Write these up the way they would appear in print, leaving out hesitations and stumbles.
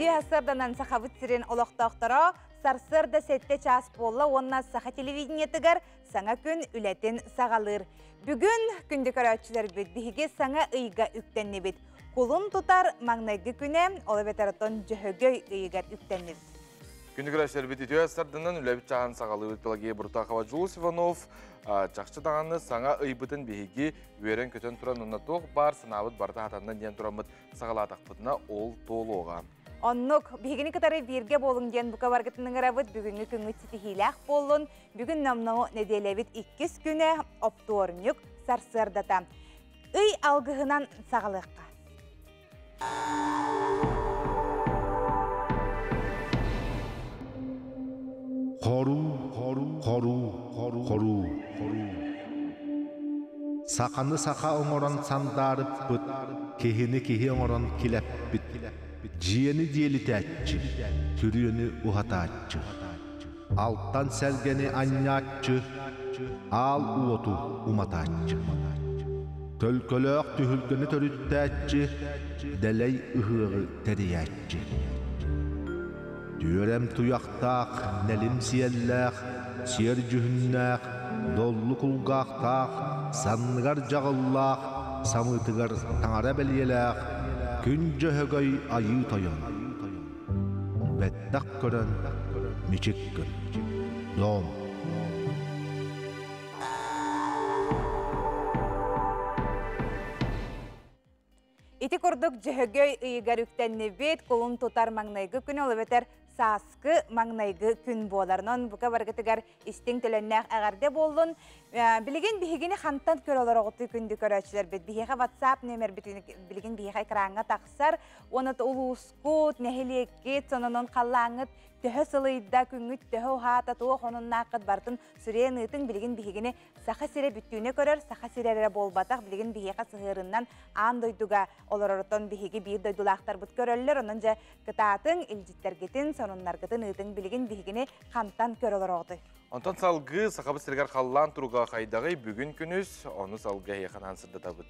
Үтүө сарсыарданан Сахабыт сирин олохтоохторо сарсыарда 7 чаас буолла уонна саха телевидениетыгар саҥа күн үлэтин саҕалыыр. Бүгүн күндү көрөөччүлэрбит биһиги саҥа ыйга үктэннибит. Кулун тутар маҥнайгы күнэ, ол эбэтэр оттон Дьөһөгөй ыйыгар үктэннибит. Күндү көрөөччүлэрбит үтүө сарсыарданан үлэбит чааһын саҕалыыбыт Пелагея Буртахова, Дьулус Иванов чахчы даҕаны саҥа ыйбытын биһиги үөрэн-көтөн туран уонна туох баар санаабыт барыта хатанна диэн тураммыт саҕалаатахпытына ол туолуоҕа. Оннук, биһигини кытары бииргэ буолуҥ диэн бука баргытын ыҥырабыт. Бүгүҥҥү күҥҥүт ситиһиилээх буоллун. Бүгүн номнуо нэдиэлэбит иккис күнэ, оптуорунньук сарсыардата. Ый алгыһынан саҕалыахха. Хоруу, хоруу, хоруу, хоруу, хоруу. Саханы саха оҥорон сандаарыппыт, киһини киһи оҥорон килэппит, дьиэни диэлитээччи, түрүөнү уһатааччы, алтан сэргэни анньааччы, аал уоту уматааччы. Төлкөлөөх түһүлгэни төрүттээччи, дэлэй ыһыаҕы тэрийээччи. Түөрэм туйахтаах, нэлим сиэллээх, сиэр дьүһүннээх, доллу кулгаахтаах, санныгар дьаҕыллаах, самыытыгар таҥара бэлиэлээх, Күн Дьөһөгөй Айыы Тойон. Бэттэх көрөн, мичик гын. Дом. Ити курдук Дьөһөгөй ыйыгар үктэннибит, кулун тутар маҥнайгы күн, ол эбэтэр сааскы маҥнайгы күн буолар. Онон бука барыгытыгар истиҥ төлөннөөх эҕэрдэ буоллун. Билигин биһигини хантан көрө олороҕутуй күндү көрөөччүлэрбит? Биһиэхэ WhatsApp нүөмэрбитин билигин биһиэхэ экраҥҥа тахсар. Уонна улуускут, нэһилиэккит, сонунун халлааҥҥыт төһө сылыйда, күҥҥүт төһө уһаата, туох онуннааххыт барытын сүрээн ыытыҥ. Билигин биһигини Саха сирэ бүттүүнэ көрөр, Саха сирэ эрэ буолбатах, билигин биһиэхэ сыһыарыннан аан дойдуга олорорутон биһиги биир дойдулаахтарбыт көрөллөр. Онон дьэ кытаатыҥ, илдьиттэргитин, сонуннаргытын ыытыҥ, билигин биһигини хантан көрө олороҕутуй? Онтон салгыы Сахабыт сиригэр халлаан туруга хайдаҕый бүгүн күнүс, ону салгыы эһиэхэ анаан сырдатабыт.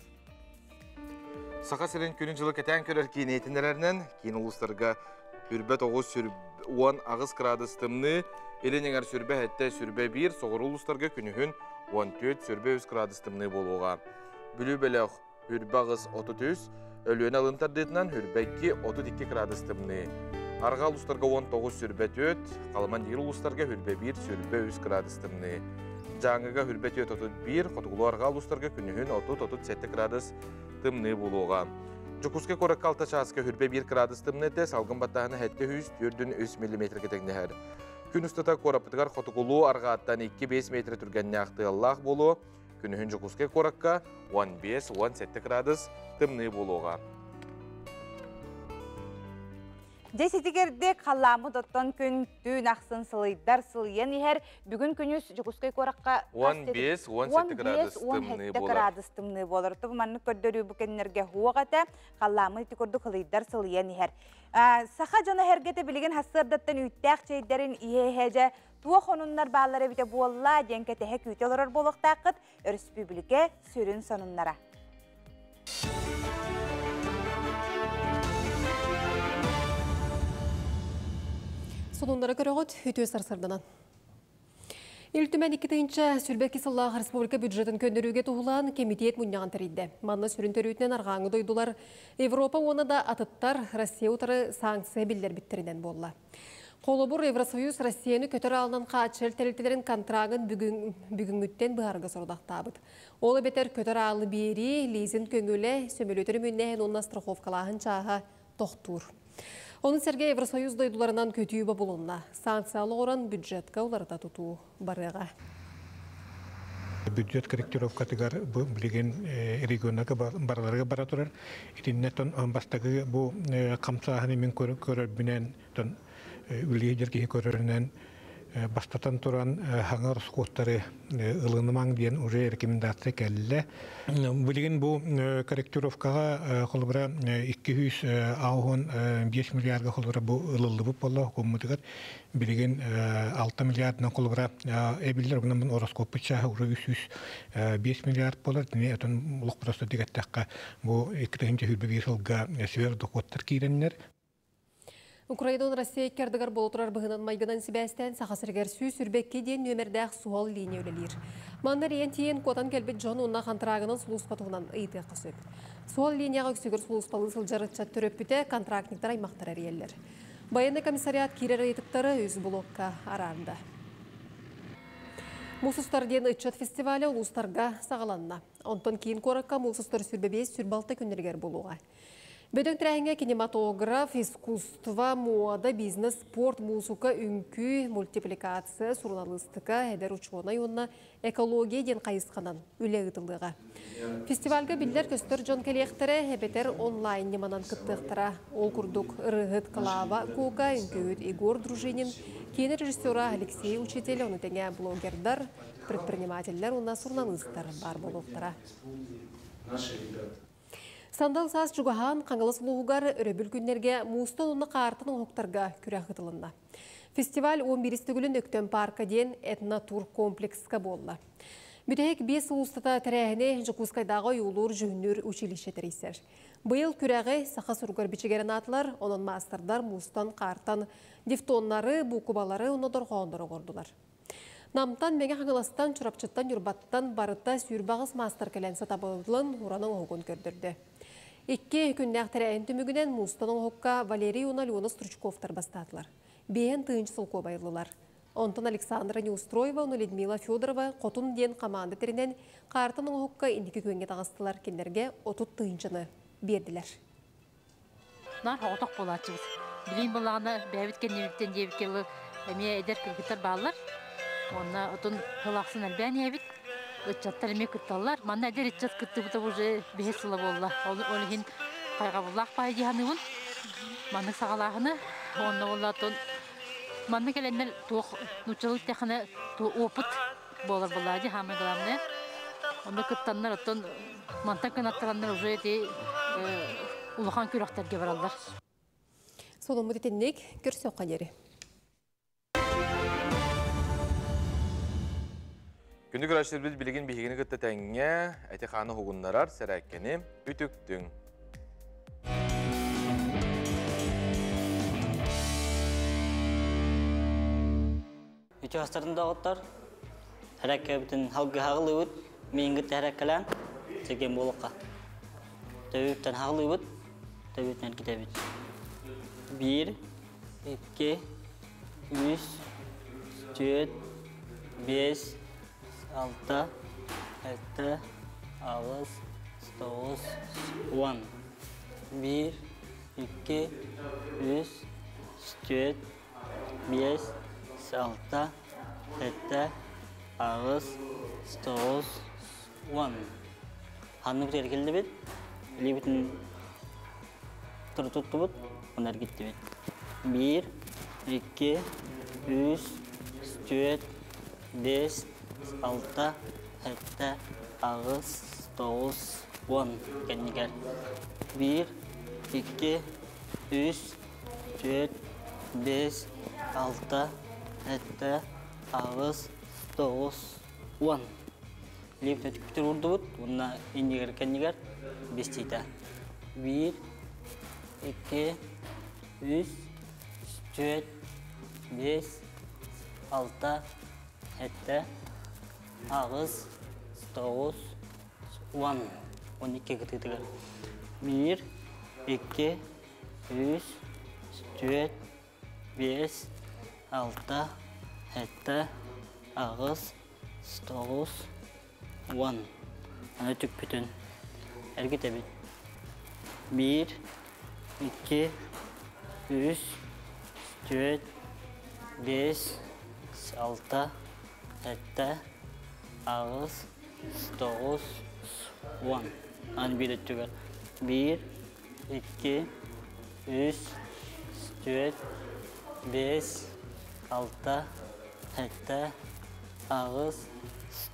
Саха сирин күнүн-дьылы кэтээн көрөр киин иһитиннэрэринэн, киин улуустарга үрбэ тоҕус 18 градус тымныы, илин эҥэр сүрбэ сэттэ сүрбэ биир, соҕуруу улуустарга күнүһүн 14 сүрбэ үс градус тымныы буолуоҕа. Бүлүү бөлөх үрбэ аҕыс 33, Өлүөнэ алын тардыытынан үрбэ 2 32 градус тымныы. Арҕаа улуустарга 19 сүрбэ 4, Халыман диир улуустарга үрбэ 1 сүрбэ 3 градус тымныы. Дьааҥыга үрбэ 4 31, хотугулуу арҕаа улуустарга күнүһүн 30-37 градус тымныы буолуоҕа. Дьокуускай куоракка 6 чааска үрбэ 1 градус тымныы этэ, салгын баттааһына 704 миллиметргэ тэҥнэһэр. Күн устата куораппытыгар хотугулуу арҕааттан 2-5 метр түргэннээх тыаллаах буолуо. Күнүһүн Дьокуускай куоракка 15-17 градус тымныы буолуоҕа. Дьэ ситигирдик халлааммыт оттон күн түүн ахсын сылыйдар сылыйан иһэр. Бүгүн күнүс Дьокуускай куоракка 15-17 градус тымныы буолар. градус тымныы буолар. Тубу маннык көрдөрүү бу кэннэргэ хуох этэ. Халлааммыт ити курдук ылыйдар сылыйан иһэр. Саха дьоно эргэтэ билигин хассыардаттан үүттээх чэйдэрин иһэ-иһэ дьэ туох онуннар бааллар эбитэ буолла диэн кэтэһэ күүтэ олорор буолуохтааххыт. Өрөспүүбүлүкэ сүрүн сонуннара. Сонуннары көрөҕүт, үтүө сарсырданан. Ил Түмэн 2022 сыллаах республика бюджетын көннөрүүгэ туһулаан кэмитиэт мунньаҕын тэрийдэ. Манна сүрүн төрүүтүнэн арҕааҥы дойдулар Европа уонна да атыттар Россия утары санкция биллэрбиттэринэн буолла. Холобур, Евросоюз Россияны көтөр аалынан хааччыйар тэрилтэлэрин контрагын бүгүҥҥүттэн быһарга сорудахтаабыт. Ол эбэтэр көтөр аалы биэрии, лизинг көҥүлэ, сөмөлүөтөрү мүннээһин уонна страховкалааһын чааһа тохтуур. Ону сэргэ Евросоюз дойдуларынан көтүү бобулунна. Санкциялы оҥорон бюджетка уларыта тутуу барыаҕа. Бюджет корректировкатыгар бу билигин регионнарга барыларыгар бара турар. Итиннэ бастакы бу хамсааһыны мин көрөрбүнэн үлэлиир киһи көрөрүнэн бастатан туран хаҥар скоттары ылынымаҥ диэн уже рекомендация кэллэ. Билигин бу корректировкаҕа холобура 265 миллиардга холобура бу ылыллыбыт буолла хокуоммутугар билигин 6 миллиардынан холобура эбиллэр онон ороскуоппут чааһа уже 305 миллиард буолар. Итини отон олох просто дигэттэххэ бу 2025 сылга сверхдоходтар киирэннэр. Украина Россия икки ардыгар буола турар быһыынан-майгынан сибээстээн Саха сиригэр 122 диэн нүөмэрдээх суһал линия үлэлиир. Манна эрийэн тиийэн куотан кэлбит дьон уонна хантыраагынан сулууспа туһунан ыйытыахха сөп. Суһал линияҕа үксүгэр сулууспалыы сылдьар ыччат төрөппүтэ, контрактниктар аймахтара эрийэллэр. Байыаннай комиссариат киирэр ыйытыктары үс блокка араарда. Муус устар диэн ыччат фестиваля улуустарга саҕаланна. Онтон киин куоракка муус устар 25-26 күннэригэр буолуоҕа. Бөдөҥ тэрээһиҥҥэ кинематограф, искусство, муода, бизнес, спорт, муусука, үҥкүү, мультипликация, суруналыыстыка, эдэр учуонай уонна экология диэн хайысханан үлэ ыытыллыаҕа. Фестивальга биллэр-көстөр дьон кэлиэхтэрэ, эбэтэр онлайн ньыманан кыттыахтара. Ол курдук, ырыаһыт Клава Кока, үҥкүүһүт Егор Дружинин, киинэ режиссера Алексей Учитель, ону тэҥэ блогердар, предпринимателлэр уонна суруналыыстар баар буолуохтара. Сандал саас чугаһаан Хаҥалас улууһугар өрөбүл күннэргэ муустан уонна хаартан оҥоһуктарга күрэх ыытылынна. Фестиваль 11 төгүлүн Өктөм парка диэн этнотур комплекска буолла. Бүтэһик 5 сыл устата тэрээһини Дьокуускайдааҕы ойуулуур-дьүһүннүүр училище тэрийсэр. Быйыл күрэҕи саха суругар бичигэрин аатылар, онон маастардар муустан, хаартан дифтоннары, буукубалары уонна дорҕооннору оҥордулар. Намтан, Мэҥэ Хаҥаластан, Чурапчыттан, Ньурбаттан барыта 28 маастар кэлэн сатабылын уран оҥоһугун көрдөрдө. Икки күннээх тэрээһин түмүгүнэн муустан оҥоһукка Валерий уонна Алена Стручковтар бастаатылар. 5000 солкуобай ыллылар. Онтон Александра Неустроева уонна Людмила Федорова Хотун диэн команда тэринэн хаартан оҥоһукка инники күөҥҥэ таҕыстылар. Кинилэргэ 30 тыһыынчаны биэрдилэр. Наар соҕотох буолааччыбыт. Билигин буоллаҕына бэйэбит кэннибиттэн диэбиккэ дылы эмиэ эдэр кыргыттар бааллар. Уонна отун сыл ахсын элбээн иһэбит. Ыччаттар эмиэ кытталлар. Манна эдэр ыччат кыттыбыта уже биһис сыла буолла. Ол, ол иһин хайҕабыллаах баай дии саныыбын. Маннык саҕалааһыны. Уонна буолла отон манна кэлэннэр туох нууччалыы эттэххинэ опыт буолар буоллаа дии самое главное. Онно кыттаннар оттон мантан кынаттараннар уже ити улахан күрэхтэргэ бараллар. Соломмут итинник көрсөххө диэри. Күндү көрөөччүлэрбит билигин биһигини кытта тэҥҥэ эти-хааны уһугуннарар сэрээккэни үтүктүҥ. Үтүө доҕоттор, һэрэккэбитин халгыһаҕылыыбыт, миингит һэрэккэлээн, сирген буолуохха. Төбүттэн хаҕылыыбыт, төбүттэн эргитэбит. Биир, икки, үс, түөрт, биэс, алта, сэттэ, аҕыс, тоҕус, уон. Биир, икки, үс, түөрт, биэс, алта, сэттэ, аҕыс, тоҕус, уон. Ханнык эргиллибит, илиибитин туттубут, уонна эргиттибит. Биир, икки, үс, түөрт, биэс, алта, сэттэ, аҕыс, тоҕус, уон кэннигэр. Биир, икки, үс, түөрт, биэс, алта, сэттэ, аҕыс, тоҕус, уон. Илиибитин түкпүтүн уурдубут, уонна иннигэр кэннигэр биэстиитэ. Биир, икки, үс, түөрт, биэс, алта, сэттэ, аҕыс, тоҕус, уон. 12 кытыытыгар. Биир, икки, үс, түөрт, биэс, алта, сэттэ, аҕыс, тоҕус, уон. Аны түкпүтүн эргитэбит. Биир, икки, үс, түөрт, биэс, алта, сэттэ, аҕыс, тоҕус, уон. Аны биир өттүгэр. Биир, икки, үс, түөрт, биэс, алта, сэттэ, аҕыс,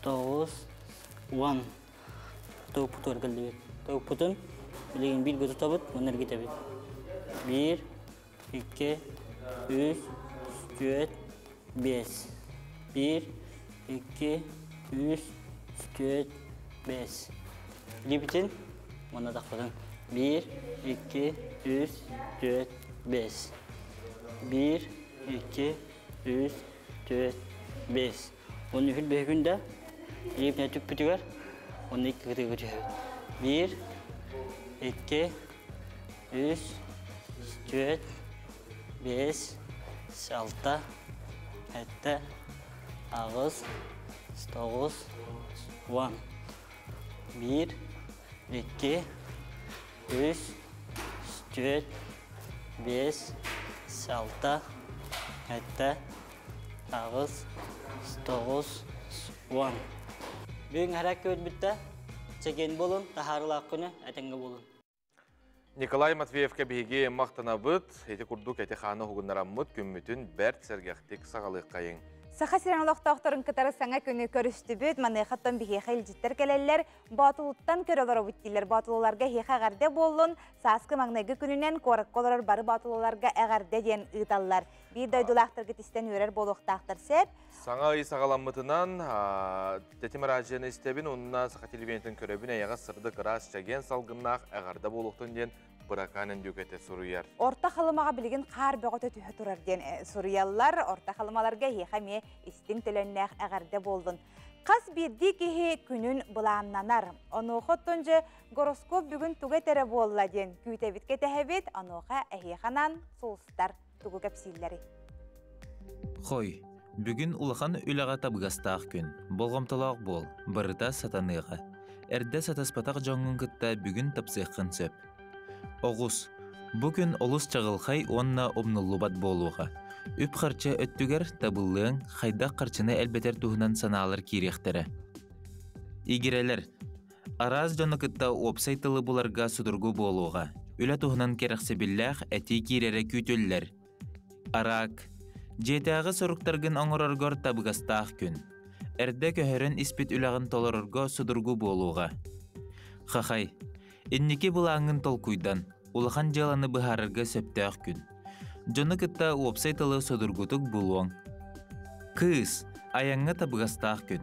тоҕус, уон. Тобукпутугар кэллибит. Тобукпутун билигин бииргэ тутабыт уонна эргитэбит. Биир, икки, үс, түөрт, биэс. Биир, икки, үс, түөрт, биэс. Илиибитин уонна атахпытын. Биир, икки, үс, түөрт, биэс. 1, 2, 3, 4, 5. Оны үхүл бөһүгүндә илип түкпүтүгэр, оны 2 кытыгы түһөбүт. 1, 2, 3, 4, 5, 6, 7, 8, 9, 10. 1, 2, 3, 4, 5, 6, 7, 8, 9, 10. Бүгін харак көт чеген болун, тахарылақ күні әтеңгі болун. Николай Матвеевка биһиги мактанабыт, эти курдук эти ханы хугуннараммыт күммүтүн бэрт сэргэхтик саҕалыыккайыҥ. Саха сирен олохтоохторун кытары саҥа күнү көрүстүбүт, маныхаттан биһиэхэ илдьиттэр кэлэллэр, Боотулуттан көрө олоробут дииллэр. Боотулуларга эһиэхэ эҕэрдэ буоллун, сааскы маҥнайгы күнүнэн куоракка олорор бары боотулуларга эҕэрдэ диэн ыыталлар. Биир дойдулаахтаргыт истэн үөрэр буолуохтаахтар сөп. Саҥа ый саҕаламмытынан Тэтим араадьыйаны истэбин уонна Саха телевидениетын көрөбүн эйэҕэс сырдык ыраас чэгиэн салгыннаах эҕэрдэ буолуохтун диэн Быракаан Өндүкэтэ суруйар. Орто Халымаҕа билигин хаар бөҕөтө түһэ турар диэн суруйаллар. Орто Халымаларга эһиэхэ эмиэ истиҥ төлөннөөх эҕэрдэ буоллун. Хас биирдии киһи күнүн былааннанар. Онуоха оттон дьэ гороскоп бүгүн тугу этэрэ буолла диэн күүтэбит кэтэһэбит. Онуоха эһиэхэ анаан сулустар тугу кэпсииллэрий? Хой, бүгүн улахан үлэҕэ табыгастаах күн. Болҕомтолоох буол, барыта сатаныаҕа. Эрдэ сатаспатах дьоҥҥун кытта бүгүн тапсыаххын сөп. Оҕус, бу күн олус чаҕылхай уонна умнуллубат буолуоҕа. Үп-харчы өттүгэр табыллыаҥ, хайдах харчыны элбэтэр туһунан санаалар киириэхтэрэ. Игирэлэр, араас дьону кытта уопсай тылы буларга судургу буолуоҕа. Үлэ туһунан кэрэхсэбиллээх этии киирэрэ күүтүллэр. Араак, дьиэтээҕи соруктаргын оҥороргор табыгастаах күн. Эрдэ көһөрөн испит үлэҕин толорорго судургу буолуоҕа. Хахай, инники былааҥҥын толкуйдан, улахан дьыаланы быһаарарга сөптөөх күн. Дьону кытта уопсай тылы судургутук булуоҥ. Кыыс, айаҥҥа табыгастаах күн.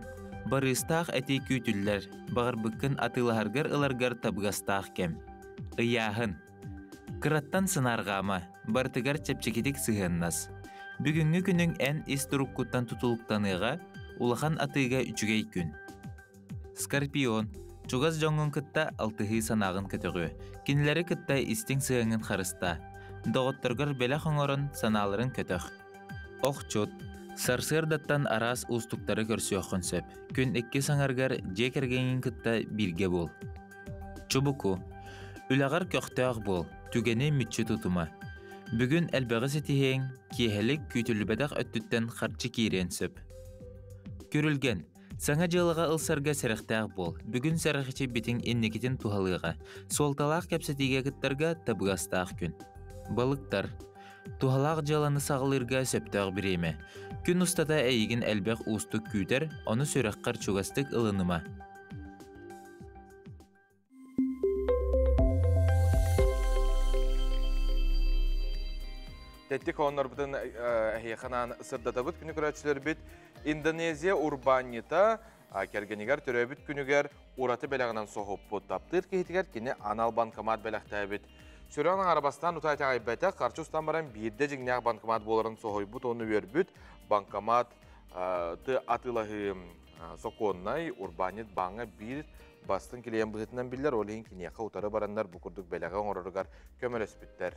Барыыстаах этии күүтүллэр, баҕарбыккын атыылаһаргар ыларгар табыгастаах кэм. Ыйааһын. Кыраттан сынаарҕаама, барытыгар чэпчэкитик сыһыаннас. Бүгүҥҥү күнүҥ эн ис туруккуттан тутулуктаныаҕа, улахан атыыга үчүгэй күн. Скорпион, чугас дьоҥҥун кытта алтыһыы санааҕын көтөҕүө, кинилэри кытта истиҥ сыһыаҥҥын харыстаа. Доҕотторгор бэлэх оҥорон санааларын көтөх. Охчут, сарсыардаттан араас уустуктары көрсүөххүн сөп. Күн иккис аҥарыгар дьиэ кэргэҥҥин кытта бииргэ буол. Чубуку, үлэҕэр көхтөөх буол, түгэни мүччү тутума. Бүгүн элбэҕи ситиһиэҥ, киэһэлик күүтүллүбэтэх өттүттэн харчы киириэн сөп. Күрүлгэн, саҥа дьыалаҕа ылсарга сэрэхтээх буол. Бүгүн сэрэхичийбитиҥ инникитин туһалыаҕа. Суолталаах кэпсэтиигэ кыттарга табыгастаах күн. Балыктар, туһалаах дьыаланы саҕалыырга сөптөөх бириэмэ. Күн устата эйигин элбэх уустук күүтэр, ону сүрэххэр чугастык ылыныма. Тэттик хооннорбутун эһиэхэ сырдатабыт күнү көрөөччүлэрбит Индонезия урбаанньыта кэргэнигэр төрөөбүт күнүгэр ураты бэлэҕинэн соһуппут. Таптыыр киһитигэр кини анал банкомат бэлэхтээбит. Сүрэн аҥарабастаан утаа итэҕэйбэтэх, харчы устан баран биирдэ дьиҥнээх банкомат буоларын соһуйбут уонна үөрбүт. Банкомат атыылаһыы сокуоннай урбаанньыт бааҥҥа биир бастыҥ килиэн быһыытынан биллэр, ол иһин киниэхэ утары бараннар бу курдук бэлэҕи оҥороругар көмөлөспүттэр.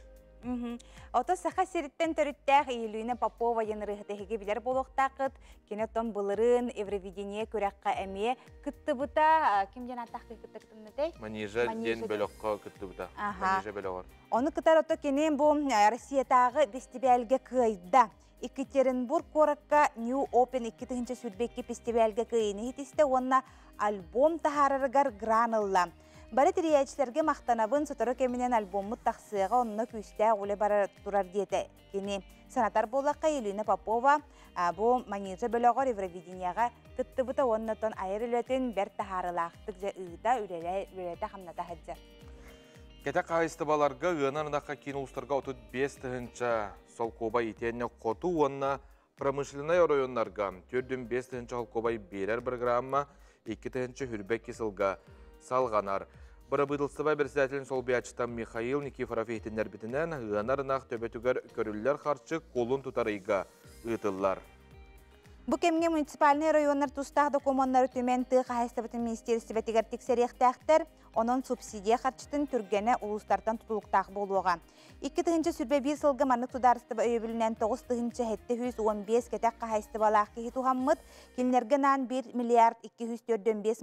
Ото Саха сириттэн төрүттээх Елена Попова диэн ырыаһыт эһиги билэр буолуохтааххыт. Кини оттон былырыын Евровидение күрэххэ эмиэ кыттыбыта. Ким диэн ааттаах кытта кытыннатай? Манижа диэн бөлөххө кыттыбыта. Манижа бөлөҕөр. Ону кытар ото кини бу Россиятааҕы фестивальга кыайда. Екатеринбург куоракка New Open 2022 фестивальга кыайыыны иһитистэ уонна альбом таһаарарыгар гран ылла. Бары тэрийээччилэргэ махтанабын, сотору кэминэн альбоммут тахсыаҕа, онно күүстээх үлэ бара турар диэтэ кини. Санатар буоллахха, Елена Попова бу Манижа бөлөҕөр Евровидениеҕа кыттыбыта уонна оттон айар үлэтин бэрт таһаарыылаахтык дьэ ыыта, үлэлэтэ-хамната сылдьар. Кэтэх хаһайыстыбаларга ыанар ынахха киин улуустарга 35 тыһыынча солкуобай итиэннэ хоту уонна промышленнай оройуоннарга 45 тыһыынча солкуобай биэрэр программа 2 тыһыынча хүрбэкки сылга салҕанар. Бырабыыталыстыба бэрэссэдээтэлин солбуйааччыта Михаил Никифоров иһитиннэрбитинэн, ыанар ынах төбөтүгэр көрүллэр харчы кулун тутар ыйга ыытыллар. Бу кэмҥэ муниципальнай оройуоннар тустаах докумуоннары түмэн тыа хаһаайыстыбатын министиэристибэтигэр тиксэриэхтээхтэр. Онон субсидия харчытын түргэнэ улуустартан тутулуктаах буолуоҕа. 2021 сылга маннык судаарыстыба өйөбүлүнэн 9715 кэтэх хаһаайыстыбалаах киһи туһаммыт. Кинилэргэ анаан 1 миллиард 245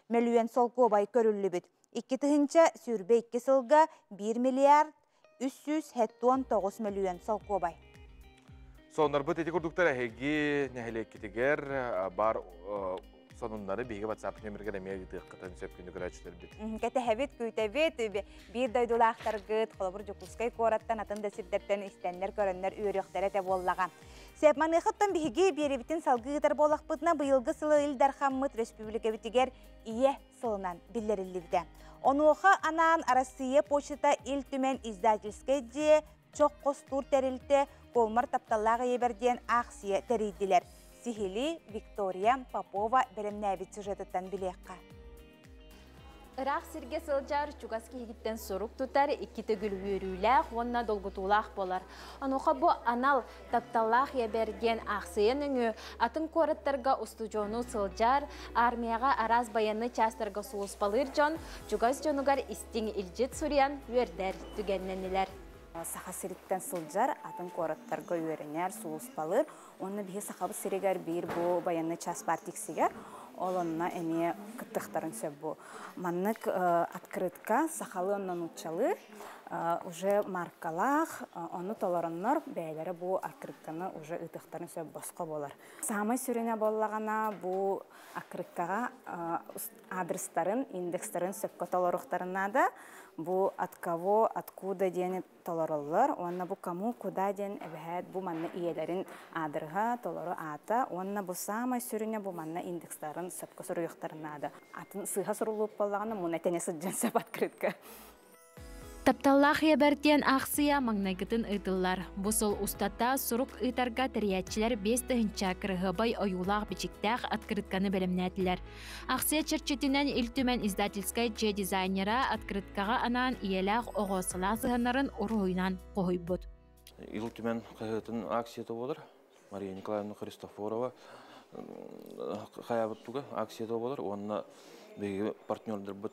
мөлүйүөн солкуобай көрүллүбүт. 2022 сылга 1 миллиард 379 мөлүйүөн солкуобай. Соннорбут ити курдуктар эһиги нэһилиэккитигэр бар сонуннары биһиги WhatsApp нөмергер эмиэ ыытыаххытын сөп күнү көрөөччүлэрбит. Кэтэһэбит, күүтэбит, биир дойдулаахтаргыт, холобур Дьокуускай куораттан атын да сирдэртэн истэннэр, көрөннөр үөрүөхтэрэ этэ буоллаҕа. Сөп, маныахыттан биһиги биэрибитин салгыы ыытар буоллахпытына, быйылгы сылы Ил Дархаммыт республикабитигэр Ийэ сылынан биллэриллибитэ. Онуоха анаан Арассыыйа почтата Ил Түмэн издательскай дьиэ, чох хостуур тэрилтэ, Колмар тапталлаах ийэбэр диэн аахсыйа тэрийдилэр. Сиһили Виктория Попова бэлэмнээбит сюжетыттан билиэххэ. Ыраах сиргэ сылдьар, чугас киһигиттэн сурук тутар икки төгүл үөрүүлээх уонна долгутуулаах буолар. Онуоха бу анал Тапталлаах ийэбэр диэн аахсыйа нөҥүө атын куораттарга устудьуону сылдьар, армияҕа араас байыаннай чаастарга сулууспалыыр дьон чугас дьонугар истиҥ илдьит суруйан үөрдэр түгэннэннилэр. Саха сириттэн сылдьар, атын куораттарга үөрэнэр, сулууспалыыр. Уонна биһи Сахабыт сиригэр биир бу байыаннай чаас баар тиксигэр, ол онно эмиэ кыттыахтарын сөп бу. Маннык открытка сахалыы онно нууччалыы уже маркалаах, ону толороннор бэйэлэрэ бу открытканы уже ыытыахтарын сөп босхо буолар. Саамай сүрүнэ буоллаҕына бу открыткаҕа адрестарын, индекстарын сөпкө толоруохтарын наада. Бу от кого, откуда диэни толороллор уонна бу кому, куда диэн эбэһээт бу манна ийэлэрин аадырыһа, толору аата уонна бу саамай сүрүнэ бу манна индекстарын сөпкө суруйуохтарын наада. Атын сыыһа суруллубут буоллаҕына муна тэнэ сылдьан сөп открытка. Тапталлаах ийэбэр диэн аахсыйа маҥнайгытын ыытыллар. Бу сыл устата сурук ыытарга тэрийээччилэр 5000 кырыһыабай ойуулаах-бичиктээх открытканы бэлэмнээтилэр. Аахсыйа чэрчитинэн Ил Түмэн издательскай дьиэ дизайнера открыткаҕа анаан ийэлээх оҕо сылаас сыһыаннарын уруһуйунан хоһуйбут. Ил Түмэн хаһыатын акцията буолар. Мария Николаевна Христофорова хайаабыт туга акцията буолар уонна биһиги партнердарбыт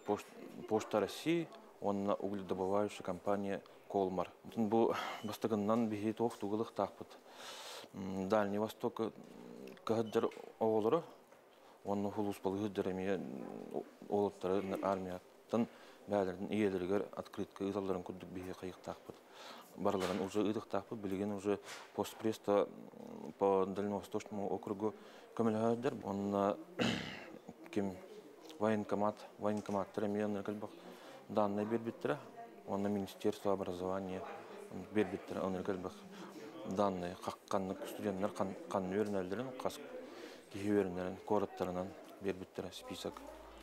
Почта России уонна угледобывающая компания Колмар. Бу бастакыннан биһи туох тугулуктаахпыт. Дальний Восток кыһыддар оҕолоро уонна улууспалыыр эмиэ уолаттары армияттан бэйэлэрин ийэлэригэр открытка ыыталларын курдук биһиги хайыктаахпыт. Барыларын уже ыытыктаахпыт. Билигин уже постпресста по Дальневосточному округу көмөлөһөддөр. Онно ким военкомат, военкоматтар эмиэ онно кэлбэх данные бербиттэрэ. Онно Министерство образования бербиттэрэ онно кэлбэх данные ханнык студенттар ханны үөрэнэллэрин хас киһи үөрэнэрин куораттарынан биэрбиттэрэ список.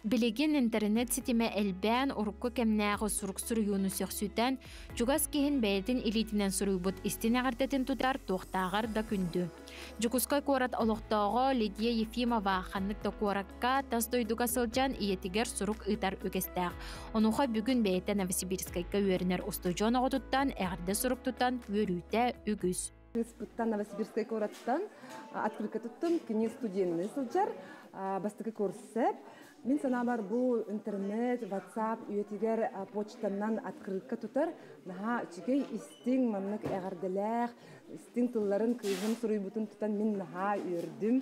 Билигин интернет ситимэ элбээн, урукку кэмнээҕи сурук суруйууну сөхсүтэн, чугас киһин бэйэтин илиитинэн суруйбут истин эҕэрдэтин тутар туохтааҕар да күндү. Дьокуускай куорат олохтооҕо Лидия Ефимова ханнык да куоракка, тас дойдуга сылдьан ийэтигэр сурук ыытар үгэстээх. Онуоха бүгүн бэйэтэ Новосибирскайга үөрэнэр устудьуон оҕотуттан эҕэрдэ сурук тутан үөрүүтэ үгүс. Кыыспыттан Новосибирскай куораттан открытка туттум. Кини студенный сылдьар. Бастакы курс сөп. Мин санаабар бу интернет, WhatsApp үйэтигэр почтанан открытка тутар наһаа үчүгэй истиҥ маннык эҕэрдэлээх истиҥ тылларын кыыһым суруйбутун тутан мин наһаа үөрдүм.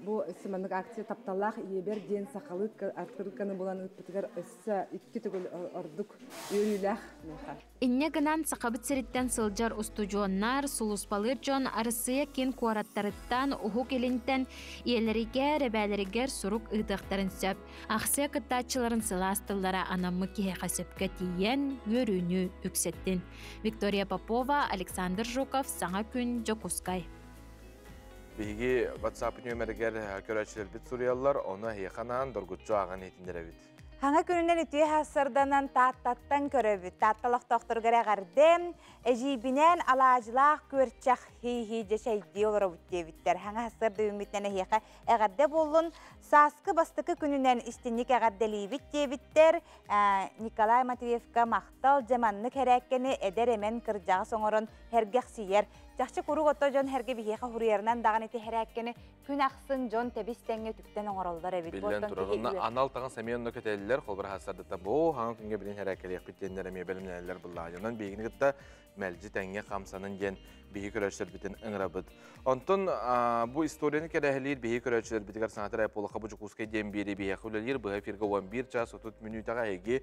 Бу маннык акция тапталлаах ийэбэр диэн сахалыы открытканы булан ыыппытыгар өссө икки төгүл ордук үөрүүлээх миэхэ. Инньэ гынан Сахабыт сириттэн сылдьар устудьуоннар, сулууспалыыр дьон Арассыыйа киин куораттарыттан, Уһук Илинтэн ийэлэригэр, эбээлэригэр сурук ыытыахтарын сөп. Аахсыйа кыттааччыларын сылаас тыллара анаммыт киһиэхэ сөпкө тиийэн, үөрүүнү үксэттин. Виктория Попова, Александр Жуков, Саҥа күн, Дьокуускай. Биһиги WhatsApp нүөмэригэр көрөөччүлэрбит суруйаллар, ону эһиэхэ анаан доргуччу ааҕан иһитиннэрэбит. Хаҥа күнүнэн үтүө сарданан Тааттаттан көрөбүт. Таатта олохтоохторугар эҕэрдэм, эдьиийбинээн алаадьылаах күөрчэх хии-хии дьэ чэйдии олоробут диэбиттэр. Хаҥа сарда үүммүтүнэн эһиэхэ эҕэрдэ буоллун. Сааскы бастакы күнүнэн истинник эҕэрдэлиибит диэбиттэр. Николай Матвеевка махтал, дьэ маннык хэрээккэни эдэр эмэн кырдьаҕас оҥорон сэргэхсийэр. Чахчы куруук ото дьон сэргэ биһиэхэ хуруйарынан даҕаны ити хэрээккэни күн ахсын дьон тэбис-тэҥҥэ үтүктэн оҥороллор эбит. Биллэн турар. Онно анал таҥас эмиэ онно кэтэллэр. Холбор хассардыта бу хаҥа күҥҥэ билин хэрээккэлиэхпит диэннэр эмиэ бэлэмнэнэллэр быллаҕа. Онон биһигини кытта мэлдьи тэҥҥэ хамсанын диэн биһи көрөөччүлэрбитин ыҥырабыт. Онтон бу историяны кэрэһэлиир биһи көрөөччүлэрбитигэр санатар Айполоха бу Дьокуускай диэн биэри биһиэхэ үлэлиир быһа эфиргэ 11 час 30 мүнүүтэҕэ эһиги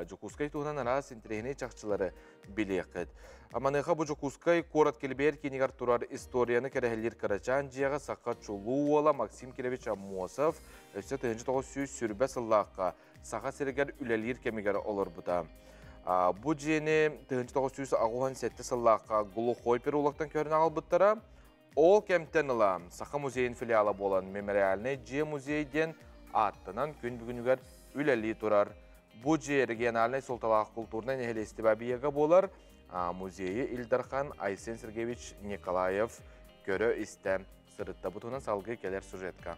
Дьокуускай туһунан араас интэриэһинэй чахчылары билиэххит. Маныаха бу Дьокуускай куорат килбиэр киинигэр турар историяны кэрэһэлиир кырачаан дьиэҕэ саха чулуу уола Максим Кирович Аммосов өссө 1920 сыллаахха Саха сиригэр үлэлиир кэмигэр олорбута. Бу дьиэни 1987 сыллаахха Глухой переулоктан көрөн аҕалбыттара. Ол кэмтэн ыла Саха музейын филиала буолан мемориальнай дьиэ музей диэн ааттанан күн бүгүнүгэр үлэлии турар. Бу дьиэ региональнай суолталаах култуурнай нэһилиэстибэ объега буолар. Музейы Ил Дархан Айсен Сергеевич Николаев көрө-истэ сырытта. Бу туһунан салгыы кэлэр сюжетка.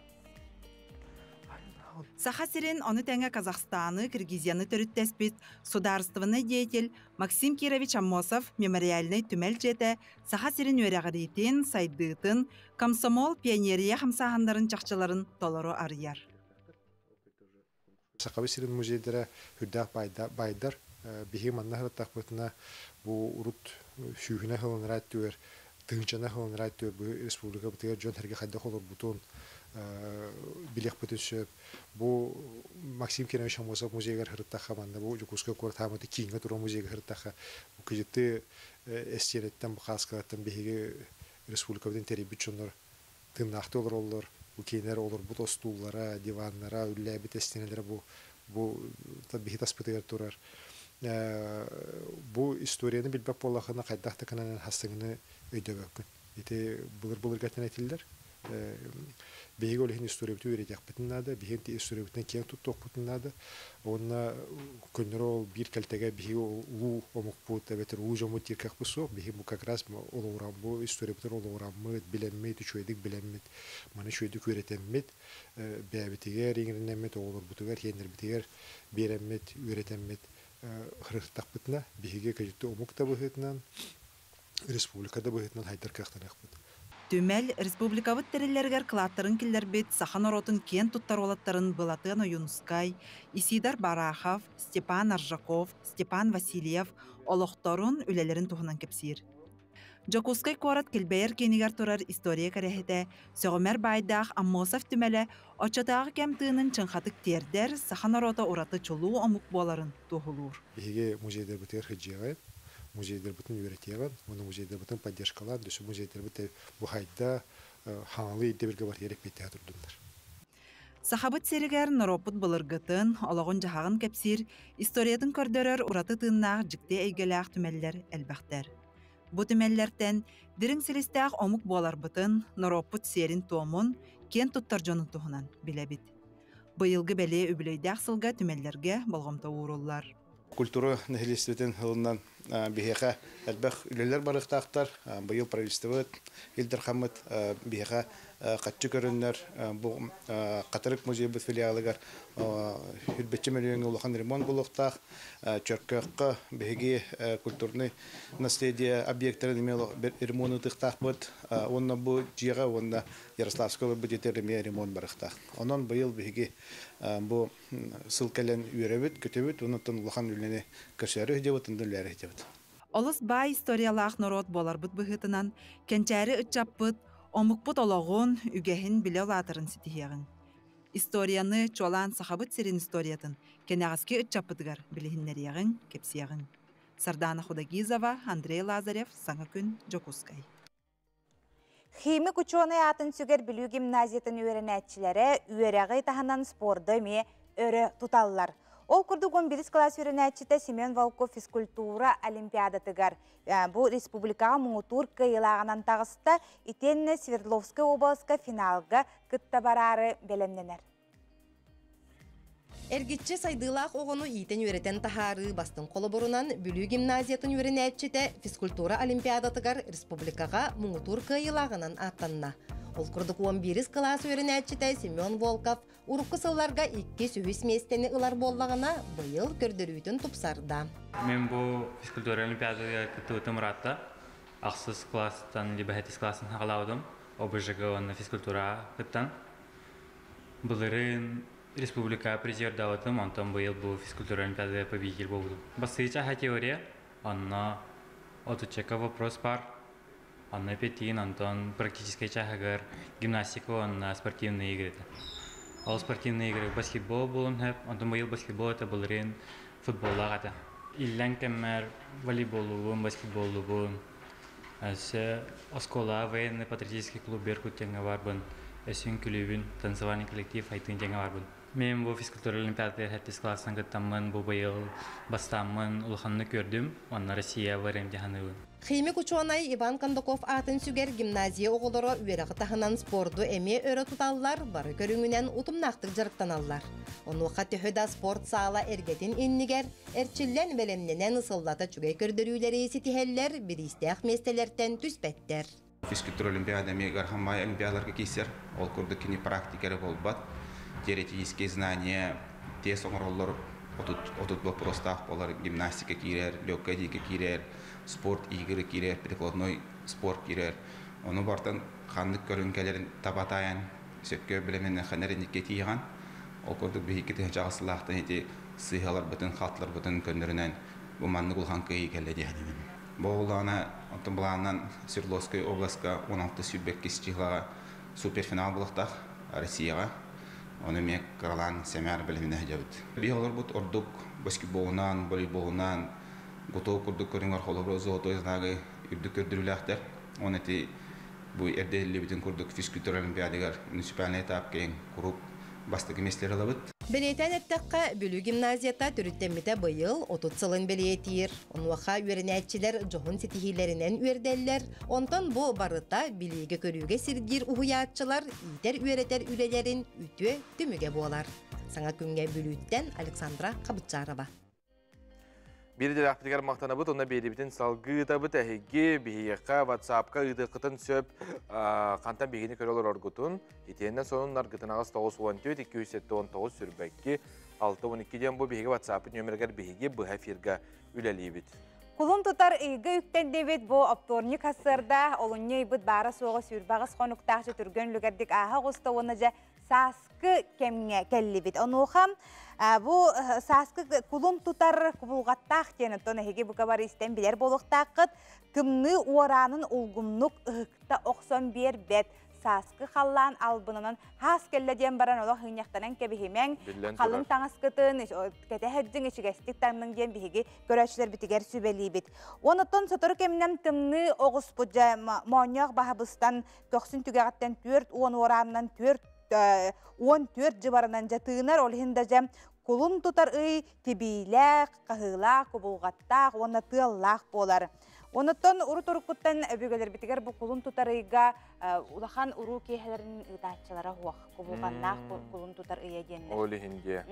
Саха сирин, ону тэҥэ Казахстаны, Киргизияны төрүттэспит судаарыстыбаннай деятель Максим Кирович Аммосов мемориальнай түмэл дьиэтэ Саха сирин үөрэҕириитин, сайдыытын, комсомол, пионерия хамсааһыннарын чахчыларын толору арыйар. Сахабыт сирин музейдара үрдээх байдар. Биһиги манна сырыттахпытына бу урут сүүһүнэн сылынара өттүгэр, тыһыынчанан сылынара өттүгэр бу республикабытыгар дьон сэргэ хайдах олорбутун билиэхпитин сөп. Бу Максим Кирович Аммосов музейыгар сырыттахха манна бу Дьокуускай куорат хаамыты кииҥҥэ турар музейга сырыттахха бу кыдьыты эстиэнэттэн бу хааскалартан биһиги республикабытын тэрийбит дьоннор тыыннаахтыы олороллор. Бу кинилэр олорбут остууллара, диваннара, үллээбит эстиэнэлэрэ бу бу биһи таспытыгар турар. Бу историяны билбэт буоллаххына хайдах да гынан хастыҥыны өйдөбөккүн. Ити былыр-былыргаттан этиллэр. Биһиги ол иһин историябытын үөрэтиэхпитин наада, биһиги историябытынан киэҥ туттуохпутун наада. Уонна көннөрү ол биир кэлтэгэ биһиги улуу омукпут эбэтэр улуу дьоммут диир кыахпыт суох. Биһиги бу как раз олоҕуран бу историябытын олоҕураммыт, билэммит, үчүгэйдик билэммит, маны үчүгэйдик үөрэтэммит, бэйэбитигэр иҥэринэммит, оҕолорбутугар, сиэннэрбитигэр биэрэммит, үөрэтэммит ырыттахпытына, биһиги кэлитти омук да быһыытынан, республика да быһыытынан хайдар кыахтаныахпыт. Түмэл республикабыт тэриллэригэр кылааттарын киллэрбит саха норуотун киэн туттар уолаттарын Былатыан Ойуунускай, Исидор Барахов, Степан Аржаков, Степан Васильев олохторун, үлэлэрин туһунан кэпсиир. Дьокуускай куорат килбэйэр киинигэр турар история кэрэһитэ, сөҕүмэр баайдаах Аммосов түмэлэ оччотооҕу кэм тыынын чыҥхатык тиэрдэр, саха норуота ураты чулуу омук буоларын туоһулуур. Биһиги музейдарбытыгар сылдьыаҕын, музейдарбытын үөрэтиэҕин уонна музейдарбытын поддержкалаан, дөссө музейдарбыт бу хайда хаҥалыы ирдэбилгэ барытыгар эппиэттэһэ турдуннар. Сахабыт сиригэр норуоппут былыргытын, олоҕун-дьаһаҕын кэпсиир, историятын көрдөрөр ураты тыыннаах дьикти эйгэлээх түмэллэр элбэхтэр. Бу түмэллэртэн дириҥ силистээх омук буоларбытын, норуоппут сиэрин-туомун, киэн туттар дьонун туһунан билэбит. Быйылгы бэлиэ үбүлүөйдээх сылга түмэллэргэ болҕомто ууруллар. Культура нэһилиэстибэтин ылынан биһиэхэ элбэх үлэлэр барыахтаахтар. Быйыл правительствобыт, Ил Дархаммыт биһиэхэ хаччы көрөннөр бу Хатырык музейбыт филиалыгар үрбэччэ мөлүйүөҥҥэ улахан ремонт буолуохтаах. Чөркөөххө биһиги культурный наследие объектарын эмиэ ремонт ыытыахтаахпыт. Уонна бу дьиэҕэ уонна Ярославскай олорбут дьиэтигэр эмиэ ремонт барыахтаах. Онон быйыл биһиги бу сыл кэлэн үөрэбит, көтөбүт, онон улахан үлэни көрсөөрү сылдьабыт, онтон үлэлээри сылдьабыт. Олус баай историялаах норуот буоларбыт быһыытынан, кэнчээри ыччаппыт, омукпут олоҕун, үгэһин билэ улаатарын ситиһиэҕиҥ. Историяны, чуолаан Сахабыт сирин историятын кэнэҕэски ыччаппытыгар билиһиннэриэҕиҥ, кэпсиэҕиҥ. Сардаана Худогизова, Андрей Лазарев, Саҥа күн, Дьокуускай. Химик учуонай аатын сүгэр Бүлүү гимназиятын үөрэнээччилэрэ үөрэҕи таһынан спорду эмиэ өрө туталлар. Ол курдук 11 кылаас үөрэнээччитэ Семен Волков физкультура олимпиадатыгар бу республикаҕа муҥутуур кыайыылааҕынан таҕыста, итиэннэ Свердловскай областка финалга кытта бараары бэлэмнэнэр. Эргиччи сайдыылаах оҕону иитэн-үөрэтэн таһаарыы бастыҥ холобурунан Бүлүү гимназиятын үөрэнээччитэ физкультура олимпиадатыгар республикаҕа муҥутуур кыайыылааҕынан ааттанна. Ол курдук 11 кылаас үөрэнээччитэ Семен Волков урукку сылларга иккис-үһүс миэстэни ылар буоллаҕына, быйыл көрдөрүүтүн тупсарда. Мен бу физкультура олимпиадатыгар кыттыбытым ыраатта. Ахсыс класстан либо хэтис класстан хаҕалаабытым. ОБЖГ уонна физкультураҕа кыттан. Былырыын республика призердаабытым, онтон быйыл бу физкультура олимпиадатыгар победитель буолбутум. Бастакы чааһа теория, онно отуччака вопрос бар. Онно эпиэтиин, онтон практическай чааһыгар гимнастика уонна спортивные игры этэ. Ол спортивные игры баскетбол буолуон сөп, онтон быйыл баскетбол этэ, былырыын футболлаах этэ. Иллэҥ кэммэр волейболлуубун, баскетболлуубун, өссө оскуолаҕа военный патриотический клуб Беркут диэҥҥэ барбын, өссө үҥкүүлүүбүн, танцевальный коллектив Айтыын диэҥҥэ барбын. Мен бу физкультура олимпиадатыгар сэттис класстан кыттаммын, бу быйыл бастааммын улаханнык үөрдүм, уонна Россия барыам дии саныыбын. Химик учуонай Иван Кондаков аатын сүгэр гимназия оҕолоро үөрэҕи таһынан спорду эмиэ өрө туталлар, бары көрүҥүнэн утумнаахтык дьарыктаналлар. Онуоха төһө да спорт саала эргэтин иннигэр эрчиллэн бэлэмнэнэн сыллата үчүгэй көрдөрүүлэри ситиһэллэр, бириистээх миэстэлэртэн түспэттэр. Физкультура олимпиада эмиэ ыарахан олимпиадаларга киирсэр. Ол курдук кини практика эрэ буолбат. Теоретические знания тиэс оҥороллор, 30 боппуруостаах буолар, гимнастика киирэр, легкая диэки киирэр, спорт игры киирэр, прикладной спорт киирэр. Ону бартан ханнык көрүҥ кэлэрин таба таайан, сөпкө бэлэмнэнэххинэ инникке тиийэҕин. Ол курдук биһиги тыһыынча сыллаахтан ити сыыһаларбытын, халтыларбытын көннөрүнэн бу маннык улахан кыайыы кэллэ дии саныыбын. Бу буоллаҕына, оттон былаанынан Свердловскай областка 16 сүүрбэккис числаҕа суперфинал буолуохтаах Россияҕа. Ону эмиэ кыралаан сэмээр бэлэмнэнэ сылдьабыт. Биһи олорбут ордук баскетболунан, волейболунан, готов курдук көрүҥэр холобура золотой знагы үрдүк көрдөрүүлээхтэр. Оны ити бу эрдэ иһиллибитин курдук физкультура олимпиадыгар муниципальный этап киэҥ куруук бастакы миэстэлэри ылабыт. Бэлиэтээн эттэххэ, Бүлүү гимназията төрүттэммитэ быйыл 30 сылын бэлиэтиир. Онуоха үөрэнээччилэр дьоһун ситиһиилэринэн үөрдэллэр. Онтон бу барыта билиигэ-көрүүгэ сирдиир уһуйааччылар иитэр-үөрэтэр үлэлэрин үтүө түмүгэ буолар. Саҥа күҥҥэ Бүлүүттэн Александра Хабытчарова. Биир идэлээхпитигэр махтанабыт, онно биэрибитин салгыы ыытабыт. Эһиги биһиэхэ WhatsApp-ка ыытыаххытын сөп, хантан биһигини көрө олороргутун. Итиэннэ сонуннаргытын аҕыс 94 279 сүрбэкки 612 диэн бу биһиги WhatsApp нөмеригэр биһиги быһа эфирга үлэлиибит. Кулун тутар ыйга үктэннибит бу оптуорньук хассыарда олунньу ыйбыт баара суоҕа сүүрбэҕис хонуктаах түргэн үлүгэрдик ааһа оҕуста уонна дьэ сааскы кэмҥэ кэллибит. Онуоха бу сааскы кулун тутар кубулҕаттаах диэн оттон эһиги бука бары истэн билэр буолуохтааххыт. Тымныы уораанын улгумнук ыһыкта охсон биэрбэт сааскы халлаан албынынан хаас кэллэ диэн баран олох ыынньахтанан кэбиһимэҥ, халыҥ таҥаскытын кэтэһэрдиҥ ичигэстик таҥныҥ диэн биһиги көрөөччүлэрбитигэр сүбэлиибит. Онуттан сотору кэминэн тымныы оҕуспут дьэ моонньоох баһабыстан көхсүн түгэҕиттэн 40 уораанынан 14 дьыбарынан дьэ тыынар, ол иһин да дьэ кулун тутар ый тибиилээх, хаһыылаах, кубулҕаттаах уонна тыаллаах буолар. Онуттан урут-уруккуттан өбүгэлэрбитигэр бу кулун тутар ыйга улахан уруу киэһэлэрин ыытааччылара суох. Кубулҕаннаах кулун тутар ыйа диэннэр. Ол иһин диэ.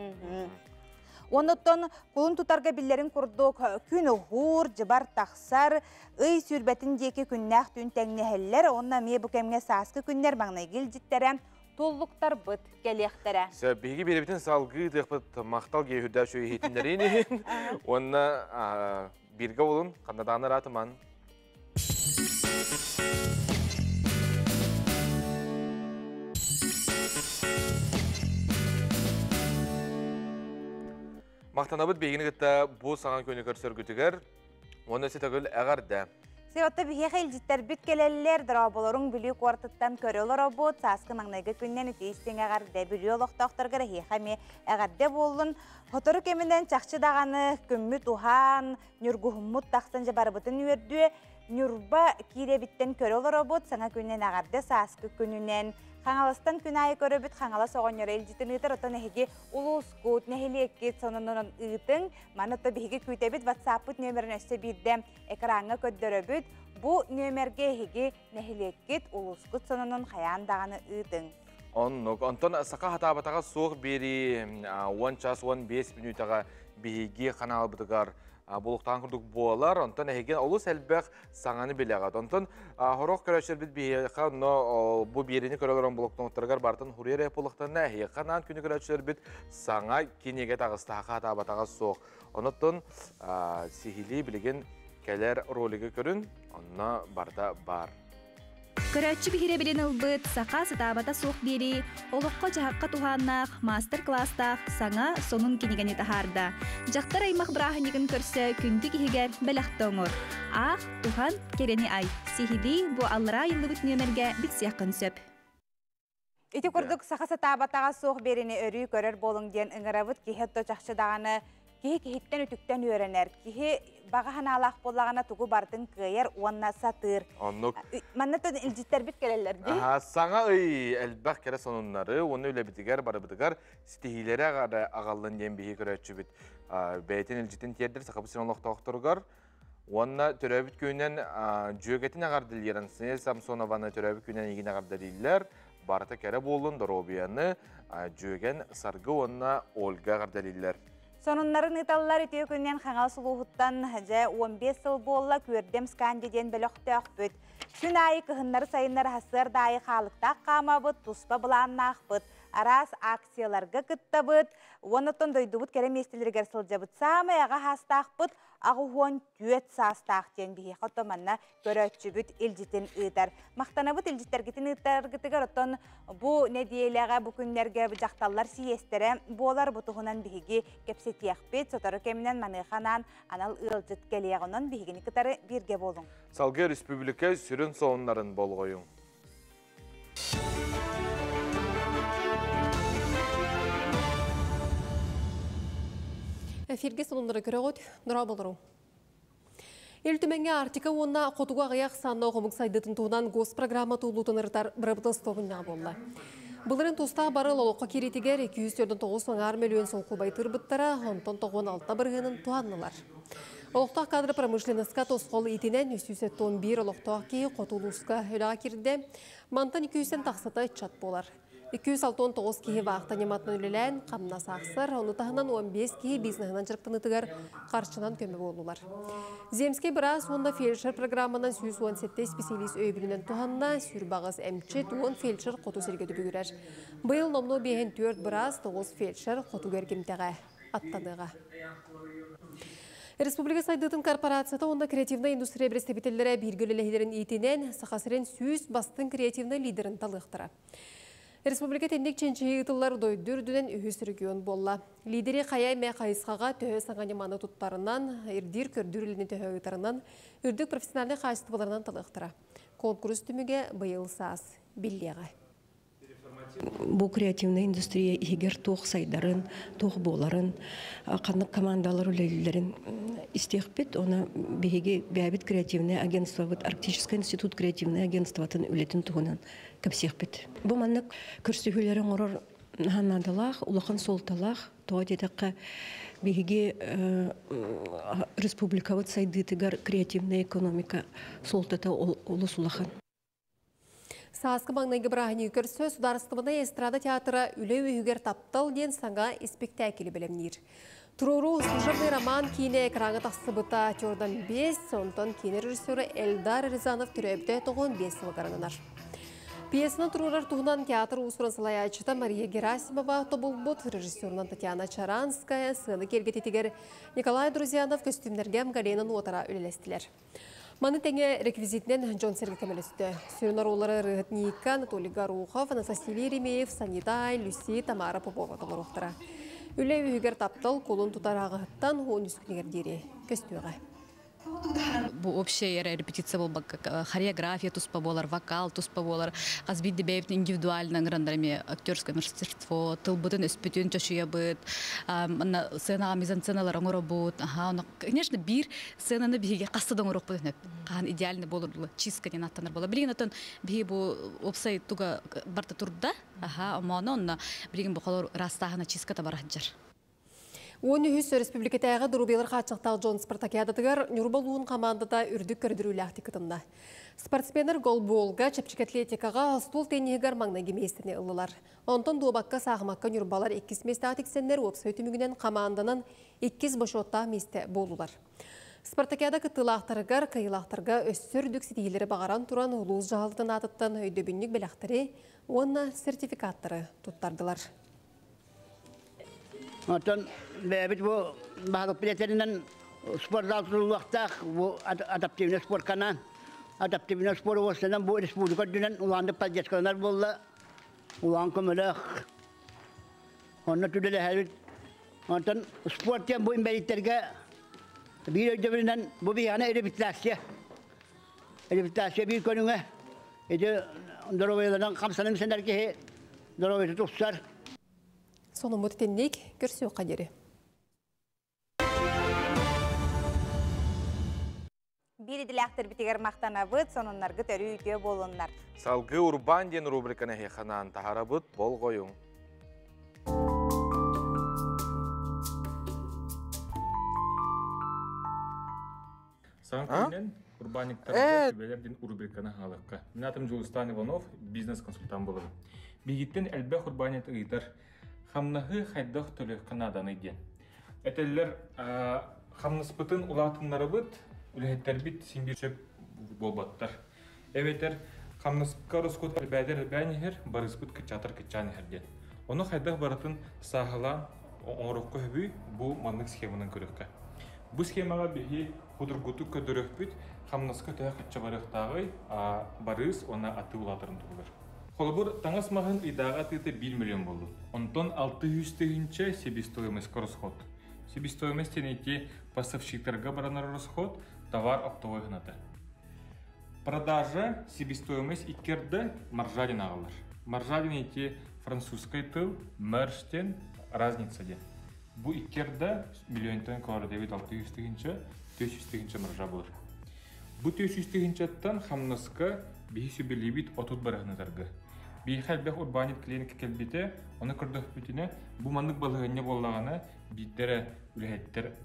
Онуттан кулун тутарга биллэрин курдук күн уһуур, дьыбар тахсар, ый сүүрбэтин диэки күннээх түүн тэҥнэһэллэр, онно эмиэ бу кэмҥэ сааскы күннэр маҥнайгы илдьиттэрэ туллуктарбыт кэлиэхтэрэ. Сөп, биһиги биэрэбитин салгыы тыахпыт махтал гиэ үрдээв үчүгэй иһитиннэриин иһин уонна бииргэ болун ханнадааны ыраатыман. Махтанабыт биһигини кытта бу саҥа күнү көрсөргүтүгэр уонна өссө төгүл эҕэрдэ. Сиотта биһиэхэ илдьиттэрбит кэлэллэр, дорооболоруҥ Бүлүү куоратыттан көрө олоробут. Сааскы маҥнайгы күннэн итии истиҥ эҕэрдэ Бүлүү олохтоохторугар эһиэхэ эмиэ эҕэрдэ буоллун. Сотору кэминэн чахчы даҕаны күммүт уһаан, ньургуһуммут тахсан дьэ барыбытын үөрдүө. Ньурба киирэбиттэн көрө олоробут. Саҥа күнүнэн эҕэрдэ сааскы күнүнэн. Хаҥаластан күн аайы көрөбүт, Хаҥалас оҕонньоро илдьитин ыытар, оттон эһиги улуускут, нэһилиэккит сонунунан ыытыҥ. Маны то биһиги күүтэбит, WhatsApp-пыт нөмерин өссө биирдэ экраҥҥа көрдөрөбүт. Бу нөмергэ эһиги нэһилиэккит, улуускут сонунун хайаан даҕаны ыытыҥ. Оннук. Онтон саха хатаабатаҕа суох биэрии 10 час 15 мүнүүтэҕэ биһиги ханаалбытыгар булуктаан курдук буолар. Онтон эһиги олус элбэх саҥаны билэҕит. Онтон хорох көрөөччүлэрбит биһиэхэ онно бу биэриини көрө олорон блокноттарыгар бартын хуруйар эһэ буоллахтарына эһиэхэ анаан күнү көрөөччүлэрбит саҥа кинигэ таҕыста хатаабатаҕа суох. Онон сиһилии билигин кэлэр ролигы көрүн, онно барыта баар. Көрөөччү биһирэбилин ылбыт саха сатаабата суох биэрии олоххо-дьаһахха туһааннаах маастар-кылаастаах саҥа сонун кинигэни таһаарда. Дьахтар аймах бырааһынньыгын көрсө күндү киһигэр бэлэхтэ оҥор. Аах, туһан, кэрэни ай. Сиһилии бу аллараа ыйыллыбыт нүөмэргэ билсиэххин сөп. Ити курдук саха сатаабатаҕа суох биэриини өрүү көрөр буолуҥ диэн ыҥырабыт. Киһи отто чахчы даҕаны киһи киһиттэн үтүктэн үөрэнэр. Киһи баҕа санаалаах буоллаҕына тугу барытын кыайар уонна сатыыр. Оннук. Манна тон илдьиттэрбит кэлэллэр дии. Саҥа ый элбэх кэрэ сонуннары уонна үлэбитигэр барыбытыгар ситиһиилэри аҕаллын диэн биһи көрөөччүбүт бэйэтин илдьитин тиэрдэр Сахабыт сирин олохтоохторугар Уонна төрөөбүт күнүнэн дьүөгэтин эҕэрдэлиир Ансия Самсонованы төрөөбүт күнүнэн эйигин эҕэрдэлииллэр. Барыта кэрэ буоллун, доруобуйаны дьүөгэн Саргы уонна Ольга эҕэрдэлииллэр. Сонуннарын ыыталлар үтүө күнүнэн Хаҥалас улууһуттан дьэ 15 сыл буолла Күөрдэм Сканди диэн бөлөхтөөхпүт. Күн аайы кыһыннары-сайыннары сарсыарда аайы хаалыктаах хаамабыт, туспа былааннаахпыт, араас акцияларга кыттабыт, уонна оттон дойдубут кэрэ миэстэлэригэр сылдьабыт. Саамай аҕа саастаахпыт 84 саастаах диэн биһиэхэ оттон манна көрөөччүбүт илдьитин ыытар. Махтанабыт илдьиттэргитин ыытаргытыгар оттон бу нэдиэлэҕэ, бу күннэргэ дьахталлар сийиэстэрэ буолар. Бу туһунан биһиги кэпсэтиэхпит. Сотору кэминэн маныаха анаан анал ыалдьыт кэлиэҕэ. Онон биһигини кытары бииргэ буолуҥ. Салгыы республика сүрүн сонуннарын болҕойуҥ. Эфирге сонуннары көрөҕүт, нұрау болору. Ил Түмэҥҥэ Арктика уонна Хотугу аҕыйах санна омук сайдыытын туһунан госпрограмма туулуутун ырытар бырабыыталыстыба мунньаҕа буолла. Былырын тустаах барыл олоххо киириитигэр 249 аҥаар мөлүйүөн солкуобай тыырбыттара, онтон 96 бырыһыанын туһаннылар. Олохтоох кадр промышленноска тосхол иитинэн 371 олохтоох киһи хоту улууска үлэҕэ киирдэ. Мантан 200-тэн тахсата ыччат буолар. 269 киһи вахта ньыматынан үлэлээн, хамнас аахсар, ону таһынан 15 киһи бизнеһынан дьарыктаныытыгар харчынан көмө буоллулар. Земский быраас уонна фельдшер программанан 117 специалист өйөбүлүнэн туһанна, сүрбаҕыс эмчит, 10 фельдшер хоту сиргэ түбүгүрэр. Быйыл номнуо 54 быраас, 9 фельдшер хотугу эргимтэҕэ аттаныаҕа. Республика сайдыытын корпорацията уонна креативнай индустрия представителлэрэ бииргэ үлэлэһиилэрин иитинэн Саха сирин 100 бастыҥ креативнай лидерин талыахтара. Республика итинник чинчийии ыытыллар дойду үрдүнэн үһүс регион буолла. Лидери хайа эмэ хайысхаҕа төһө саҥа ньыманы туттарынан, ирдиир-көрдүүр үлэни төһө ыытарынан, үрдүк профессиональнай хаачыстыбаларынан талыахтара. Конкурс түмүгэ быйыл саас биллиэҕэ. Бу креативнай индустрия иһигэр туох сайдарын, туох буоларын, ханнык командалар үлэлииллэрин истиэхпит. Оны биһиги бэйэбит креативнай агентствобыт, Арктический институт креативнай агентствотын үлэтин туһунан кэпсиэхпит. Бу маннык көрсүһүүлэри оҥорор наһаа наадалаах, улахан суолталаах. Тоҕо диэтэххэ, биһиги республикабыт сайдыытыгар креативнай экономика суолтата олус улахан. Сааскы маҥнайгы бырааһынньыгы көрсө Судаарыстыбаннай эстрада театра Үлэ үөһүгэр таптал диэн саҥа испиктээкили бэлэмниир. Туруоруу «Служебный роман» киинэ экраҥҥа тахсыбыта актердан 5, онтон киинэ режиссера Эльдар Рязанов төрөөбүтэ 95 сылыгар ананар. Пьесаны туруорар туһунан театр уус-уран салайааччыта Мария Герасимова тобулбут, режиссерунан Татьяна Чаранская, сыана киэргэтитигэр Николай Друзьянов көстүүмнэргэ Галина Нуотара үлэлэстилэр. Маны тэҥэ реквизитинэн дьон-сэргэ көмөлөстө. Сүрүн оруоллары ырыаһыт Ника, Анатолий Горохов, Анастасия Еремеев, Санитай, Люси, Тамара Попова толоруохтара. Үлэ үһүгэр таптал кулун тутар аҕыһыттан 13 күнүгэр диэри көстүөҕэ. Бу общая репетиция буолбакка, хореография туспа буолар, вокал туспа буолар. Хас биирдии бэйэбитин индивидуально ыҥыраннар эмиэ актерское мастерство, тылбытын, өспүтүн чочуйабыт, манна сценаҕа мизансценалар оҥоробут. Аха, конечно, биир сценаны биһиги хаста да оҥоруохпут өнөп. Хаһан идеально буолар чистка диэн аттанар буолар. Билигин отон биһиги бу уопсай туга барта турда. Аха, омооно онно билигин бу холор ырастааһына чистката барахджар. 13 республикатааҕы доруобуйалар хааччахтаах дьон спартакиадатыгар Ньурба улууһун хамаандата үрдүк көрдөрүүлээхтик кытынна. Спортсменнар голболга, чэпчэки атлетикаҕа, остуол тенниһигэр маҥнайгы миэстэни ыллылар. Онтон дуобакка, саахымакка ньурбалар иккис миэстэҕэ тиксэннэр уопсай түмүгүнэн хамаанданан иккис бочуоттаах миэстэ буоллулар. Спартакиада кыттыылаахтарыгар, кыайыылаахтарга өссө үрдүк ситиһиилэри баҕаран туран улуус дьаһалтатын аатыттан өйдөбүнньүк бэлэхтэри уонна сертификаттары туттардылар. Оттон бэйэбит бу баһылык билетэринэн спортзал тутуллуохтаах бу адаптивный спортканан адаптивный спорт уостанан бу республика үрдүнэн улааннык поддержкаланар буолла улаан көмөлөөх онно түлэлэһэбит онтон спорт диэн бу инбэлииттэргэ биир өйдөбүлүнэн бу биһиэхэ реабилитация реабилитация биир көрүҥэ ити доруобуйаларынан хамсанан сэнэр киһи доруобуйата тупсар. Сонуммут итинник көрсүөххэ диэри. Биир идэлээхтэрбитигэр махтанабыт, сонуннаргыт өрүү үтүө буолуннар. Салгыы Урбаан диэн рубриканы эһиэхэ таһарабыт, болҕойуҥ. Саҥа күнүнэн урбаанньыктарга сүбэлэр диэн рубриканы хаалыахха. Мин атым Дьулустаан Иванов, бизнес-консультант буолабын. Биһигиттэн элбэх урбаанньыт ыйытар хамнаһы хайдах төлүөххэ нааданый диэн. Этэллэр хамнаспытын улаатыннарабыт, үлэһиттэрбит син биир сөп буолбаттар. Эбэтэр хамнаска ороскуот элбээтэр элбээн иһэр, барыспыт кыччаатар кыччаан иһэр диэн. Ону хайдах барытын сааһылаан оҥоруохха сөбүй, бу маннык схеманан көрүөххэ. Бу схемаҕа биһи судургутук көрдөрүөхпүт, хамнаска төһө хачча барыахтааҕый, барыыс уонна атыы улаатарын туһугар. Холобур, таҥас маһын ыйдааҕы атыыта 1 миллион буоллун. Онтон 600 тыһыынча себестоимость расход. Себестоимость диэн ити поставщиктарга баранар расход, товар оптовой гыната. Продажа себестоимость иккерде маржа диэн ааҕыллар. Маржа диэн ити французскай тыл мерштен разница диэн. Бу иккерде миллионтан көрдөбүт 600 тыһыынча, 400 тыһыынча маржа болар. Бу 400 тыһыынчаттан хамнаска биһи сүбэлиибит 30 барыһынатарга. Биһиэхэ элбэх урбаанньыт клиника кэлбитэ, ону көрдөхпүтүнэ, бу маннык балаһыанньа буоллаҕына, биирдэрэ үлэһиттэр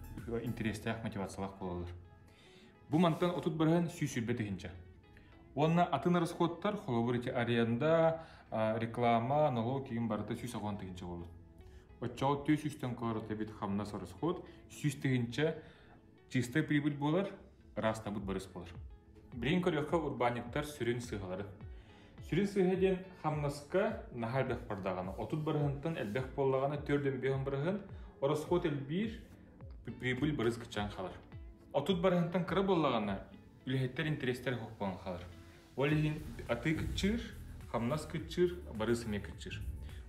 интэриэстээх мотивациялаах буолаллар. Бу мантан 30 барыһын 120 тыһыынча. Уонна атын расходтар, холобур ити аренда, реклама, налог киин барыта 110 тыһыынча буолар. Оччоҕо 400-тэн көрөтөбүт хамнас расход 100 тыһыынча чистая прибыль буолар, ыраастабыт барыс буолар. Билигин көрүөххэ урбаанньыктар сүрүн сыыһалары. Сүрүн сыыһа диэн хамнаска наһаа элбэх бардаҕына, 30 барыһынтан элбэх буоллаҕына 4,5 барыһын, расход элбиир, прибыль барыс кыччаан хаалар. 30 барыһынтан кыра буоллаҕына, үлэһиттэр интэриэстэр суох буолан хаалар. Ол иһин атыы кыччыыр, хамнас кыччыыр, барыс эмиэ кыччыыр.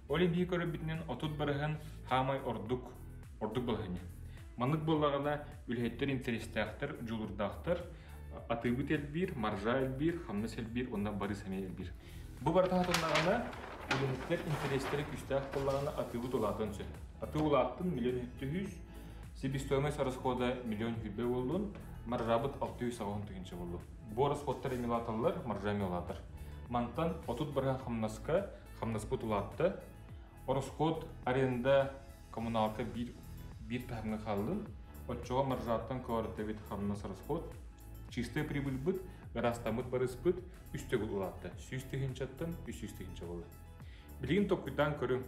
Ол иһин биһиги көрөрбүтүнэн 30 барыһын хаамай ордук, ордук балаһыанньа. Маннык буоллаҕына үлэһиттэр интэриэстээхтэр, дьулуурдаахтар, атыыбыт элбиир, маржа элбиир, хамнас элбиир уонна барыс эмиэ элбиир. Бу барыта хатаннаҕына үлэһиттэр интэриэстэрэ күүстээх буоллаҕына атыыбыт улаатыан сөп. Атыы улааттын 1 700 себестоимость расхода 1 120 буоллун, маржабыт 680 тыһыынча буоллун. Бу расходтар эмиэ улааталлар, маржа эмиэ улаатар. Мантан 30 барыһан хамнаска хамнаспыт улаатта. Расход аренда коммуналка биир биир таһымҥа хааллын. Оччоҕо маржаттан көөрөтөбүт хамнас расход. Чистая прибыльбыт, ыраастаммыт барыспыт үс төгүл улаатта. 100 тыһыынчаттан 300 тыһыынча буолла. Билигин толкуйдаан көрүҥ,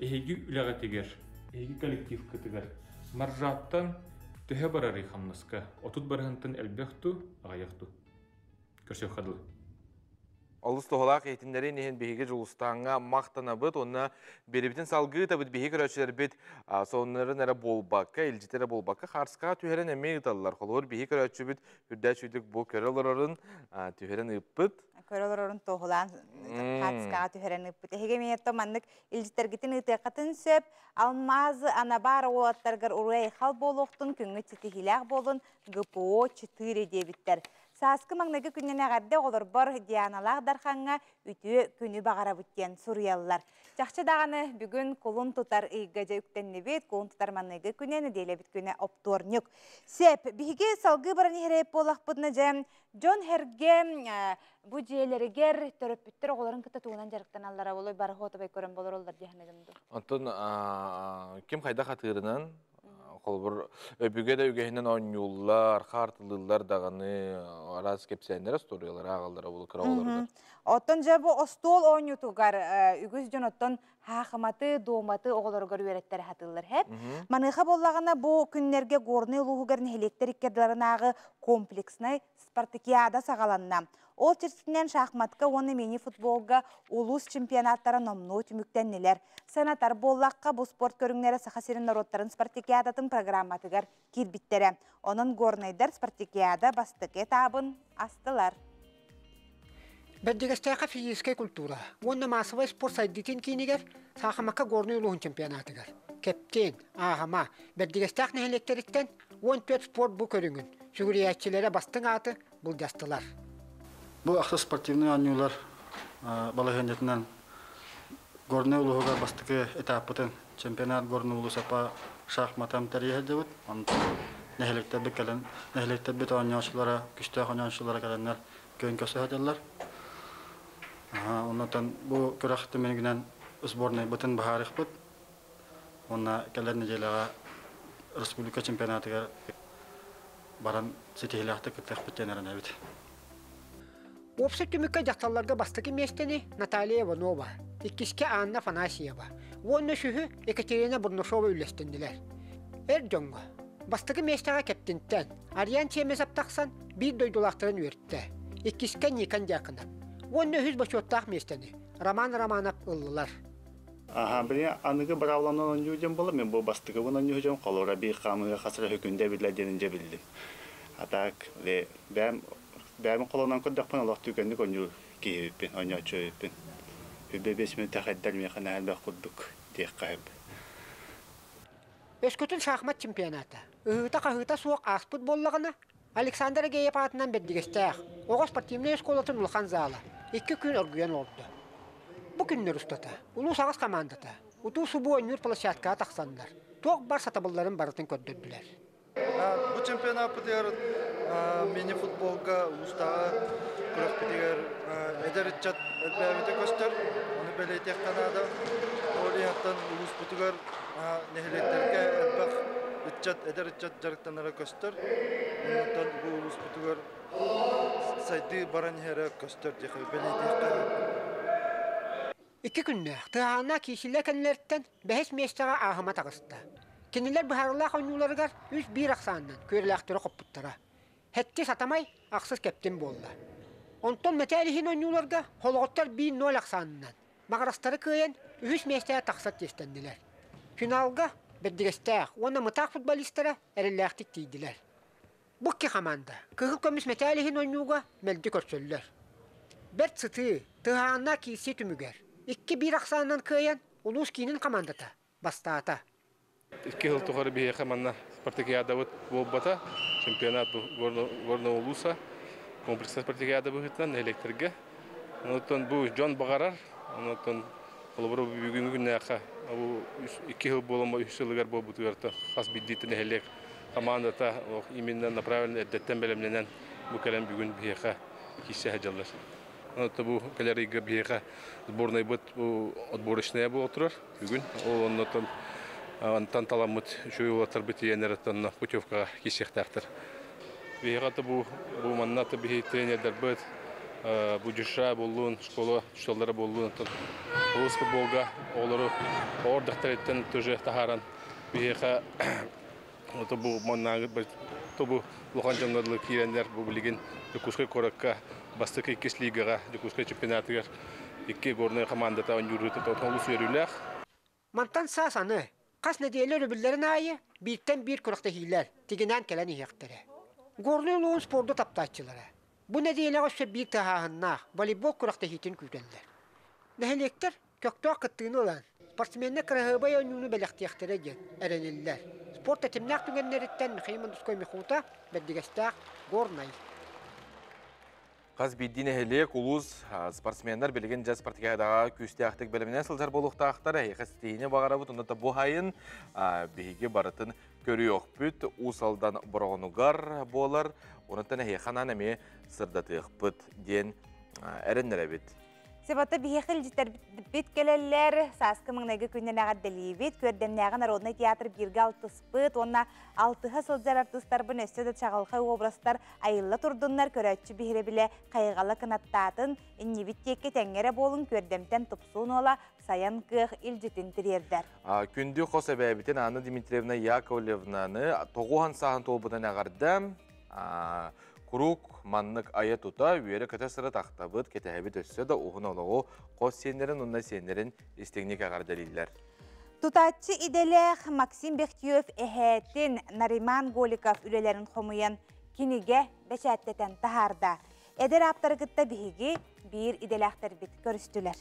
эһиги үлэҕитигэр, эһиги коллективкытыгар маржаттан төһө барарый хамнаска? 30 барыһынтан элбэх ту, аҕыйах ту? Көрсүөххэ дылы. Олус туһалаах иһитиннэрин иһин биһиги Дьулустааҥҥа махтанабыт уонна биэрибитин салгыы ыытабыт. Биһиги көрөөччүлэрбит сонуннарын эрэ буолбакка, илдьити эрэ буолбакка, хаарскаҕа түһэрэн эмиэ ыыталлар. Холобур, биһиги көрөөччүбүт үрдээ үчүгдүк бу көрө олорорун түһэрэн ыыппыт. Көрө олорорун туоһулаан хаартыскаҕа түһэрэн ыыппыт. Эһиги эмиэ маннык илдьиттэргитин ыытыаххытын сөп. Алмаз Анабар уолаттаргар уруй-айхал буолуохтун, күҥҥүт ситиһиилээх буолун, ГПО 4 диэбиттэр. Сааскы маҥнайгы күннэн эҕэрдэ оҕолорбор Дианалаах Дархаҥҥа үтүө күнү баҕарабыт диэн суруйаллар. Чахчы даҕаны бүгүн кулун тутар ыйга дьэ үктэннибит, кулун тутар маҥнайгы күнэ, нэдиэлэбит күнэ оптуорньук. Сеп, биһиги салгыы баран иһэр буоллахпытына дьэ, дьон herге бу дьиэлэригэр төрөппүттэр оҕолорун кытта тугунан дьарыктаналлара болой бары хотобай көрөн болороллор диэхэнэ дуу. Онтон ким хайдах атыырынан Холобур, өбүгэ да үгэһинэн оонньууллар, хаартылыыллар даҕаны араас кэпсээннэр, остуоруйалары ааҕаллара буолуо кыра оҕолоругар. Оттон дьэ бу остуол оонньуутугар үгүс дьон оттон хаахыматы, дуоматы оҕолоругар үөрэттэрэ сатыыллар һэп. Маныаха буоллаҕына бу күннэргэ Горнай улууһугар нэһилиэктэр иккардыларынааҕы комплекснай спартакиада саҕаланна. Ол чэрчитинэн шахматка уонна мини-футболга улуус чемпионаттара номнуо түмүктэннилэр. Санатар буоллахха, бу спорт көрүҥнэрэ Саха сирин норуоттарын спартакиадатын программатыгар киирбиттэрэ. Онон горнайдар спартакиада бастакы этабын астылар. Бэрдьигэстээххэ физическэй культура уонна маассабай спорт сайдыытын киинигэр Саахымакка Горнай улууһун чемпионатыгар Кэптиэн, Ааһама, Бэрдьигэстээх нэһилиэктэриттэн 14 спорт бу көрүҥүн сүгүрүйээччилэрэ бастыҥ ааты былдьастылар. Бу ахсыс спортивнай оонньуулар балаһыанньатынан Горнай улууһугар бастакы этаппытын чемпионат Горный улуусапа шахматам тэрийэ сылдьыбыт. Онтон нэһилиэктэрбит кэлэн нэһилиэктэрбит оонньооччулара, күстээх оонньооччулара кэлэннэр күөн көрсө сылдьаллар. Оннотон бу күрэх түмүгүнэн сборнайбытын быһаарыахпыт. Уонна кэлэр нэдиэлэҕэ республика чемпионатыгар баран ситиһиилээхтик кыттыахпыт диэн эрэнэбит. Уопсай түмүккэ дьахталларга бастакы миэстэни Наталья Иванова, иккискэ Анна Афанасьева уонна үсүһү Екатерина Бурнашова үллэстиннилэр. Эр дьоҥҥо бастакы миэстэҕэ Кэптинтэн Ариан Чемезов тахсан биир дойдулаахтарын үөртэ, иккискэ Никон Дьяконов уонна үһүс бочуоттаах миэстэни Роман Романов ыллылар. Аха, били аныгы быраабыланан оонньуу диэн буолла, мен бу бастакыбын оонньуу дьон холура биир хаамыыга хас эрэ сөкүүндэ эбиллэр диэн дьэ биллим. А так, били бэйэм бэйэм холонон көрдөхпүнэ олох түргэнник оонньуур киһи эбиппин, оонньооччу эбиппин. 25 мүнүүтэ хайдар миэхэ наһаа элбэх курдук диэххэ сөп. Өскөтүн шахмат чемпионата ыһыыта-хаһыыта суох ааспыт буоллаҕына, Александр Агеев аатынан Бэрдигэстээх оҕо спортивнай оскуолатын улахан зала икки күн оргуйан олордо. Бу күннэр устата улуус аҕыс хамаандата утуу-субуу оонньуур площадкаҕа тахсаннар, туох бар сатабылларын барытын көрдөрдүлэр. Бу чемпионаппытыгар мини-футболга улуустааҕы күрэхпитигэр эдэр ыччат элбээбитэ көстөр. Ону бэлиэтиэххэ наада. Ол иһиттэн улууспутугар нэһилиэктэргэ элбэх ыччат, эдэр ыччат дьарыктанара көстөр. Оннуттан бу улууспутугар сайдыы баран иһэрэ көстөр диэххэ бэлиэтиэххэ. Икки күннээх Тыаһааннаах киисиллэр кэннилэриттэн бэһис миэстэҕэ ааһыма таҕыста. Кинилэр быһаарыылаах оонньууларыгар үс биир ахсаанынан күөрэлээхтэри хоппуттара. Сэттис Атамай ахсыс кэптин буолла. Онтон мэтээл иһин оонньууларга холоҕоттор биир ноль ахсаанынан Маҕарастары кыайан үһүс миэстэҕэ тахсар чиэстэннилэр. Финалга Бэрдигэстээх уонна Мытаах футболистара эрэллээхтик тиийдилэр. Бу икки хамаанда кыһыл көмүс мэтээл иһин оонньууга мэлдьи көрсөллөр. Бэрт сытыы, тыһааннаах киирсии түмүгэр икки-биир ахсаанынан кыайан улуус киинин хамаандата бастаата. Икки сыл тухары биһиэхэ манна спартакиадабыт буолбата. Чемпионат Горного улууса комплекс спартакиада быһыытынан нэһилиэктэргэ. Онтон бу дьон баҕарар. Онтон холобура бүгүҥҥү күннээххэ бу икки сыл буолан үс сылыгар буолбутугар хас биирдии нэһилиэк командата именно направлен эрдэттэн бэлэмнэнэн бу кэлэн бүгүн биһиэхэ киирсэ сылдьаллар. Онто бу кэлэр ыйга биһиэхэ сборнайбыт бу отборочная буола турар бүгүн. Ол оннотон онтон таламмыт үчүгэй уолаттарбыт тиийэннэр оттон путевкаҕа киирсиэхтээхтэр. Биһиэхэ бу бу манна биһи тренердэрбит бу дюша буоллун, школа учууталлара буоллун, оттон улус футболга оҕолору оҕор дьахтарыттан тоже таһааран биһиэхэ бу маннааҕы бу улахан дьоҥҥо дылы киирэннэр бу билигин Дьокуускай куоракка бастакы иккис лигаҕа Дьокуускай чемпионатыгар икки горнай командата оонньуур олус үөрүүлээх. Мантан саас аны хас нэдиэлэ өрөбүллэрин аайы бииртэн биир күрэхтэһиилэр тигинээн кэлэн иһиэхтэрэ. Горнай улууһун спорду таптааччылара бу нэдиэлэҕэ өссө биир тыаһааһыннаах волейбол күрэхтэһиитин күүтэллэр. Нэһилиэктэр көхтөөх кыттыыны ылан, спортсменнар кыраһыабай оонньууну бэлэхтиэхтэрэ диэн эрэниллэр. Спорт тэтимнээх түгэннэриттэн Михаил Мандуской Михута, Бэрдигэстээх, Горнай. Хас биирдии нэһилиэк, улуус спортсменнар билигин дьэ спартакиадаҕа күүстээхтик бэлэмнэнэ сылдьар буолуохтаахтар. Эһиэхэ ситиһиини баҕарабыт. Онно да бу сайын биһиги барытын көрүөхпүт. Уус Алдан Бороҕонугар буолар. Онуттан эһиэхэ анаан эмиэ сырдатыахпыт диэн эрэннэрэбит. Себата биһиэхэ илдьиттэрбит кэлэллэр, сааскы маҥнайгы күннэн эҕэрдэлиибит, Күөрдэмнээҕи народнай театр бииргэ алтыспыт уонна алтыһа сылдьар артыыстарбын өссө да чаҕылхай образтар айылла турдуннар, көрөөччү биһирэбилэ хайҕала кынаттаатын, иннибит диэки тэҥҥэ эрэ буолуҥ, Күөрдэмтэн тупсуун уола Сайан кыах илдьитин тириэрдэр. Күндү хос эбээбитин Анна Дмитриевна Яковлевнаны тоҕуһан сааһын туолбутун эҕэрдэм. Куруук маннык айа-тута, үөрэ-көтө сырыт ахтабыт, кэтэһэбит өссө да уһун олоҕу хос сиэннэрин уонна сиэннэрин истиҥник эҕэрдэлииллэр. Тутааччы идэлээх Максим Бехтиев эһээтин Нариман Голиков үлэлэрин хомуйан кинигэ бэчээттэтэн таһаарда. Эдэр ааптары кытта биһиги биир идэлээхтэрбит көрүстүлэр.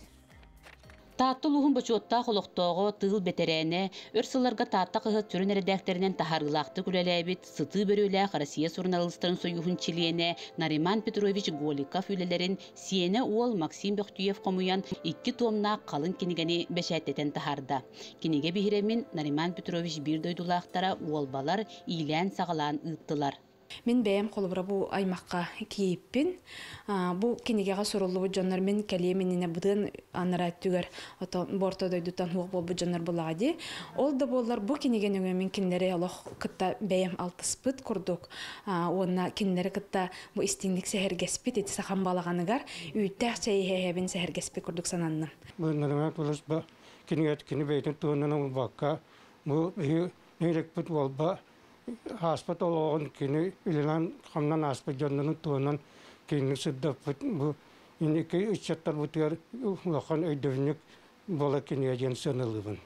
Таатта улууһун бочуоттаах олохтооҕо, тыыл бэтэрээнэ, өр сылларга Таатта хаһыат сүрүн эрэдээктэринэн таһаарыылаахтык үлэлээбит, сытыы бөрүөлээх Россия суруналыыстарын сойууһун чилиэнэ Нариман Петрович Голиков үлэлэрин сиэнэ уол Максим Бөхтүев хомуйан икки туомнаах халыҥ кинигэни бэчээттэтэн таһаарда. Кинигэ биһирэмин Нариман Петрович биир дойдулаахтара уолбалар иилээн-саҕалаан ыыттылар. Мин бэйэм холобура бу аймахха кийииппин. Бу кинигэҕэ суруллубут дьоннор мин кэлиэм иннинэ бытыан анараа өттүгэр ото борто дойдуттан суох буолбут дьоннор булаҕа дии. Ол да буоллар бу кинигэ нөҥүө мин кинилэри олох кытта бэйэм алтыспыт курдук уонна кинилэри кытта бу истиҥник сэһэргэспит ити сахам балаҕаныгар үүттээх чэй иһэһэбин сэһэргэспит курдук сананным. Бу Нариман Павлович бу кинигэ кини бэйэтин туһунан ылбакка бу биһи нэһилиэкпит уолба ааспыт олоҕун кини үлэлээн-хамнаан ааспыт дьоннорун туһунан киэҥник сырдаппыт бу инники ыччаттарбытыгар улахан өйдөбүнньүк буолар кинигэ диэн сыаналыыбын.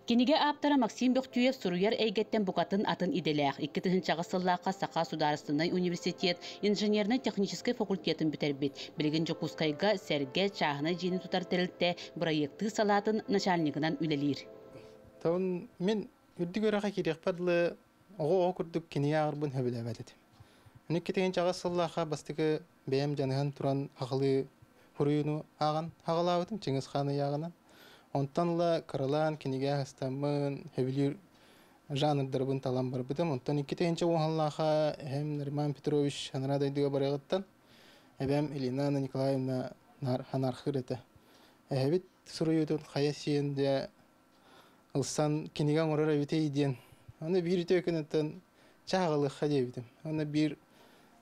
Кинигэ ааптара Максим Бөхтүев суруйар эйгэттэн букатын атын идэлээх. 2000 сыллаахха Саха судаарыстыбаннай университет инженернай-техническэй факультетын бүтэрбит. Билигин Дьокуускайга Сэргэ чааһынай дьиэни тутар тэрилтэ бырайыактыыр салаатын начальнигынан үлэлиир. Тон мин Үрдүк үөрэххэ киириэхпэр дылы оҕо-оҕо курдук кинигэ ааҕарбын сөбүлээбэт этим. Аны иккитигин сыллаахха бастакы бэйэм дьаныһан туран аҕалыы суруйууну ааҕан аҕалаабытым Чыҥыс Хаан ыйааҕынан. Онтон ыла кыралаан кинигэ астаммын, сөбүлүүр жанрдарбын талан барбытым. Онтон иккитигинчэ уоһаллаахха эһэм Нариман Петрович анараа дойдуга барыаҕыттан эбэм Елена Николаевна ханархыыр этэ. Эһэбит суруйуутун хайа сиэн дьэ ылсан кинигэ оҥорор эбитий диэн. Аны биир үтүө күнүттэн чааҕылыахха диэбитим. Аны биир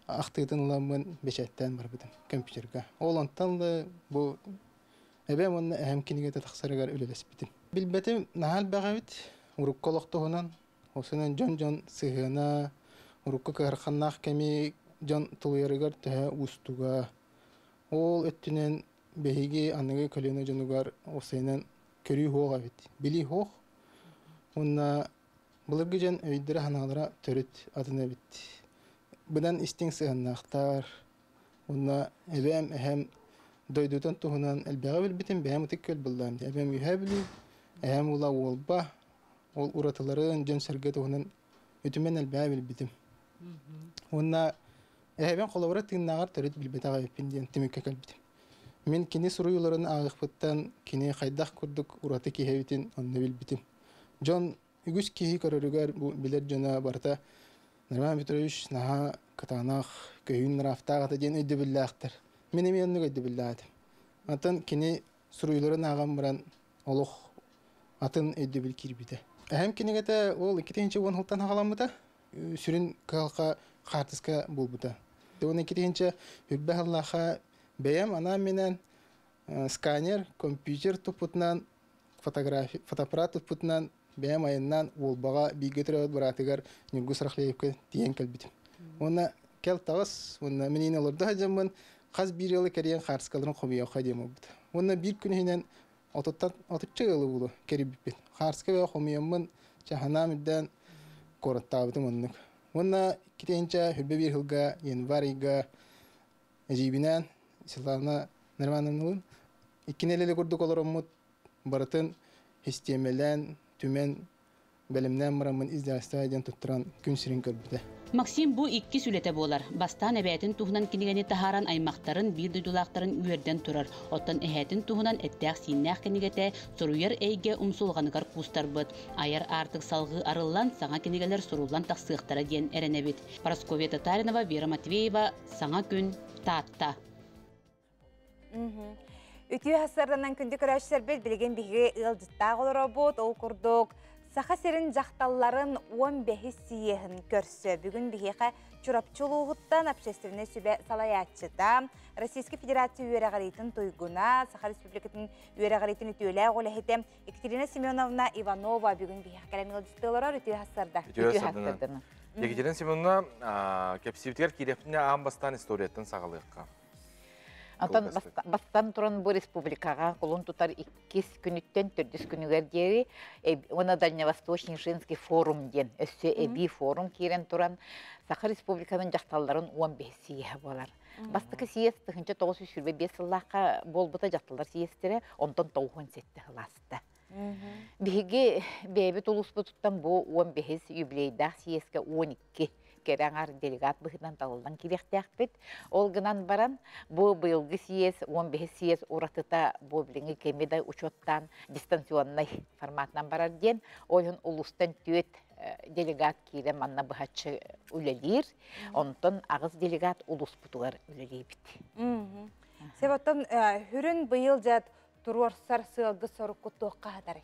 ахтыытын ыламмын бэчээттээн барбытым компьютерга. Ол онтон да бу эбэм уонна эһэм кинигэтэ тахсарыгар үлэлэспитим. Билбэтим наһаа элбэх эбит. Урукку олох туһунан, осунан дьон-дьон сыһыана, урукку кыһарханнаах кэми дьон тулуйарыгар төһө уустуга. Ол өттүнэн биһиги аныгы көлүөнэ дьонугар осуйанан көрүү суох эбит. Билии суох. Уонна былыргы дьон өйдөрө-санаалара төрүт атын эбит. Быдан истиҥ сыһыаннаахтар. Уонна эбээм, эһэм дойдутун туһунан элбэҕи билбитим, бэйэм ытык күөл буллаам дии. Эбээм Үөһээ Бүлүү, эһэм уола Уолба. Ол уратыларын, дьон-сэргэ туһунан үтүмэн элбэҕи билбитим. Уонна эһэбин холобура тыыннааҕар төрүт билбэтэх эбиппин диэн түмүккэ кэлбитим. Мин кини суруйууларын ааҕыахпыттан кини хайдах курдук ураты киһи эбитин онно билбитим. Дьон үгүс киһи көрөрүгэр бу билэр дьоно барыта Роман Петрович наһаа кытаанах, көһүүн нравтаах этэ диэн өйдөбүллээхтэр. Мин эмиэ оннук өйдөбүллээх этим. Онтон кини суруйууларын ааҕан баран олох атын өйдөбүл киирбитэ. Эһэм кинигэтэ ол 2010 сылтан саҕаламмыта. Сүрүн кыһалҕа хаартыска буолбута. Уон иккитинчи үрбэ сыллаахха бэйэм анаан-минээн сканер, компьютер туппутунан, фотография, фотоаппарат туппутунан бэйэм айаннаан Уолбаҕа бииргэ төрөөбүт быраатыгар Ньургу Сарахлеевка тиийэн кэлбитим. Уонна кэл таҕыс, уонна мин иин олордо сылдьаммын хас биир ыалы кэрийэн хаартыскаларын хомуйуохха диэн буолбута. Уонна биир күн иһинэн отуттан отучча ыалы булу кэрийбиппит. Хаарска бэйэ хомуйаммын, чаһанаам үрдээн куораттаабытым оннук. Уонна иккитинчэ хүрбэ биир сылга январь ыйга эдьиийбинээн Светлана Нормановналыын икки нэдиэлэ курдук олороммут барытын систиэмэлээн, түмэн бэлэмнээн бараммын издательство диэн туттаран күн сирин көрбүтэ. Максим бу иккис үлэтэ буолар. Бастаан эбээтин туһунан кинигэни таһааран аймахтарын, биир дойдулаахтарын үөрдэн турар. Оттон эһээтин туһунан эттээх-сииннээх кинигэтэ суруйар эйгэ умсулҕаныгар куустарбыт. Айар аартык салҕыы арыллан, саҥа кинигэлэр суруллан тахсыахтара диэн эрэнэбит. Парасковья Татаринова, Вера Матвеева, Саҥа күн, Таатта. Үтүө сарсыарданан күндү көрөөччүлэрбит, билигин биһиги ыалдьыттаах олоробут. Ол курдук Саха сирин дьахталларын 15 съеһин көрсө бүгүн биһиэхэ Чурапчы улууһуттан общественнай сүбэ салайааччыта, Российскай Федерация үөрэҕириитин туйгуна, Саха Республикатын үөрэҕириитин үтүөлээх үлэһитэ Екатерина Семеновна Иванова бүгүн биһиэхэ кэлэн ыалдьыттыы олорор. Үтүө сарсыарда. Үтүө сарсыарданан. Екатерина Семеновна, кэпсиибитигэр киириэхпитинэ аан бастаан историяттан саҕалыахха. Онтон бастан туран бу республикаҕа кулун тутар иккис күнүттэн төрдүс күнүгэр диэри уонна Дальневосточный женский форум диэн өссө эбии форум киирэн туран Саха Республикатын дьахталларын 15 съеһэ буолар. Бастакы съезд 1925 сыллаахха буолбута дьахталлар съезтэрэ, онтон 97 сылааста. Биһиги бэйэбит улууспутуттан бу 15 юбилейдаах съезкэ 12 кэрэ аҥар делегат быһыытынан талыллан киириэхтээхпит. Ол гынан баран, бу быйылгы съезд, 15 съезд уратыта бу билиҥҥи кэми да учуоттаан дистанционнай форматынан барар диэн, ол иһин улуустан түөрт делегат киирэн манна быһаччы үлэлиир. Онтон аҕыс делегат улууспутугар үлэлиибит. Сөп, оттон хүрүн быйыл дьат туруорсар сыалгы сорукку туохха хатарый?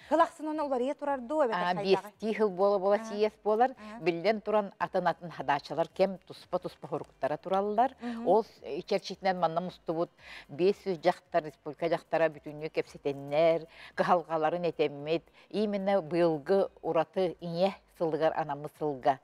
Хыл ахсын оны уларыйа турар дуу эбэтэр хайдаҕый? Биэстии хыл буола-буола сийиэс буолар. Биллэн туран атын-атын хадаачалар кэм туспа-туспа хоруктара тураллар. Ол чэрчитинэн манна мустубут 500 дьахтар, республика дьахтара бүтүннүү кэпсэтэннэр, кыһалҕаларын этэммит, именно быйылгы ураты ийэ сылыгар анаммыт сылга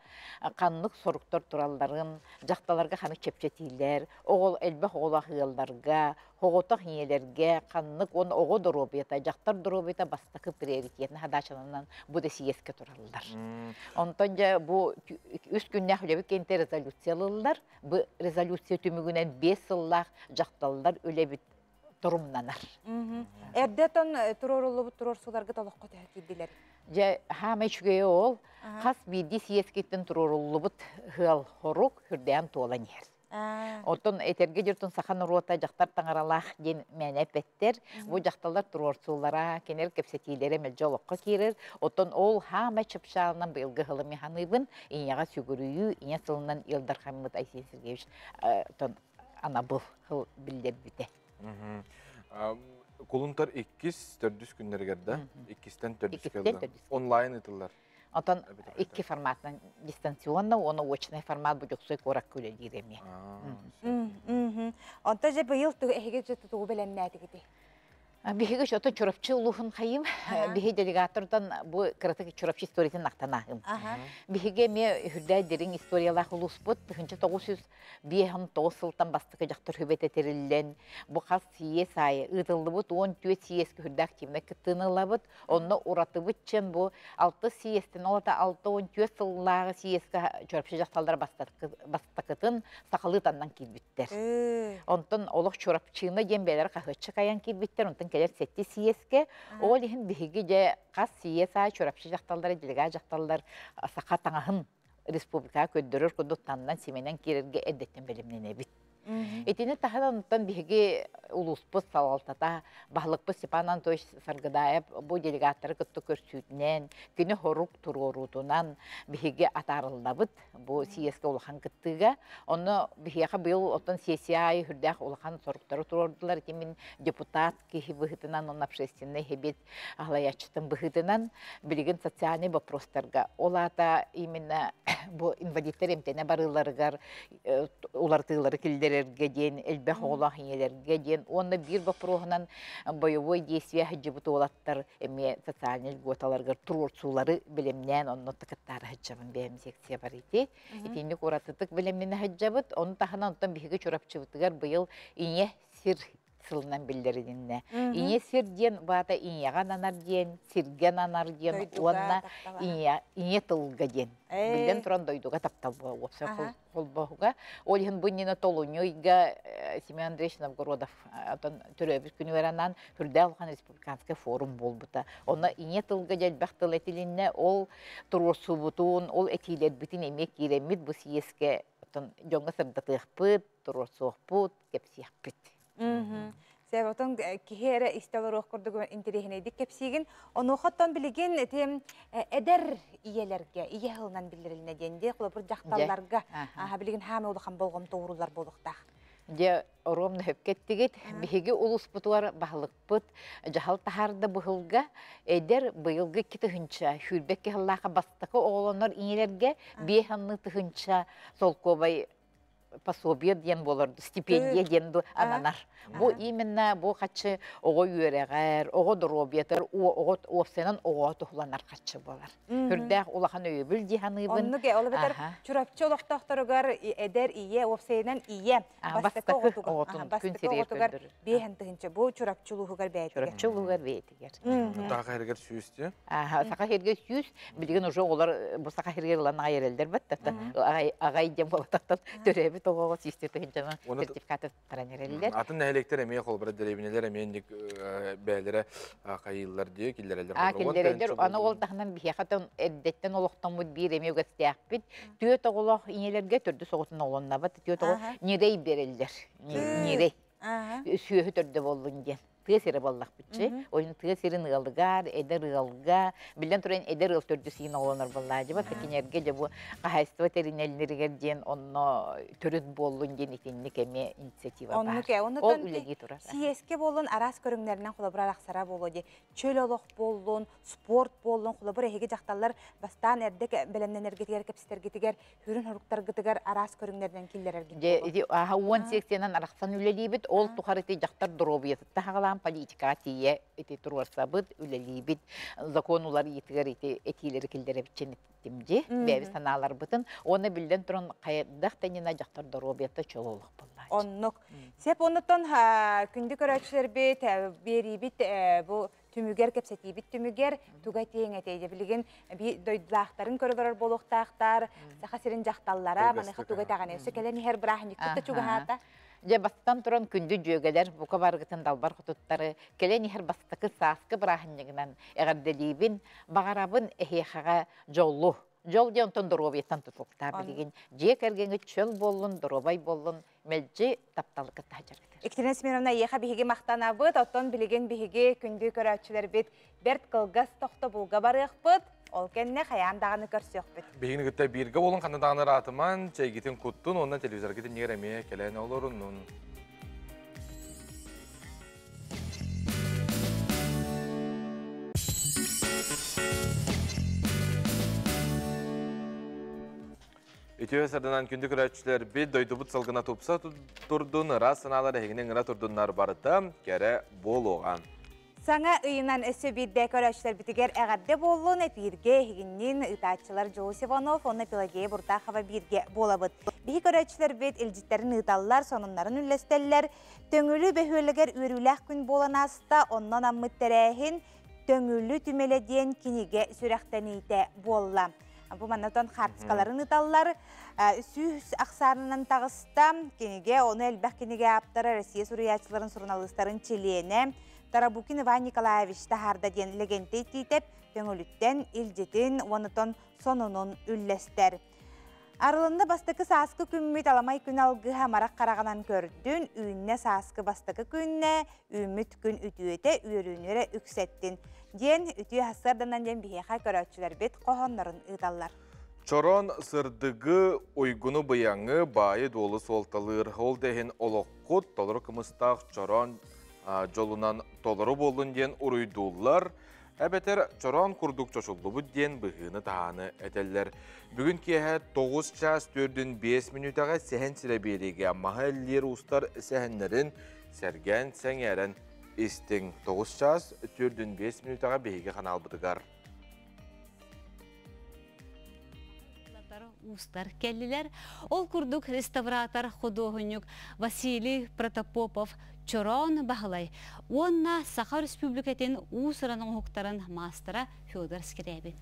ханнык соруктар туралларын, дьахталарга ханнык чэпчэтиилэр, оҕол элбэх оҕолоох ыалларга, соҕотох ийэлэргэ ханнык уонна оҕо доруобуйата, дьахтар доруобуйата бастакы приоритетын хадаачаланан бу да сийиэскэ тураллар. Онтон дьэ бу үс күннээх үлэбит кэнтэ резолюция ылыллар. Бу резолюция түмүгүнэн 5 сыллаах дьахталлар үлэбит торумнанар. Эрдэ тон туруоруллубут туруорсууларгыт олоххо төһө киирдилэр? Дьэ, хаамай үчүгэйэ ол. Хас биирдии сийиэскиттэн туруоруллубут ыал хорук үрдээн туолан иһэр. Оттон этэргэ дьөртөн саха норуота дьахтар таҥаралаах диэн мээнэ эппэттэр. Бу дьахталлар туруорсуулара, кинилэр кэпсэтиилэрэ мэлдьи олоххо киирэр. Оттон ол хаамай чыпчаалынан быйылгы сылым ханыыбын, ийэҕэ сүгүрүйүү, ийэ сылынан Ил Дархаммыт Айсен Сергеевич анабыл сыл биллэрбитэ. Кулунтар иккис, төрдүс күннэригэр да, иккистэн төрдүскэ онлайн ыытыллар. Отон икки форматынан дистанционно уонна очный формат бу Дьоксуй куоракка үлэлиир эмиэ. Онто же быйыл эһиги тугу бэлэмнээтигити? Биһиги ото Чурапчы улууһун хайым. Биһи делегатордан бу кыратык Чурапчы историятын ахтанаһым. Биһиги эмиэ үрдээ дириҥ историялаах улууспут 1959 сылтан бастакы дьахтар хүбэтэ тэриллэн, бу хас сийиэс аайы ыытыллыбыт 14 сийиэскэ үрдэ активнай кыттыыны ылабыт. Онно уратыбыт чен бу алты сийиэстэн, ол ата 64 сыллааҕы сийиэскэ Чурапчы дьахталлара бастакытын сахалыы таннан киирбиттэр. Онтон олох Чурапчыына диэн бэйэлэрэ хаһыаччы кайан киирбиттэр, онтон кэлэр сэттис сийиэскэ. Ол иһин биһиги дьэ хас сийиэс аайы Чурапчы дьахталлара, делегат дьахталлар саха таҥаһын республикаҕа көрдөрөр курдук таннан симэнэн киирэргэ эрдэттэн бэлэмнэнэбит. Итини таһынан онтон биһиги улууспут салалтата, баһылыкпыт Степан Анатольевич Саргыдаев бу делегаттары кытта көрсүүтүнэн, кини хорук туруоруутунан биһиги атаарыллабыт бу съезкэ улахан кыттыыга. Онно биһиэхэ быйыл оттон сессия аайы үрдээх улахан соруктары туруордулар. Ити мин депутат киһи быһыытынан, онно общественный хэбит аһылайааччытын быһыытынан билигин социальный вопростарга, ол аата именно бу инвалидтар эмтэнэ барыыларыгар уларытыылары киллэрэргэ диэн, элбэх оҕолоох ийэлэргэ диэн уонна биир боппуруоһунан боевой действие сылдьыбыт уолаттар эмиэ социальный льготаларыгар туруорсуулары бэлэмнээн онно кыттаары сылдьабын бэйэм секция бар ити. Итинник уратытык бэлэмнэнэ сылдьабыт. Ону таһынан онтон биһиги Чурапчыбытыгар быйыл ийэ сир сылынан биллэрилиннэ. Ийэ сир диэн баата ийэҕэ ананар диэн, сиргэ ананар диэн уонна ийэ, ийэ тылга диэн. Биллэн туран дойдуга таптал уопсай холбоһуга. Ол иһин бу иннинэ толунньу ыйга Семен Андреевич Новгородов отон төрөөбүт күнүгэр анаан Хүрдээх улахан республиканскай форум буолбута. Онно ийэ тылга дьэлбэх тыл этилиннэ, ол туруорсуубутун, ол этиилэрбитин эмиэ киирэммит бу съезкэ отон дьоҥҥо сырдатыахпыт, туруорсуохпут, кэпсиэхпит. Сөп, отон киһи эрэ истэ олоруох курдук интэриэһинэйдик кэпсиигин. Онуоха оттон билигин ити эдэр ийэлэргэ ийэ сылынан биллэрилинэ диэн дии, холобур дьахталларга билигин хаамы улахан болҕомто ууруллар буолуохтаах. Дьэ, оруомна хөпкө эттигит. Биһиги улууспутугар баһылыкпыт дьаһал таһаарда быһылга эдэр быйылгы 2 тыһыынча 22 сыллаахха бастакы оҕолонор ийэлэргэ 50 тыһыынча солкуобай пособие диэн буолар, стипендия диэн ананар. Бу именно бу хаччы оҕо үөрэҕэр, оҕо доруобуйатыгар, оҕо уопсайынан оҕо туһуланар хаччы буолар. Хүрдээх улахан өйөбүл дии саныыбын. Оннук ол эбэтэр Чурапчы олохтоохторугар эдэр ийэ, уопсайынан ийэ бастакы оҕотун күн оҕотугар 50 тыһыынча бу Чурапчы улууһугар бэйэтигэр. Чурапчы улууһугар бэйэтигэр. Саха сиригэр 100 ти. Саха сиригэр 100, билигин уже оҕолор бу Саха сиригэр ылан аҕай эрэллэр бат аҕай диэн буолатахтан төрөөбүт оҕоҕо 100 тыһыынчанан сертификаты таран эрэллэр. Атын нэһилиэктер эмиэ холбара дэриэбинэлэр эмиэ инник бээлэрэ хайыыллар дии киллэрэллэр. А киллэрэллэр. Аны ол таһынан биһиэхэ эрдэттэн олохтоммут биир эмиэ үгэстээхпит. Түөрт оҕолоох ийэлэргэ төрдүс оҕотун оҕолоннобот түөрт оҕо ньирэй береллер. Ньирэй. Сүөһү төрдө боллун диэн тыа сирэ буоллахпытчы. Ойун тыа сирин ыалыгар, эдэр ыалга, билэн туран эдэр ыал төрдүс иин оҕолонор буоллаажыба, кинерге же бу хаһайство тэринэллэригэр диэн онно төрүт буоллун диэн итинник эмиэ инициатива бар. Ол үлэлии турар. Сиэске боллун араас көрүҥнэринэн холобур арахсара болу ди. Чөл олох боллун, спорт боллун, холобур эһиги дьахталлар бастаан эрдэ бэлэмнэнэргитигэр, кэпсэтэргитигэр, хүрүн хоруктаргытыгар араас көрүҥнэринэн киллэрэргит. Же ити аха 10 секциянан арахсан үлэлиибит, ол тухары ити дьахтар доруобуйатытта хагалаан политикаҕа тиийэ ити туруорсабыт, үлэлиибит, закон улар иитигэр ити этиилери киллэребитчен иттимжи, бэйэбит санааларбытын, уонна биллэн туран хайдах тэнина дьахтар доруобуйата чөл олох боллаачы. Оннук. Сеп оннуттан күндү көрөөччүлэрбит, биэриибит бу түмүгэр, кэпсэтиибит түмүгэр туга тиэҥ этейде билигин би дойдулаахтарын көрөлөрөр буолуохтаахтар, Саха сирин дьахталлара маныха туга тэҕэне өссө кэлэн иһэр бырааһынньыкпыт да чугаһаата. Дьэ бастан туран күндү дьүөгэлэр бука баргытын далбар хотуттары кэлэн иһэр бастакы сааскы бырааһынньыгынан эҕэрдэлиибин, баҕарабын эһиэхэҕэ дьоллу. Дьол диэн онтон доруобуйаттан тутулуктаах билигин дьиэ кэргэҥҥит чөл буоллун, доруобай буоллун, мэлдьи тапталы кытта сылдьаргытыгар. Екатерина Семеновна, эйиэхэ биһиги махтанабыт, оттон билигин биһиги күндү көрөөччүлэрбит бэрт кылгас тохтобулга барыахпыт, ол кэннэ хайаан даҕаны көрсүөхпүт. Биһигини кытта бииргэ болун ханна даҕаны ыраатыман, чэйгитин куттун, уонна телевизоргытын ньигэр эмиэ кэлэн олоруннун. Үтүө сарданан күндү көрөөччүлэр бит дойдубут салгына тупса турдун, ыраас санаалар эһигини ыҥыра турдуннар барыта кэрэ буолуоҕа. Саҥа ыйынан өссө биирдэ көрөөччүлэрбитигэр эҕэрдэ буоллун, эпииргэ эһигиннин ыытааччылар Дьулус Иванов уонна Пелагея Буртахова бииргэ буолабыт. Биһи көрөөччүлэрбит илдьиттэрин ыыталлар, сонуннарын үллэстэллэр. Төҥүлү бөһүөлэгэр үөрүүлээх күн буолан ааста, оннон аммыт тэрээһин Төҥүлү түмэлэ диэн кинигэ сүрэхтэниитэ буолла. Бу маннатан хаартыскаларын ыталлар. 100 ахсаанынан таҕыста. Кинигэ, ону элбэх кинигэ ааптара Россия суруйааччыларын суруналыыстарын чилиэнэ Тарабукин Иван Николаевич таһаарда диэн Лэгэнтэй Тиитэп Төҥүлүттэн илдьитин уонутон сонунун үллэстэр. Арылынна бастакы сааскы күммүт аламай күн алгыһа марах хараҕынан көрдүн, үүннэ сааскы бастакы күннэ, үүммүт күн үтүөтэ үөрүүнүрэ үксэттин диэн үтүө хассарданан диэн биһиэхэ көрөөччүлэрбит хоһооннорун ыыталлар. Чорон сырдыгы, уйгуну быйаңы, баайы дуолу суолталыыр. Ол да иһин олоххут толору кымыстаах чорон дьолунан толору буоллун диэн уруйдууллар. Эбэтэр чороон курдук чочуллубут диэн быһыыны таһааны этэллэр. Бүгүн киэһэ 9 час 4-5 мүнүүтэҕэ сэһэн сирэ биэриигэ маһа эллиэр уустар сэһэннэрин сэргээн сэҥээрэн истиҥ. 9 час 4-5 мүнүүтэҕэ биһиги ханаалбытыгар. Уустар кэллилэр. Ол курдук реставратор худуоһунньук Василий Протопопов Чороон Баһылай уонна Саха Республикатын уус-уран оҥоһуктарын маастара Федор Скрябин.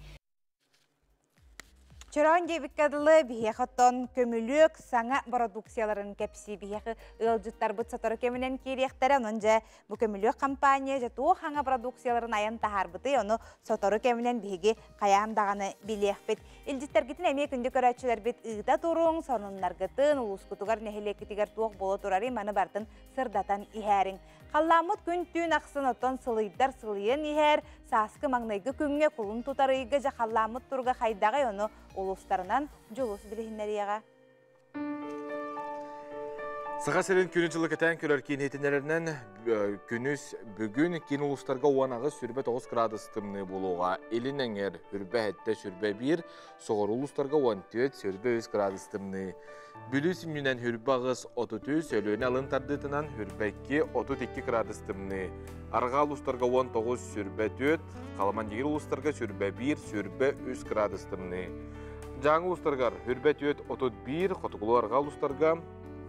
Чороон диэбиккэ дылы биһиэхэ оттон көмүлүөк саҥа продукцияларын кэпсии биһиэхэ ыалдьыттарбыт сотору кэминэн киириэхтэрэ. Онон дьэ бу көмүлүөк компания дьэ туох хаҥа продукцияларын айан таһаарбытый, ону сотору кэминэн биһиги хайаан даҕаны билиэхпит. Илдьиттэргитин эмиэ күндү көрөөччүлэрбит ыыта туруҥ, сонуннаргытын, улуускутугар, нэһилиэккитигэр туох буола турарый маны бартын сырдатан иһээриҥ. Халлааммыт күн-түүн ахсын оттон сылыйдар сылыйан иһэр, сааскы маҥнайгы күҥҥэ кулун тутар ыйга дьэ халлааммыт туруга хайдаҕый ону улуустарынан Дьулус билиһиннэриэҕэ. Саха сирин күнү-дьылы кэтээн көрөр киин иһитиннэрэринэн күнүс бүгүн киин улуустарга 18 сүрбэ 9 градус тымныы буолуоҕа. Илин эҥэр үрбэ 7 сүрбэ 1, соҕуруу улуустарга 14 сүрбэ 3 градус тымныы. Бүлүү сүнньүнэн хүрбэ 8 33, Өлүөнэ алын тардыытынан хүрбэ 2 32 градус тымныы. Арҕаа улуустарга 19 сүрбэ 4, Халаман-Дигир улуустарга сүрбэ 1 сүрбэ 3 градус тымныы. Дьааҥы улуустарыгар хүрбэ 4 31, хотугулуу-арҕаа улуустарга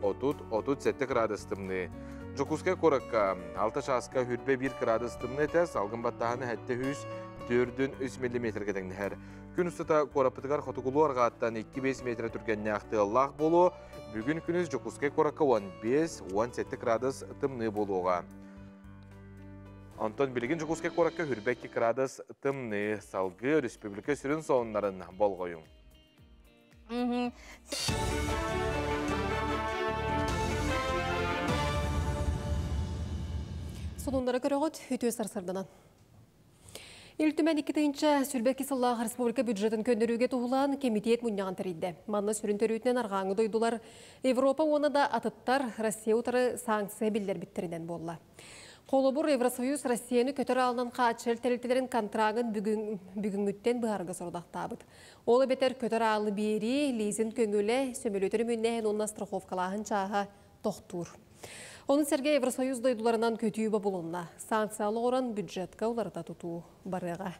30-37 кыраадыс тымныы. Дьокуускай куоракка 6 чааска хүрбэ 1 кыраадыс тымныы этэ, салгын баттааһына 704 3 миллиметргэ тэҥнэһэр. Күн устата куораппытыгар хотугулуу арҕааттан 2-5 метр түргэннээх тыаллаах буолуо. Бүгүн күнүс Дьокуускай куоракка 15-17 кыраадыс тымныы буолуоҕа. Онтон билигин Дьокуускай куоракка хүрбэ 2 кыраадыс тымныы. Салгыы республика сүрүн сонуннарын болҕойуҥ. Сонуннары көрөҕүт, үтүө сарсырданан. Ил Түмэн 2022 сыллаах республика бюджетын көннөрүүгэ туһулаан кэмитиэт мунньаҕын тэрийдэ. Манна сүрүн төрүүтүнэн арҕааҥы дойдулар Европа уонна да атыттар Россия утары санкция биллэрбиттэринэн буолла. Холобур, Евросоюз Россияны көтөр аалынан хааччыйар тэрилтэлэрин контрагын бүгүҥҥүттэн быһарга сорудахтаабыт. Ол эбэтэр көтөр аалы биэрии, лизинг көҥүлэ, сөмөлүөтү өрөмүөннээһин уонна страховкалааһын чааһа тохтуур. Ону сэргэ Евросоюз дойдуларынан көтүү бобулунна. Санкциялы оҥорон бюджетка уларыта тутуу барыаҕа.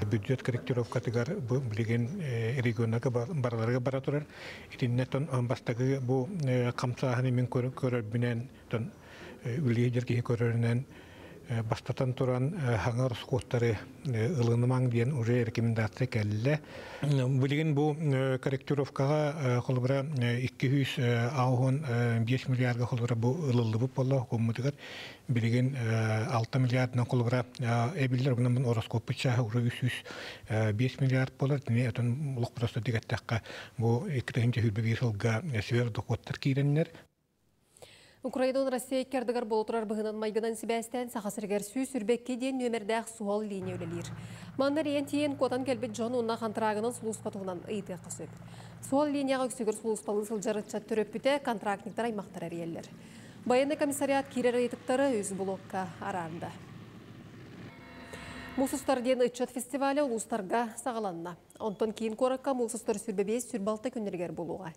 Бюджет корректировкатыгар бу билигин регионнарга барыларыгар бара турар. Итиннэ бастакы бу хамсааһыны мин көрөрбүнэн үлэлиир киһи көрөрүнэн бастатан туран хаҥа ороскуоттары ылынымаҥ диэн уже рекомендация кэллэ. Билигин бу корректировкаҕа холобура 265 миллиардга холобура бу ылыллыбыт буолла хокуоммутугар билигин 6 миллиардынан холобура эбиллэр онон ороскуоппут чааһа уже 305 миллиард буолар. Тини отон олох просто дигэттэххэ бу 2021 сылга сверхдоходтар киирэннэр. Украинадан Россия икки ардыгар буола турар быһыынан-майгынан сибээстээн Саха сиригэр 122 диэн нүөмэрдээх суһал линия үлэлиир. Манна эрийэн тиийэн куотан кэлбит дьон уонна хантыраагынан сулууспа туһунан ыйытыахха сөп. Суһал линияҕа үксүгэр сулууспалыы сылдьар ыччат төрөппүтэ, контрактниктар аймахтара эрийэллэр. Байыаннай комиссариат киирэр ыйытыктары үс блокка араарда. Муус устар диэн ыччат фестиваля улуустарга саҕаланна. Онтон киин куоракка муус устар 25-26 күннэригэр буолуоҕа.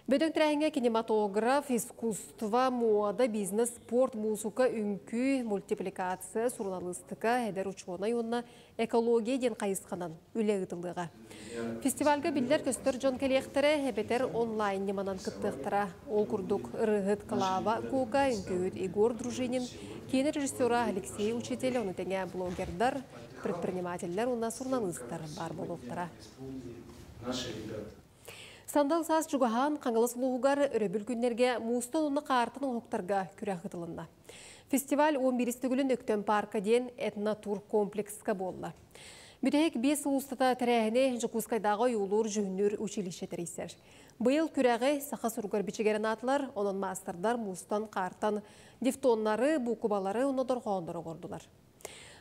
Бөдөҥ тэрээһиҥҥэ кинематограф, искусство, муода, бизнес, спорт, муусука, үҥкүү, мультипликация, суруналыыстыка, эдэр учуонай уонна экология диэн хайысханан үлэ ыытыллыаҕа. Фестивальга биллэр-көстөр дьон кэлиэхтэрэ, эбэтэр онлайн ньыманан кыттыахтара. Ол курдук, ырыаһыт Клава Кока, үҥкүүһүт Егор Дружинин, киинэ режиссера Алексей Учитель, ону тэҥэ блогердар, предпринимателлэр уонна суруналыыстар баар буолуохтара. Сандал саас чугаһаан Хаҥалас улууһугар өрөбүл күннэргэ муустан уонна хаартан оҥоһуктарга күрэх ыытылынна. Фестиваль 11 төгүлүн Өктөм парка диэн этнотур комплекска буолла. Бүтэһик 5 сыл устата тэрээһини Дьокуускайдааҕы ойуулуур-дьүһүннүүр училище тэрийсэр. Быйыл күрэҕи саха суругар бичигэрин аатылар, онон маастардар муустан, хаартан дифтоннары, буукубалары уонна дорҕооннору оҥордулар.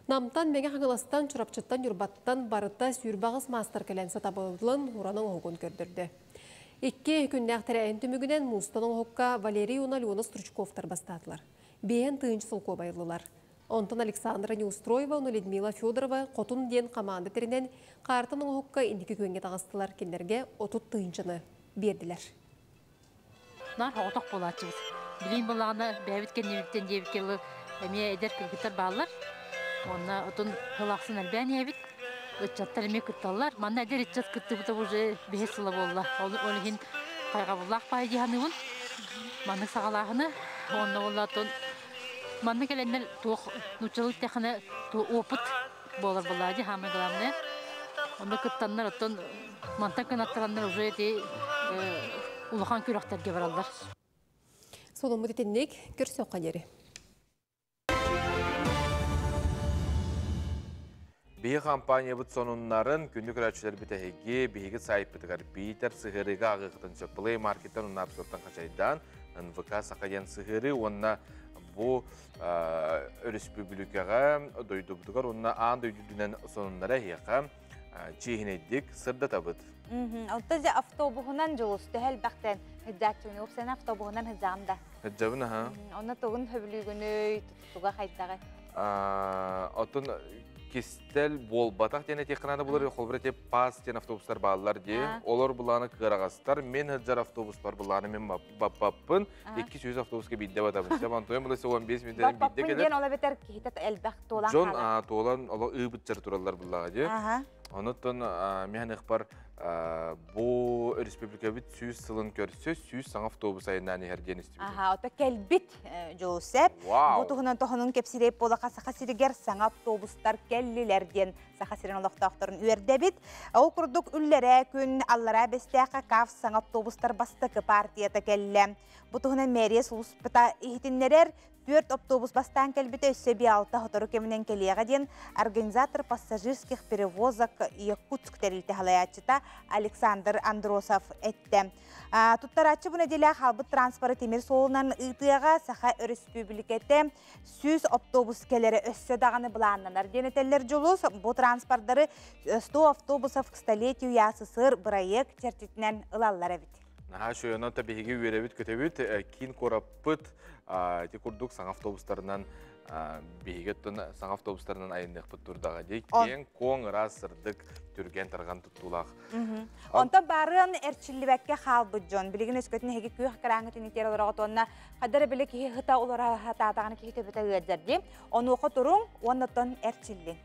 Намтан, Мэҥэ Хаҥаластан, Чурапчыттан, Ньурбаттан барыта 28 маастар кэлэн сатабылын уран оҥоһугун көрдөрдө. Икки күннээх тэрээһин түмүгүнэн муустан оҥоһукка Валерий уонна Алена Стручковтар бастаатылар. Биэһэн тыһыынча солкуобай ыллылар. Онтон Александра Неустроева уонна Людмила Федорова Хотун диэн хамаанда тэринэн хаартан оҥоһукка инники күөҥҥэ таҕыстылар. Кинилэргэ 30 тыһыынчаны биэрдилэр. Наар оҕотох буолааччыбыт. Билигин буоллаҕына бэйэбит кэннибиттэн диэбиккэ дылы эмиэ эдэр кыргыттар бааллар. Уонна отун сыл ахсын элбээн иһэбит. Ыччаттар эмиэ кытталлар. Манна эдэр ыччат кыттыбыта уже биһис сыла буолла. Ол, ол иһин хайҕабыллаах баай дии саныыбын. Маннык саҕалааһыны. Уонна буолла отон манна кэлэннэр туох нууччалыы эттэххинэ опыт буолар буоллаа дии самое главное. Онно кыттаннар оттон мантан кынаттараннар уже ити улахан күрэхтэргэ бараллар. Соломмут итинник көрсөххө диэри. Биһи компаниябыт сонуннарын күндү көрөөччүлэрбит эһиги биһиги сайтпытыгар Питер сыһыарыыга ааҕыаххытын сөп. Play Market-тан уонна App Store-тан хачайдаан НВК Саха диэн сыһыарыы уонна бу өрөспүүбүлүкэҕэ дойдубутугар уонна аан дойду үрдүнэн сонуннара эһиэхэ чиэһинэйдик сырдатабыт. Онтон дьэ автобуһунан Дьулус төһө элбэхтэн сылдьааччыгын уопсайынан автобуһунан сылдьаҕын да? Сылдьабын аха. Онно тугун сөбүлүүгүнүй, туга хайдаҕый? Оттон кистэл буолбатах диэн этиэххэ наада булар холбура те пас диэн автобустар бааллар дии. Олор былааны кыараҕастар. Мен сылдьар автобуспар былааны мен баппаппын. 200 автобуска биирдэ батабын. Сэ онтуйан була 15 мүнөтэ биирдэ кэлэр. диэн ол эбэтэр киһитэ элбэх туолан Дьон туолан оло ыыбытчар тураллар буллаҕа дии. Онуттан мин ыкпар бу республикабыт 100 сылын көрсө 100 саҥа автобус айаннаан иһэр диэн истибитим. Аха, ото кэлбит Жосеп. Бу туһунан тоһунун кэпсириэп буолаха Саха сиригэр саҥа автобустар кэллилэр диэн Саха сирин олохтоохторун үөрдэбит. Ол курдук үллэрээ күн Аллараа Бэстээххэ КАФ саҥа автобустар бастакы партията кэллэ. Бу туһунан мэрия сулууспата иһитиннэрэр. Түөрт автобус бастаан кэлбитэ өссө 6 сотору кэминэн кэлиэҕэ диэн организатор пассажирских перевозок Якутск тэрилтэ салайааччыта Александр Андросов эттэ. Туттарааччы бу нэдиэлэ хаалбыт транспоры тимир суолунан ыытыаҕа Саха Өрөспүүбүлүкэтэ 100 автобус кэлэрэ өссө даҕаны былааннанар диэн этэллэр Дьулус. Бу транспордары 100 автобусов к столетию ЯССР бырайыак чэрчитинэн ылаллар эбит. Наһаа үчүгэй, онон биһиги үөрэбит көтөбүт, киин куораппыт ити курдук саҥа автобустарынан биһиги оттон саҥа автобустарынан айанныахпыт турдаҕа дии. Киэҥ, куоҥ, ыраас, сырдык, түргэн, тарҕан туттуулаах. Онтон барыан эрчиллибэккэ хаалбыт дьон билигин өскөтүн эһиги күөх экраҥҥытын итиэр олороҕут уонна хадара били киһи ыта олоро хатаатаҕына киһи төбөтө ыалдьар дии. Онуоха туруҥ уонна оттон эрчиллиҥ.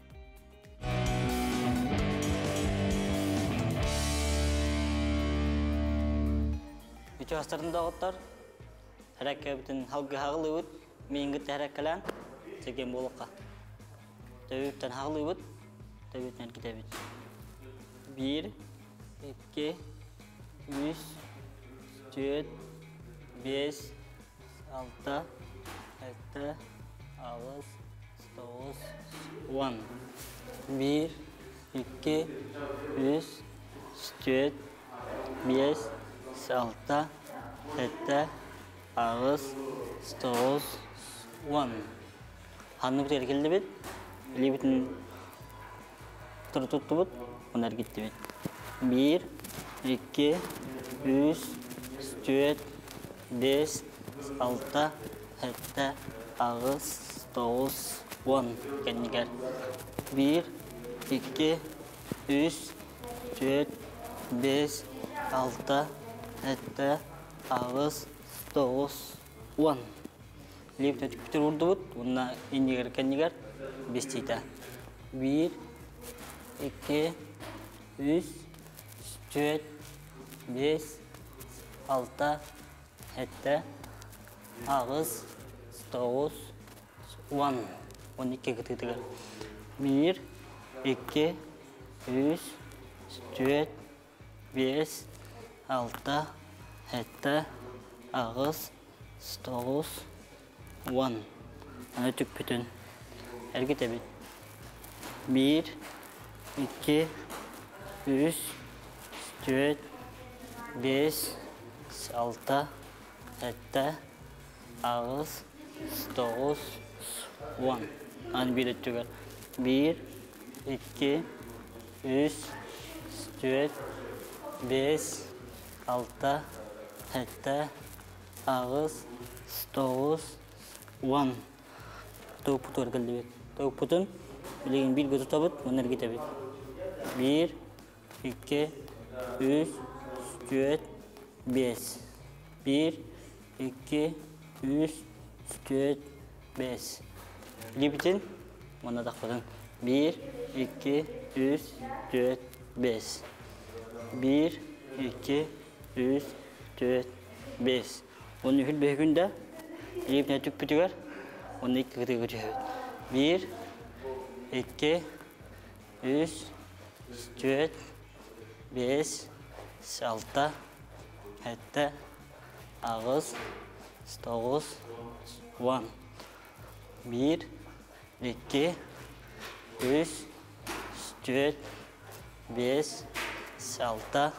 Үчүгастарын доҕоттор, һэрэккэбитин халгыһаҕылыыбыт, миингит һэрэккэлээн, сэгиэн буолуохха. Төбүттэн хаҕылыыбыт, төбүтүнэн китэбит. Биир, икки, үс, түөрт, биэс, алта, сэттэ, аҕыс, тоҕус, уон. Биир, икки, үс, түөрт, биэс, алта, сэттэ, аҕыс, тоҕус, уон. Ханнык эргиллибит, илиибитин туттубут, уонна эргиттибит. Биир, икки, үс, түөрт, биэс, алта, сэттэ, аҕыс, тоҕус, уон кэннигэр. Биир, икки, үс, түөрт, биэс, алта, сэттэ, аҕыс, тоҕус, уон. Лиэптэн түкпүтүр урдубут, уонна иннигэр кэннигэр бестиитэ. Биир, икки, үс, түөрт, биэс, алта, сэттэ, аҕыс, тоҕус, уон. 12 кытыытыгар. Биир, икки, үс, түөрт, биэс, алта, сэттэ, аҕыс, тоҕус, уон. Аны түкпүтүн эргитэбит. Биир, икки, үс, түөрт, биэс, алта, сэттэ, аҕыс, тоҕус, уон. Аны биир өттүгэр. Биир, икки, үс, түөрт, биэс, алта, сэттэ, аҕыс, тоҕус, уон. Тоҕуппутугар кэллибит. Тоҕуппутун билигин бииргэ тутабыт уонна эргитэбит. Биир, икки, үс, түөрт, биэс. Биир, икки, үс, түөрт, биэс. Илиибитин уонна атахпытын. Биир, икки, үс, түөрт, биэс. Биир, икки, үс, түөрт, биэс. Уонна үһүл бэһи күндэ илиибитин түкпүтүгэр уонна икки кытыыга түһэбит. Биир, икки, үс, түөрт, биэс, алта, сэттэ, аҕыс, тоҕус, уон. Биир, икки, үс, түөрт, биэс, алта,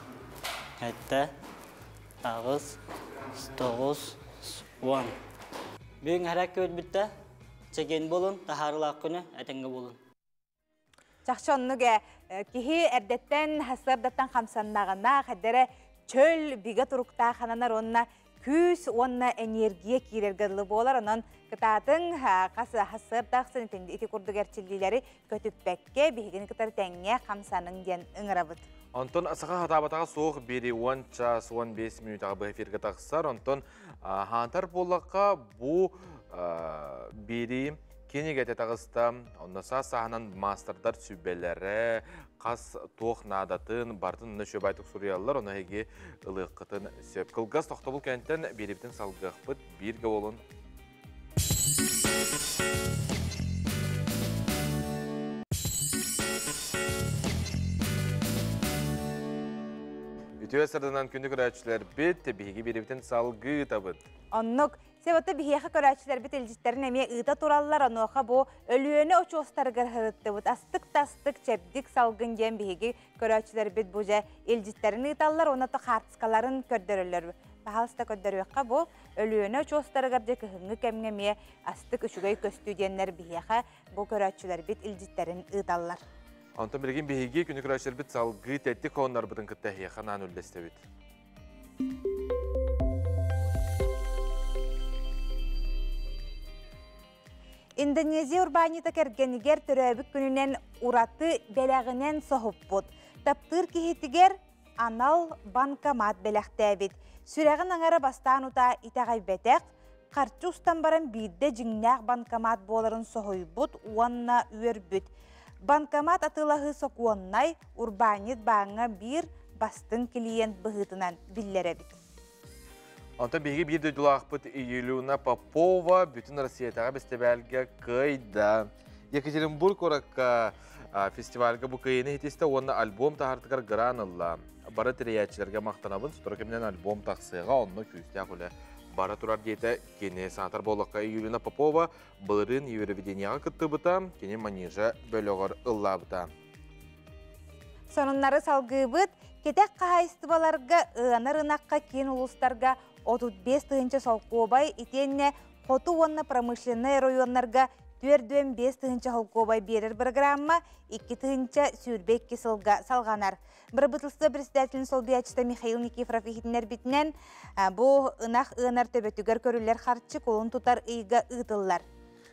сэттэ, аҕыс, тоҕус, уон. Бүгүн харакка өлбүттэ, чэгиэн буолун, таһаарылаах күнү, этэҥҥэ буолун. Чахчы оннук ээ. Киһи эрдэттэн сарсыардаттан хамсаннаҕына, хайдара чөл, бигэ туруктаах хананар уонна күүс уонна энергия киирэргэ дылы буолар. Онон кытаатыҥ, хас сарсыарда ахсын ити курдук эрчиллиилэри көтүппэккэ, биһигини кытары тэҥҥэ хамсаныҥ диэн ыҥырабыт. Онтон саха хатаабатаҕа суох биэри 10 час 15 мүнүүтэҕэ быһа эфиргэ тахсар. Онтон хаантар буоллахха бу биэри кинигэтэ таҕыста. Онно саас сааһынан маастардар сүбэлэрэ, хас туох наадатын барытын онно үчүгэйдик суруйаллар. Ону эһиги ылыаххытын сөп. Кылгас тохтобул кэнниттэн биэрибитин салгыахпыт. Бииргэ буолун. Үтүө сырдынан күндү көрөөччүлэрбит, биһиги биэрибитин салгыы ыытабыт. Оннук. Себаты биһиэхэ көрөөччүлэрбит илдьиттэрин эмиэ ыыта тураллар. Онуоха бу Өлүөнэ очуостарыгар сырыттыбыт. Астык-тастык, чэбдик салгын диэн биһиги көрөөччүлэрбит бу дьэ илдьиттэрин ыыталлар уонна то хаартыскаларын көрдөрөллөр. Баһаалыста көрдөрүөххэ бу Өлүөнэ очуостарыгар дьэ кыһыҥҥы кэмҥэ эмиэ астык үчүгэй көстүү диэннэр биһиэхэ бу көрөөччүлэрбит илдьиттэрин ыыталлар. Онтон билигин биһиги күнү көрөөччүлэрбит салгыы тэттик хоһооннорбутун кытта эһиэхэ анаан үллэстэбит. Индонезия урбаанньыта кэргэнигэр төрөөбүт күнүнэн ураты бэлэҕинэн соһуппут. Таптыыр киһитигэр анал банкомат бэлэхтээбит. Сүрэҕин аҥара бастаан утаа итэҕэйбэтэх, харчы устан баран биирдэ дьиҥнээх банкомат буоларын соһуйбут уонна үөрбүт. Банкомат атыылаһыы сокуоннай, урбаанньыт бааҥҥа биир бастыҥ клиент быһыытынан биллэр эбит. Онтон биһиги биир дойдулаахпыт Елена Попова бүтүн Россиятааҕы бэстибээлгэ кыайда. Екатеринбург куоракка фестивальга бу кыайыыны иһитистэ уонна альбом таһаартыгар гран ылла. Бары тэрийээччилэргэ махтанабын, сотору кэминэн альбом тахсыаҕа, онно күүстээх үлэ бара турар диэтэ кини. Санатар буоллахха, Юлина Попова былырыын Евровидениеҕа кыттыбыта, кини манежа бөлөҕөр ыллаабыта. Сонуннары салгыыбыт. Кэтэх хаһаайыстыбаларга ыанар ынахха киин улуустарга 35 тыһыынча солкуобай итиэннэ хоту уонна промышленнай оройуоннарга 45 тыһыынча солкуобай биэрэр бырагыраамма 2 022 сылга салҕанар. Бырабыыталыстыба председателин солбуйааччыта Михаил Никифоров иһитиннэрбитинэн, бу ынах ыанар төбөтүгэр көрүллэр харчы кулун тутар ыйга ыытыллар.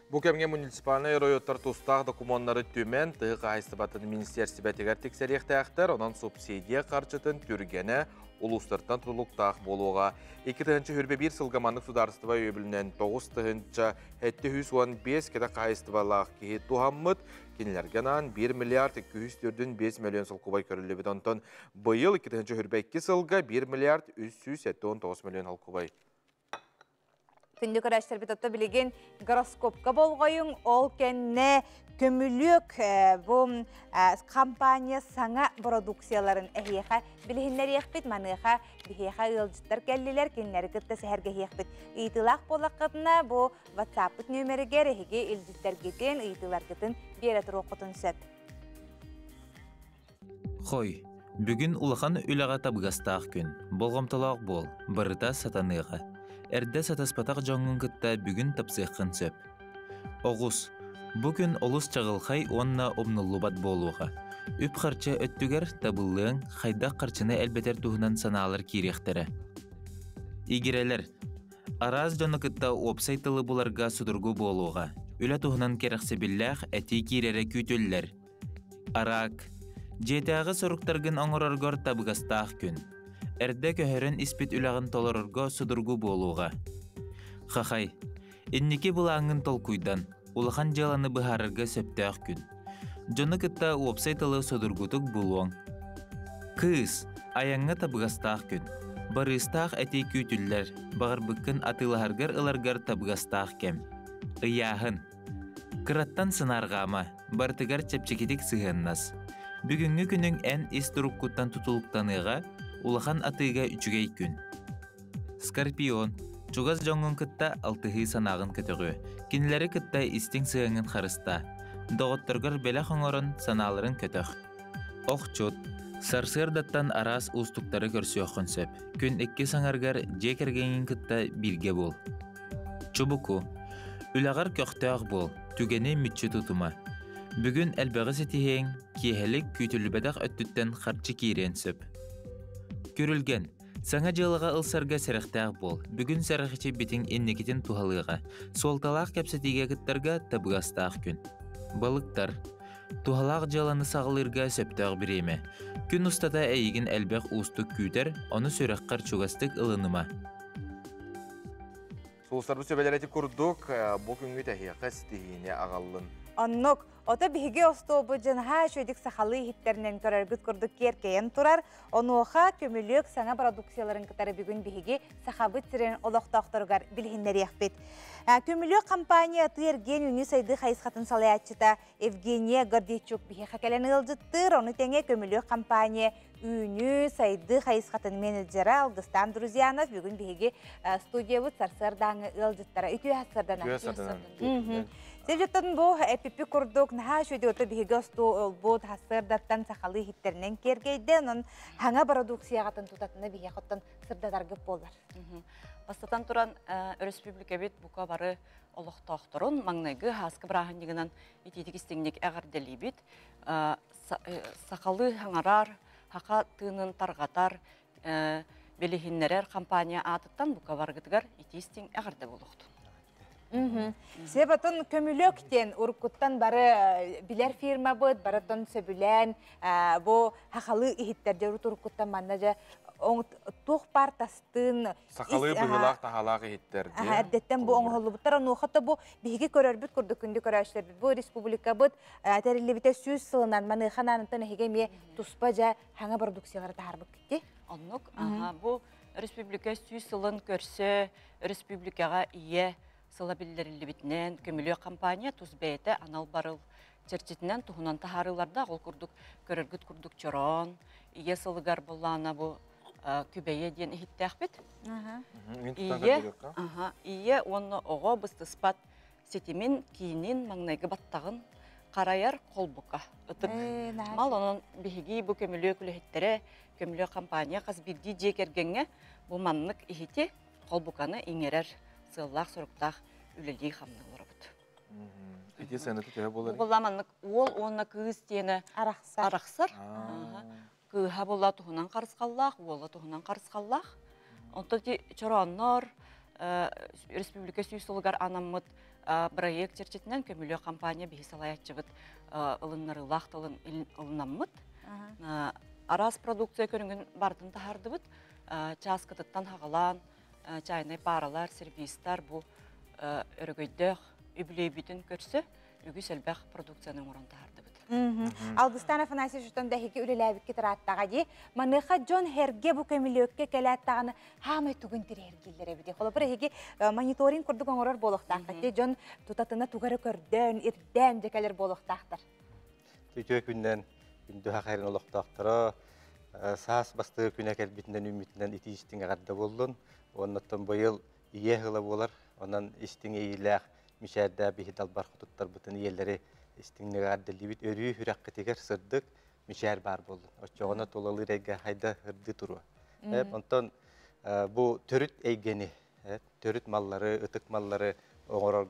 Бу кэмҥэ муниципальнай оройуоттар тустаах докумуоннары түмэн, тыа хаһаайыстыбатын министиэристибэтигэр тиксэриэхтээхтэр, онон субсидия харчытын түргэнэ улуустартан тутулуктаах буолуоҕа. 2021 сылга маннык судаарыстыба өйөбүлүнэн 9715 кэтэх хаһаайыстыбалаах киһи туһаммыт, кинилэргэ анаан 1 миллиард 245 миллион солкуобай көрүллүбүт. Онтон быйыл 2022 сылга 1 миллиард 379 миллион солкуобай. Күндү көрөөччүлэрбит отто билигин гороскопка болҕойуҥ, ол кэннэ көмүлүөк бу компания саҥа продукцияларын эһиэхэ билиһиннэриэхпит, маныаха биһиэхэ ыалдьыттар кэллилэр, кинилэри кытта сэһэргэһиэхпит. Ыйытыылаах буоллаххытына, бу WhatsApp-пыт нүөмэригэр эһиги илдьиттэргитин, ыйытыыларгытын биэрэ туруоххутун сөп. Хой, бүгүн улахан үлэҕэ табыгастаах күн. Болҕомтолоох буол, барыта сатаныаҕа. Эрдэ сатаспатах дьоҥҥун кытта бүгүн тапсыаххын сөп. Оҕус, бу күн олус чаҕылхай уонна умнуллубат буолуоҕа. Үп-харчы өттүгэр табыллыаҥ, хайдах харчыны элбэтэр туһунан санаалар киириэхтэрэ. Игирэлэр, араас дьону кытта уопсай тылы буларга судургу буолуоҕа. Үлэ туһунан кэрэхсэбиллээх этии киирэрэ күүтүллэр. Араак. Дьиэтээҕи соруктаргын оҥороргор табыгастаах күн. Эрдэ көһөрөн испит үлэҕин толорорго судургу буолуоҕа. Хахай. Инники былааҥҥын толкуйдан, улахан дьыаланы быһаарарга сөптөөх күн. Дьону кытта уопсай тылы судургутук булуоҥ. Кыыс. Айаҥҥа табыгастаах күн. Барыыстаах этии күүтүллэр, баҕарбыккын атыылаһаргар ыларгар табыгастаах кэм. Ыйааһын. Кыраттан сынаарҕаама, барытыгар чэпчэкитик сыһыаннас. Бүгүҥҥү күнүҥ эн ис туруккуттан тутулуктаныаҕа, улахан атыыга үчүгэй күн. Скорпион, чугас дьоҥҥун кытта алтыһыы санааҕын көтөҕүө, кинилэри кытта истиҥ сыһыаҥҥын харыстаа. Доҕотторгор бэлэх оҥорон санааларын көтөх. Охчут, сарсыардаттан араас уустуктары көрсүөххүн сөп. Күн иккис аҥарыгар дьиэ кэргэҥҥин кытта бииргэ буол. Чубуку. Үлэҕэр көхтөөх буол, түгэни мүччү тутума. Бүгүн элбэҕи ситиһиэҥ, киэһэлик күүтүллүбэтэх өттүттэн харчы киириэн сөп. Күрүлгэн. Саҥа дьыалаҕа ылсарга сэрэхтээх буол. Бүгүн сэрэхичийбитиҥ инникитин туһалыаҕа. Суолталаах кэпсэтиигэ кыттарга табыгастаах күн. Балыктар. Туһалаах дьыаланы саҕалыырга сөптөөх бириэмэ. Күн устата эйигин элбэх уустук күүтэр, ону сүрэххэр чугастык ылыныма. Сулустарбыт сүбэлэр ити курдук, бу күҥҥүт эһиэхэ ситиһиини аҕаллын. Оннук. Ото биһиги остуолбут дьанаһаа үчүгэйдик сахалыы иһиттэринэн көрөргүт курдук киэркэйэн турар. Онуоха көмүлүөк саҥа продукцияларын кытары бүгүн биһиги Сахабыт сирин олохтоохторугар билиһиннэриэхпит. Көмүлүөк компания атыы-эргиэн үүнүү-сайдыы хайысхатын салайааччыта Евгения Гордейчук биһиэхэ кэлэн ыалдьыттыыр. Ону тэҥэ көмүлүөк компания үүнүү, сайдыы хайысхатын менеджерэ Алгыстаан Друзьянов бүгүн биһиги студиябыт сарсыардааҥы ыалдьыттара үтүө сарсыарданан. Үтүө сарсыарданан. Севжеттан бу эпиппи курдук наһаа үчүгэй ото биһиги остуолбут сарсыардаттан сахалыы иһиттэринэн киэргэйдэ. Онон хаҥа продукцияҕытын тутатына биһиэхэ оттон сырдатаргыт буолар. Бастатан туран, өрөспүүбүлүкэбит бука бары олохтоохторун маҥнайгы һааскы бырааһынньыгынан итиитик истиҥник эҕэрдэлиибит. Сахалыы хаҥарар, хаха тыынын тарҕатар, билиһиннэрэр компания аатыттан бука баргытыгар итии истиҥ эҕэрдэ буолуохтун. Себатын көмүлөк диэн уруккуттан бары билэр фирмабыт, барытын сөбүлээн бу хахалы иһиттэр дьэ уруккуттан манна дьэ туох баар тастыын Сахалыы быһыылаах таһаалаах иһиттэр диэн. Эрдэттэн бу оҥоһуллубуттар. Онуоха бу биһиги көрөрбүт курдук күндү көрөөччүлэрбит бу республикабыт тэриллибитэ 100 сылынан маныаха наанытан эһиги эмиэ туспа дьэ хаҥа продукциялары таһаарбыт китти. Оннук бу республика 100 сылын көрсө республикаҕа ийэ сыла биллэриллибитинэн көмүлүөк компания тус бэйэтэ анал барыл чэрчитинэн туһунан таһаарыылардаах ол курдук көрөргүт курдук чороон ийэ сылыгар буллаана бу Күбэйэ диэн иһиттээхпит. Ийэ, ийэ уонна оҕо быстыспат ситимин, киинин, маҥнайгы баттаҕын харайар холбука ытык мал. Онон биһиги бу көмүлүөк үлэһиттэрэ, көмүлүөк компания хас биирдии дьиэ кэргэҥҥэ бу маннык иһити, холбуканы иҥэрэр сыаллаах-соруктаах үлэлии-хамныы олоробут. Ити сыаната төһө буолар? Бу маннык уол уонна кыыс диэнэ арахсар. Кыыһа була туһунан харысхаллаах, уола туһунан харысхаллаах. Онтон ити чорооннор республика 100 сылыгар анаммыт проект чэрчитинэн көмүлүөк компания биһи салайааччыбыт ылыннарыылаах тылын ылынаммыт. Араас продукция көрүҥүн барытын таһаардыбыт. Чааскытыттан хаҕалаан чайнай пааралар, сервистар бу өрөгөйдөөх үбүлүөйбүтүн көрсө үгүс элбэх продукцияны оҥорон таһаардыбыт. Алгыстан Афанасьевичтан да эһиги үлэлээбиккит ырааттаҕа дии. Маныаха дьон эргэ бу көмүлүөккэ кэлээт даҕаны хаамай тугун тириэргиллэр эбит. Холобур эһиги мониторинг курдук оҥорор буолуохтааххыт. Дьон тутатына тугары көрдөөн, ирдээн дьэ кэлэр буолуохтаахтар. Үтүө күннэн күндү хахайрын олохтоохторо саас бастыгы күнэ кэлбитинэн үүммүтүнэн итии истиҥ эҕэрдэ буоллун. Оннуттан быйыл ийэ ыла буолар. Онон истиҥ иилээх мичээрдээх биһи далбар хотуттарбытын ийэлэри истиҥник эҕэрдэлиибит. Өрүү сүрэххитигэр сырдык мичээр баар буоллун. Оччоҕуна тулалыыр эйгэ хайда ырдыы туруо. Онтон бу төрүт эйгэни, төрүт маллары, ытык маллары оҥорор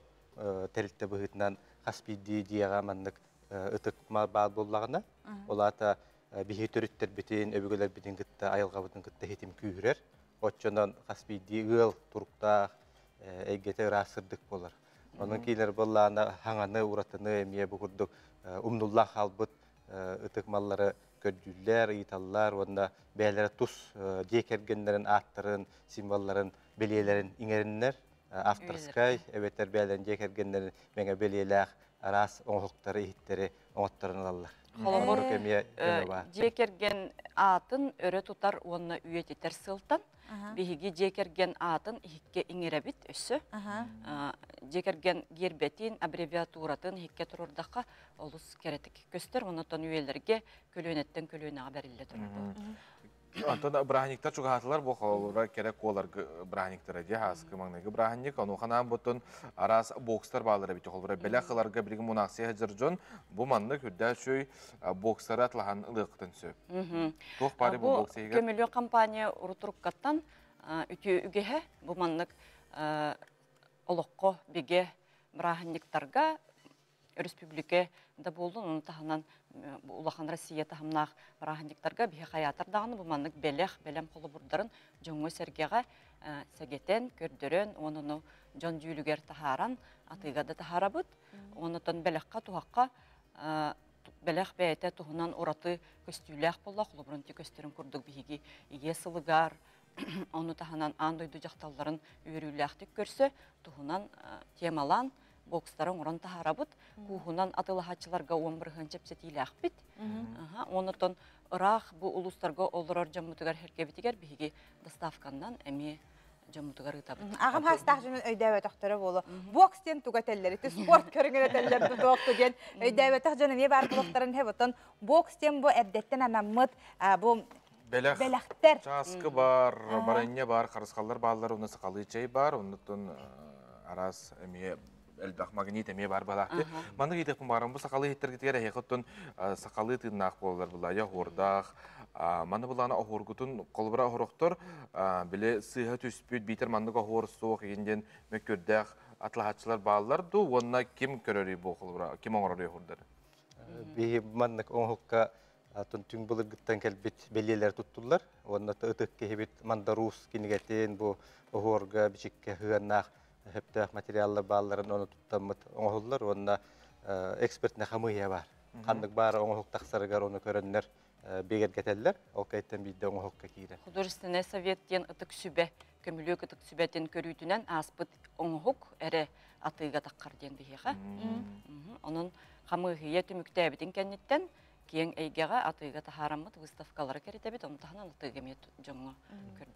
тэрилтэ быһыытынан хас биирдии дьиэҕэ маннык ытык мал баар буоллаҕына, ол аата биһи төрүттэрбитин, өбүгэлэрбитин кытта, айылҕабытын кытта хитим күүһүрэр. Оччонон хас биирдии ыал туруктаах, эйгэтэ ыраас сырдык буолар. Онон киилэр буоллаана хаҥаны, уратыны эмиэ бу курдук умнуллан хаалбыт ытык маллары көрдүүллэр, ыйыталлар уонна бэйэлэрэ тус дьиэ кэргэннэрин ааттарын, символларын, бэлиэлэрин иҥэриннэр авторскай эбэтэр бэйэлэрин дьиэ кэргэннэрин мэҥэ бэлиэлээх араас оҥоһуктары, иһиттэри оҥотторон ылаллар. Холобур, дьиэ кэргэн аатын өрө тутар уонна үйэтитэр сылтан биһиги дьиэ кэргэн аатын иһиккэ иҥэрэбит өссө. Дьиэ кэргэн гиэрбэтин, аббревиатуратын иһиккэ турурдахха олус кэрэтик көстөр, оннотон үйэлэргэ көлүөнэттэн көлүөнэҕэ бэриллэ турар. Онтон бырааһынньыктар чугаһаатылар бу холобура кэрэ куоларгы бырааһынньыктара дии хааскы маҥнайгы бырааһынньык онуоха буттун араас бокстар бааллар эбит холобура бэлэх ыларга билигин мунаахсыйа сылдьар дьон бу маннык үрдээх үчүгэй бокстары атлаһан ылыаххытын сөп. Туох баары бу бокс иһигэр? Көмүлүөк компания урутуруккаттан үтүө үгэһэ бу маннык олоххо бигэ бырааһынньыктарга Өрөспүүбүлүкэ да буоллун, ону таһынан улахан Россия таһымнаах бырааһынньыктарга биһи хайаатар даҕаны бу маннык бэлэх, бэлэм холобурдарын дьоҥҥо-сэргэҕэ сэгэтэн, көрдөрөн, уонна дьон дьүүлүгэр таһааран, атыыга да таһаарабыт. Оннотон бэлэххэ, туһахха бэлэх бэйэтэ туһунан ураты көстүүлээх буолла, холобурун ти көстөрүн курдук биһиги ийэ сылыгар, ону таһынан аан дойду дьахталларын үөрүүлээхтик көрсө туһунан темалаан бокстары оҥорон таһаарабыт. Кууһунан атыылаһааччыларга 10% чэпчэтиилээхпит. Оннотон ыраах бу улуустарга олорор дьоммутугар хэркэбитигэр биһиги доставканнан эмиэ дьоммутугар ыытабыт. Аҕам хаастаах дьонун өйдөөбөтөхтөрө буолуо. Бокс диэн туга этэллэр, ити спорт көрүҥүн этэллэр тутуохту диэн өйдөөбөтөх дьон эмиэ баар буолуохтарын иһэ. Оттон бокс диэн бу эрдэттэн анаммыт бу Бэлэх. Бэлэхтэр. Чааскы бар, баранньа бар, харысхаллар бааллар, онно сахалыы чэй бар, оннуттан араас эмиэ элбэх магнит эмиэ бар балаахты. Маннык ыйытыахпын баҕарам, бу сахалыы иһиттэргитигэр эһиэхэ оттон сахалыы тыыннаах буолалар булаайа оһуордаах. Маны булаана оһуоргутун холобура оһорохтор били сыыһа түспүт биитэр маннык оһуор суох игин диэн мөккүөрдээх атлаһааччылар бааллар дуу уонна ким көрөрүй бу холобура ким оҥорор оһуордары? Биһи маннык оҥоһукка Атын түҥ былыргыттан кэлбит бэлиэлэр туттуллар. Уонна ытык киһибит Мандаруус кинигэтин бу оһуорга, бичиккэ сыһыаннаах сөптөөх материаллар баалларын ону туттаммыт оҥоһуллар уонна экспертнэ хамыыһыйа баар. Ханнык баара оҥоһук тахсарыгар ону көрөннөр бигэргэтэллэр. Ол кэнниттэн биирдэ оҥоһукка киирэр. Художественный совет диэн ытык сүбэ, көмүлүөк ытык сүбэтин көрүүтүнэн ааспыт оҥоһук эрэ атыыга таххар диэн биһиэхэ. Онон хамыыһыйа түмүктээбитин кэнниттэн киэҥ эйгэҕэ атыыга таһаараммыт выставкалары кэритэбит, ону таһынан атыыга эмиэ дьоҥҥо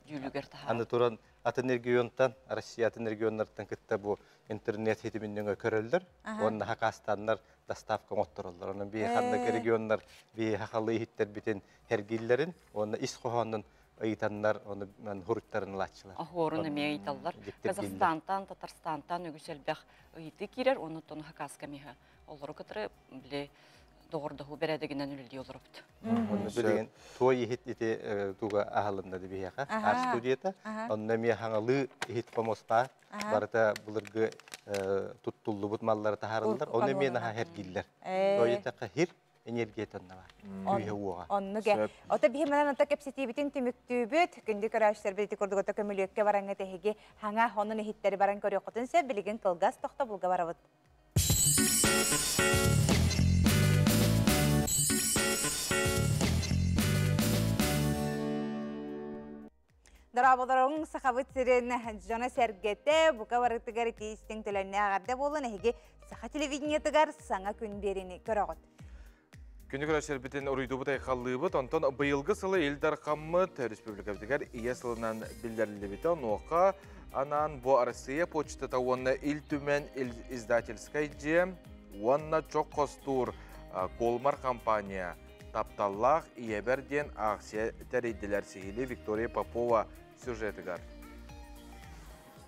дьүүлүгэр таһаарабыт. Аны туран атын регионтан, Россия атын регионнартан кытта бу интернет ситимин нөҥө көрөллөр уонна хакастаннар доставка оҥоттороллор. Онон биһи ханнык регионнар биһи хахалы иһиттэрбитин хергиллэрин уонна ис хоһоонун ыйытаннар ону хуруттарын ылааччылар. Оһуорун эмиэ ыйыталлар. Казахстантан, Татарстантан үгүс элбэх ыйытыы киирэр, оннуттан хакаска миһа Олору кытары били доҕордоһуу бэрээдэгинэн үлэлии олоробут. Онно билигин туой иһит ити туга аһылынна биһиэхэ ар студията. Онно эмиэ хаҥалыы иһит хомустаах барыта былыргы туттуллубут маллары таһаарыллар. Онно эмиэ наһаа эргиллэр. Той итэххэ хир энергия онно бар. Күүһэ уоҕа. Оннук. Ото биһи манан ото кэпсэтиибитин түмүктүүбүт. Күндү көрөөччүлэрбит ити курдук ото көмүлүөккэ бараҥҥа тэһиги хаҥа онун иһиттэри баран көрүөххүтүн сөп. Билигин кылгас тохтобулга барабыт. Дорооболоруҥ Сахабыт сирин дьоно-сэргэтэ, бука барытыгар итии истиҥ төлөннөөх эҕэрдэ буолун эһиги саха телевидениетыгар саҥа күн биэриини көрөҕүт. Күнү көрөсөрбүтүн уруйдуубут айхаллыыбыт. Онтон быйылгы сылы Ил Дархаммыт республикабытыгар Ийэ сылынан биллэриллибитэ. Онуоха анаан бу Арассыыйа почтата уонна Ил Түмэн издательскай дьиэ уонна чох хостуур Колмар компания Тапталлаах ийэбэр диэн акция тэрийдилэр сиһилии Виктория Попова сюжетыгар.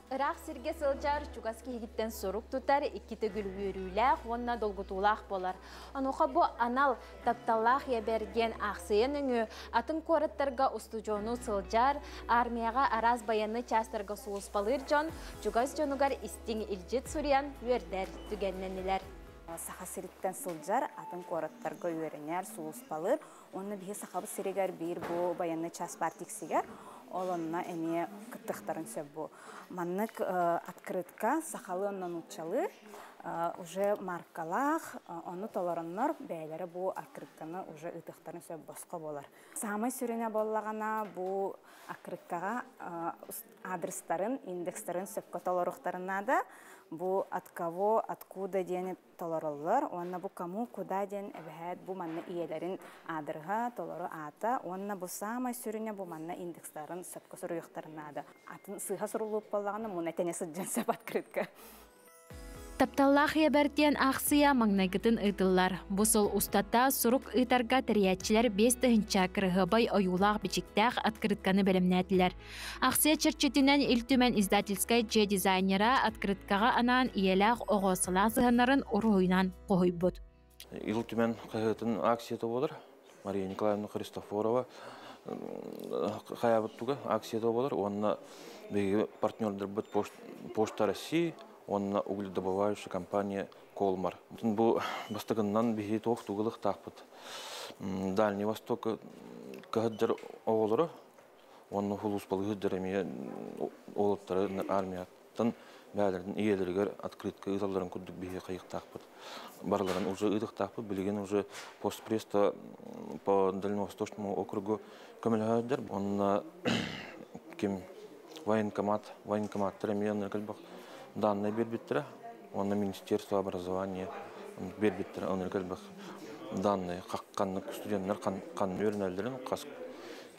Ыраах сиргэ сылдьар, чугас киһигиттэн сурук тутар икки төгүл үөрүүлээх уонна долгутуулаах буолар. Онуоха бу анал тапталлаах ийэбэр диэн аахсыйа нөҥүө атын куораттарга устудьуону сылдьар, армияҕа араас байыаннай чаастарга сулууспалыыр дьон чугас дьонугар истиҥ илдьит суруйан үөрдэр түгэннэннилэр. Саха сириттэн сылдьар, атын куораттарга үөрэнэр, сулууспалыыр. Уонна биһи Сахабыт сиригэр биир бу байыаннай час баар тиксигэр, ол онно эмиэ кыттыахтарын сөп бу. Маннык открытка сахалыы онно нууччалыы уже маркалаах, ону толороннор бэйэлэрэ бу открытканы уже ыытыахтарын сөп босхо буолар. Саамай сүрүнэ буоллаҕына бу открыткаҕа адрестарын, индекстарын сөпкө толоруохтарын наада. Бу от кого, откуда диэни толороллор уонна бу кому куда диэн эбэһээт бу манна ийэлэрин аадырыһа, толору аата уонна бу саамай сүрүнэ бу манна индекстарын сөпкө суруйуохтарын наада. Атын сыыһа суруллубут буоллаҕына муна тэнэ сылдьан сөп открытка. Тапталлаах ийэбэр диэн аахсыйа маҥнайгытын ыытыллар. Бу сыл устата сурук ыытарга тэрийээччилэр 5000 кырыһыабай ойуулаах-бичиктээх открытканы бэлэмнээтилэр. Аахсыйа чэрчитинэн Ил Түмэн издательскай дьиэ дизайнера открыткаҕа анаан ийэлээх оҕо сылаас сыһыаннарын уруһуйунан хоһуйбут. Ил Түмэн хаһыатын акцията буолар. Мария Николаевна Христофорова хайаабыт туга акцията буолар уонна биһиги партнердарбыт Почта России уонна угледобывающая компания Колмар. Бу бастакыннан биһи туох тугулуктаахпыт. Дальний Восток кыһыддар оҕолоро, онно хулуспалыһыддар эмиэ олоттары армияттан бээлерин иелеригер открытка ыыталларын курдук биһи хайыктаахпыт. Барыларын уже ыытыктаахпыт, билигин уже постпресста по Дальневосточному округу көмөлөһөддөр. Онно ким военкомат, военкоматтар эмиэ кэлбэх данные бербиттера. Онно Министерство образования бербиттера, онно кэлбэх данные хакканнык студенттар қан өрнөлдөрүн, кас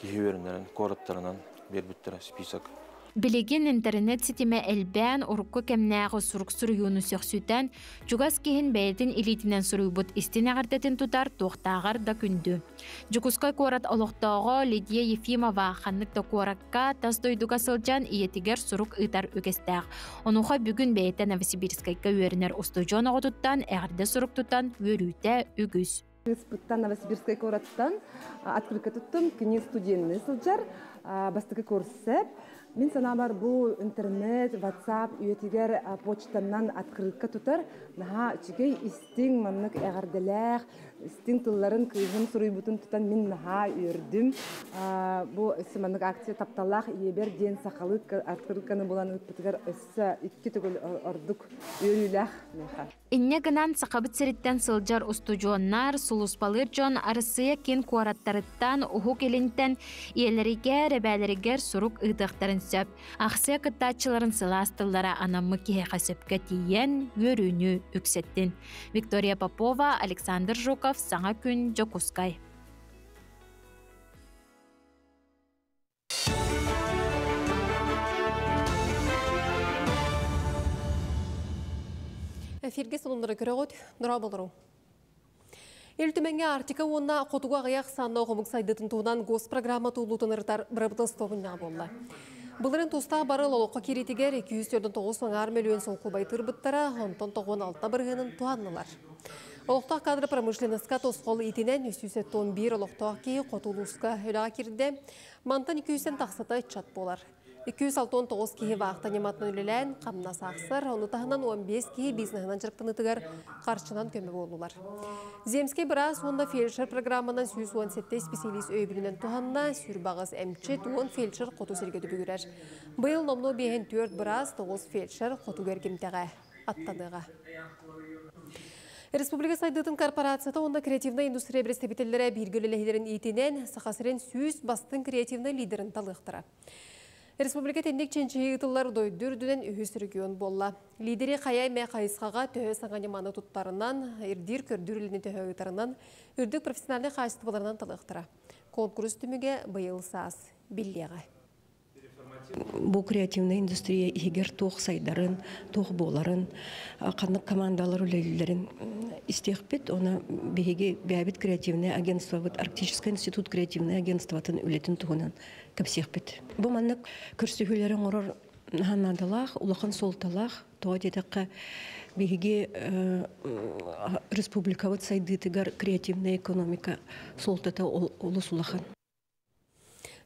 киһи өрнөрүн кораттарынан бербиттера список. Билигин интернет ситиме элбээн урукку кэмнээҕи сурук суруйууну сөхсүтэн, чугас киһин бэйэтин илиитинэн суруйбут истин эҕэрдэтин тутар туохтааҕар да күндү. Дьокуускай куорат олохтооҕо Лидия Ефимова ханнык да куоракка тас дойдуга сылдьан ийэтигэр сурук ыытар үгэстээх. Онуоха бүгүн бэйэтэ Новосибирскайга үөрэнэр устудьуон оҕотуттан эҕэрдэ сурук тутан үөрүүтэ үгүс. Кыыспыттан Новосибирскай куораттан открытка туттум, кини студенны сылдьар, бастакы курсеп. Мин санаабар бу интернет, WhatsApp үйэтигэр почтаннан открытка тутар, наһаа үчүгэй истиҥ маннык эҕэрдэлээх, истиҥ тылларын кыыһым суруйбутун тутан мин наһаа үөрдүм. Бу өссө маннык акция тапталлаах ийэбэр диэн сахалыы открытканы булан ыыппытыгар өссө икки төгүл ордук үөрүүлээх миэхэ. Инньэ гынан Сахабыт сириттэн сылдьар устудьуоннар, сулууспалыыр дьон Арассыыйа киин куораттарыттан, Уһук Илинтэн ийэлэригэр, эбээлэригэр сурук ыытыахтарын сөп. Ахсыа кыттааччыларын сылаас тыллара анаммыт киһиэхэ сөпкө тиийэн, үөрүүнү үксэттин. Виктория Попова, Александр Жуков, Саҥа күн, Дьокуускай. Эфирге сонуннары көрөҕүт, нура болору. Ил Түмэҥҥэ Арктика уонна Хотугу аҕыйах санна омук сайдыытын туһунан госпрограмма туулуутун ырытар бырабыыталыстыба мунньаҕа буолла. Былырын тустаах барыл олоххо киириитигэр 249 аҥаар мөлүйүөн солкуобай тыырбыттара, онтон 96 бырыһыанын туһаннылар. Олохтоох кадры промышленноска тосхол иитинэн 371 олохтоох киһи хоту улууска үлэҕэ киирдэ. Мантан 200 тахсата ыччат буолар. 269 киһи вахта ньыматынан үлэлээн, хамнас аахсар, ону таһынан 15 киһи бизнеһынан дьарыктаныытыгар харчынан көмө буоллулар. Земскэй быраас уонна фельдшер программанан 117 специалист өйөбүлүнэн туһанна, сүрбаҕыс эмчит 10 фельдшер хоту сиргэ түбүгүрэр. Быйыл номнуо биэһин 4 быраас, 9 фельдшер хотугу эргимтэҕэ аттаныаҕа. Республика сайдыытын корпорацията уонна креативнай индустрия представителлэрэ бииргэ үлэлэһиилэрин иитинэн Саха сирин 100 бастыҥ креативнай лидерин талыахтара. Республика тэнник чинчийии ыытыллар дойду үрдүнэн үһүс регион буолла. Лидери хайа эмэ хайысхаҕа төһө саҥа ньыманы туттарынан, ирдиир көрдүүр үлэни төһө ыытарынан, үрдүк профессиональнай хаачыстыбаларынан талыахтара. Конкурс түмүгэ быйыл саас биллиэҕэ. Бу креативная индустрия иһигэр туох сайдарын, туох буоларын, ханнык командалар үлэлииллэрин истиэхпит. Оны биһиги бэйэбит креативное агентствобыт, Арктический институт креативное агентствотын үлэтин туһунан кэпсиэхпит. Бу маннык көрсүһүүлэри оҥорор наадалаах, улахан суолталаах, тоҕо диэтэххэ биһиги республикабыт сайдыытыгар креативная экономика суолтата олус улахан.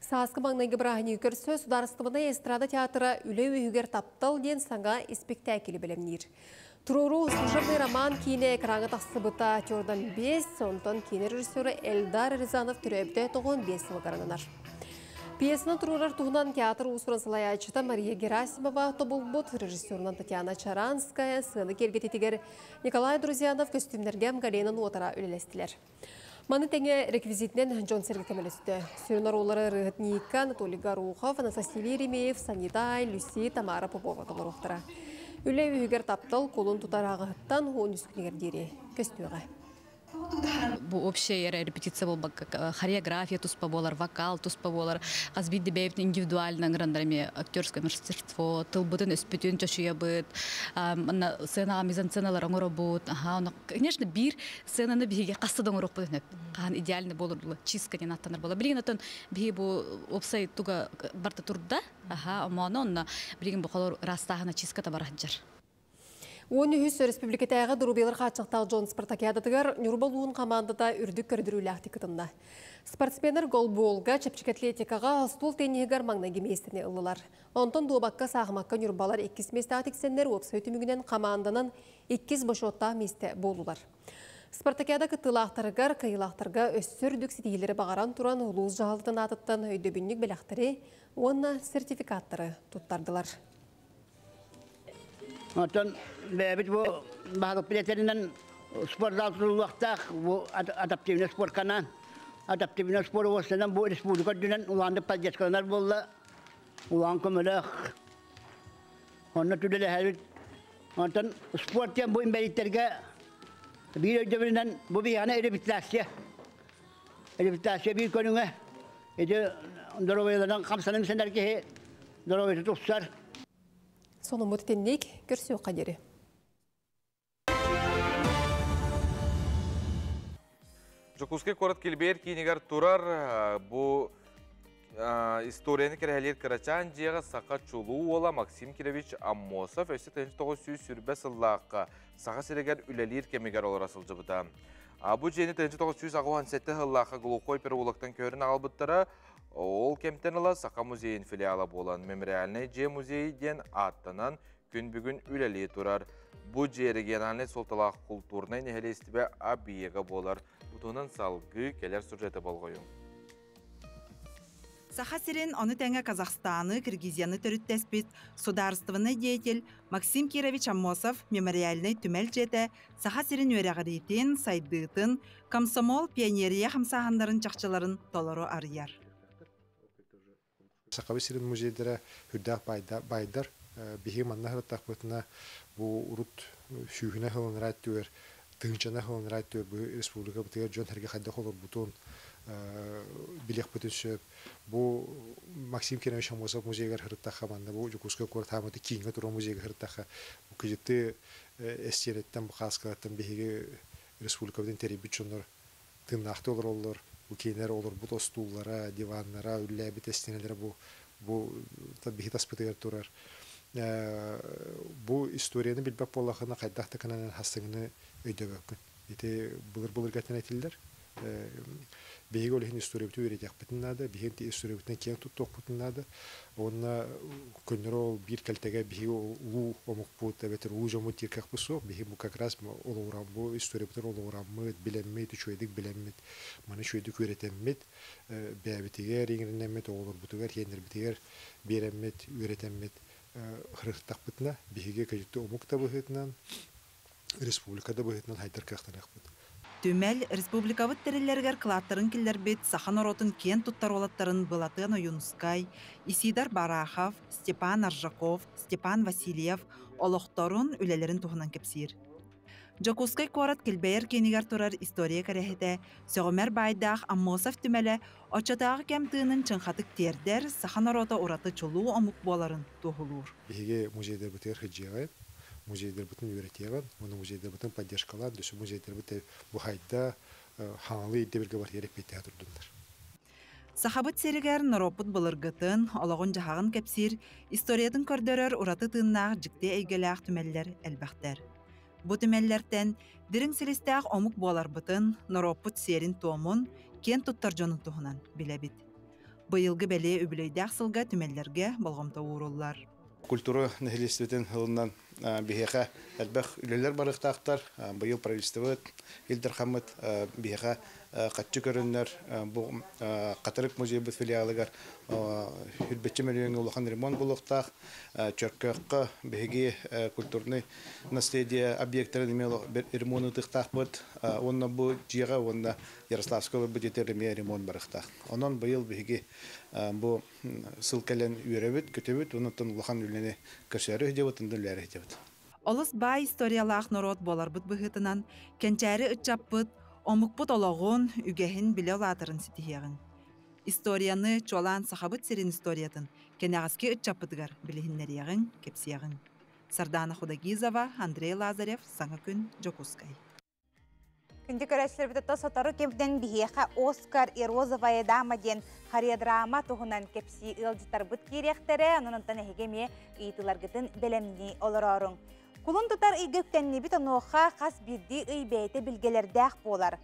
Сааскы маҥнайгы бырааһынньыгы көрсө Судаарыстыбаннай эстрада театра Үлэ үөһүгэр таптал диэн саҥа испиктээкили бэлэмниир. Туруоруу служебный роман киинэ экраҥҥа тахсыбыта актердан 5, онтон киинэ режиссера Эльдар Рязанов төрөөбүтэ 95 сылыгар ананар. Пьесаны туруорар туһунан театр уус-уран салайааччыта Мария Герасимова тобулбут, режиссерунан Татьяна Чаранская, сыана киэргэтитигэр Николай Друзьянов көстүүмнэргэ Галина Нуотара үлэлэстилэр. Маны тэҥэ реквизитинэн дьон-сэргэ көмөлөстө. Сүрүн оруоллары ырыаһыт Ника, Анатолий Горохов, Анастасия Еремеев, Санитай, Люси, Тамара Попова толоруохтара. Үлэ үһүгэр таптал кулун тутар аҕыһыттан 13 күнүгэр диэри көстүөҕэ. Бу общая репетиция буолбакка, хореография туспа буолар, вокал туспа буолар. Хас биирдии бэйэбитин индивидуально ыҥырандар эмиэ актерское мастерство, тылбытын, өспүтүн чочуйабыт, манна сценаҕа мизансценалар оҥоробут. Аха, ону, конечно, биир сценаны биһиги хаста да оҥоруохпут өнөп. Хаһан идеально буолар була, чистка диэн аттанар буола. Билигин оттон биһиги бу уопсай туга барта турда. Аха, омооно онно билигин бу холор ырастааһына чистката бара сылдьар. 13 республикатааҕы доруобуйалар хааччахтаах дьон спартакиадатыгар Ньурба улууһун хамаандата үрдүк көрдөрүүлээхтик кытынна. Спортсменнар голболга, чэпчэки атлетикаҕа, остуол тенниһигэр маҥнайгы миэстэни ыллылар. Онтон дуобакка, саахымакка ньурбалар иккис миэстэҕэ тиксэннэр уопсай түмүгүнэн хамаанданан иккис бочуоттаах миэстэ буоллулар. Спартакиада кыттыылаахтарыгар, кыайыылаахтарга өссө үрдүк ситиһиилэри баҕаран туран улуус дьаһалтатын аатыттан өйдөбүнньүк бэлэхтэри уонна сертификаттары туттардылар. Оттон бэйэбит бу баһылыкпыт этэринэн спортзал тутуллуохтаах бу адаптивный спортканан адаптивный спорт уостанан бу республика үрдүнэн улааннык поддержкаланар буолла улаан көмөлөөх онно түлэлэһэбит онтон спорт диэн бу инбэлииттэргэ биир өйдөбүлүнэн бу биһиэхэ реабилитация реабилитация биир көрүҥэ ити доруобуйаларынан хамсанан сэнэр киһи доруобуйата тупсар. Сонуммут итинник, көрсүөххэ диэри. Дьокуускай куорат килбиэр киинигэр турар бу историяны кэрэһэлиир кырачаан дьиэҕэ саха чулуу уола Максим Кирович Аммосов өссө 1920 сыллаахха Саха сиригэр үлэлиир кэмигэр олоро сылдьыбыта. Бу дьиэни 1987 сыллаахха глухой переулоктан көһөрөн аҕалбыттара. Ол кэмтэн ыла Саха музейын филиала буолан мемориальнай дьиэ музей диэн ааттанан күн бүгүн үлэлии турар. Бу дьиэ региональнай суолталаах култуурнай нэһилиэстибэ объега буолар. Бу салгыы кэлэр сюжеты болҕойуҥ. Саха сирин, ону тэҥэ Казахстаны, Киргизияны төрүттэспит судаарыстыбаннай деятель Максим Кирович Аммосов мемориальнай түмэл дьиэтэ Саха сирин үөрэҕириитин, сайдыытын, комсомол, пионерия хамсааһыннарын чахчыларын толору арыйар. Сахабыт сирин музейдара үрдээх байдар. Биһиги манна сырыттахпытына бу урут сүүһүнэ сылынара түгэр, тыһыынчана сылынара түгэр бу республикабытыгар дьон сэргэ хайдах олорбутун билиэхпитин сөп. Бу Максим Кирович Аммосов музейыгар сырыттахха манна бу Дьокуускай куорат хаамыты кииҥҥэ турар музейга сырыттахха бу кыдьыты эстиэрэттэн бу хааскалартан биһиги республикабытын тэрийбит дьоннор тыыннаахтыы олороллор. Бу кинилэр олорбут остууллара, диваннара, үллээбит эстиэнэлэрэ бу бу биһи таспытыгар турар. Бу историяны билбэт буоллахына хайдах да гынан хастыҥны өйдөбөккүн. Ити былыр-былыргаттан этиллэр. Биһиги ол иһин историябытын үөрэтиэхпитин наада, биһиги историябытынан киэҥ туттуохпутун наада. Уонна көннөрү ол биир кэлтэгэ биһиги улуу омукпут эбэтэр улуу дьоммут диир кыахпыт суох. Биһиги бу как раз олоҕуран бу историябытын олоҕураммыт, билэммит, үчүгэйдик билэммит, маны үчүгэйдик үөрэтэммит, бэйэбитигэр иҥэринэммит, оҕолорбутугар, сиэннэрбитигэр биэрэммит, үөрэтэммит ырыттахпытына, биһиги кэдьикти омук да быһыытынан, республика да быһыытынан хайдар кыахтаныахпыт. Түмэл республикабыт тэриллэригэр кылааттарын киллэрбит саха норуотун киэн туттар уолаттарын Былатыан Ойуунускай, Исидор Барахов, Степан Аржаков, Степан Васильев олохторун, үлэлэрин туһунан кэпсиир. Дьокуускай куорат килбэйэр киинигэр турар история кэрэһитэ, сөҕүмэр баайдаах Аммосов түмэлэ оччотооҕу кэм тыынын чыҥхатык тиэрдэр, саха норуота ураты чулуу омук буоларын туоһулуур. Биһиги музейдарбытыгар сылдьыаҕын, музейдарбытын үөрэтиэҕин, уонна музейдарбытын поддержкалаан, дөссө музейдарбыт бу хайда хаҥалыы ирдэбилгэ барытыгар эппиэттэһэ турдуннар. Сахабыт сиригэр норуоппут былыргытын, олоҕун-дьаһаҕын кэпсиир, историятын көрдөрөр ураты тыыннаах дьикти эйгэлээх түмэллэр элбэхтэр. Бу түмэллэртэн дириҥ силистээх омук буоларбытын, норуоппут сиэрин-туомун, киэн туттар дьонун туһунан билэбит. Быйылгы бэлиэ үбүлүөйдээх сылга түмэллэргэ болҕомто ууруллар. Культура нэһилиэстибэтин ылынан биһиэхэ элбэх үлэлэр барыахтаахтар. Быйыл правительствобыт, Ил Дархаммыт биһиэхэ хаччы көрөннөр бу Хатырык музейбыт филиалыгар үрбэччэ мөлүйүөҥҥэ улахан ремонт буолуохтаах. Чөркөөххө биһиги культурный наследие объектарын эмиэ ремонт ыытыахтаахпыт. Уонна бу дьиэҕэ уонна Ярославскай олорбут дьиэтигэр эмиэ ремонт барыахтаах. Онон быйыл биһиги бу сыл кэлэн үөрэбит, көтөбүт, онон улахан үлэни көрсөөрү сылдьабыт, онтон үлэлээри сылдьабыт. Олус баай историялаах норуот буоларбыт быһыытынан, кэнчээри ыччаппыт, омукпут олоҕун, үгэһин билэ улаатарын ситиһиэҕиҥ. Историяны, чуолаан Сахабыт сирин историятын кэнэҕэски ыччаппытыгар билиһиннэриэҕиҥ, кэпсиэҕиҥ. Сардаана Худогизова, Андрей Лазарев, Саҥа күн, Дьокуускай. Күндү көрөөччүлэрбит сотору кэмтэн биһиэхэ Оскар и розовая дама диэн хореодрама туһунан кэпсии ыалдьыттарбыт киириэхтэрэ. Онон онтон эһиги эмиэ ыйытыыларгытын бэлэмнии олорооруҥ. Кулун тутар ыйга үктэннибит, онуоха хас биирдии ый бэйэтэ билгэлэрдээх буолар.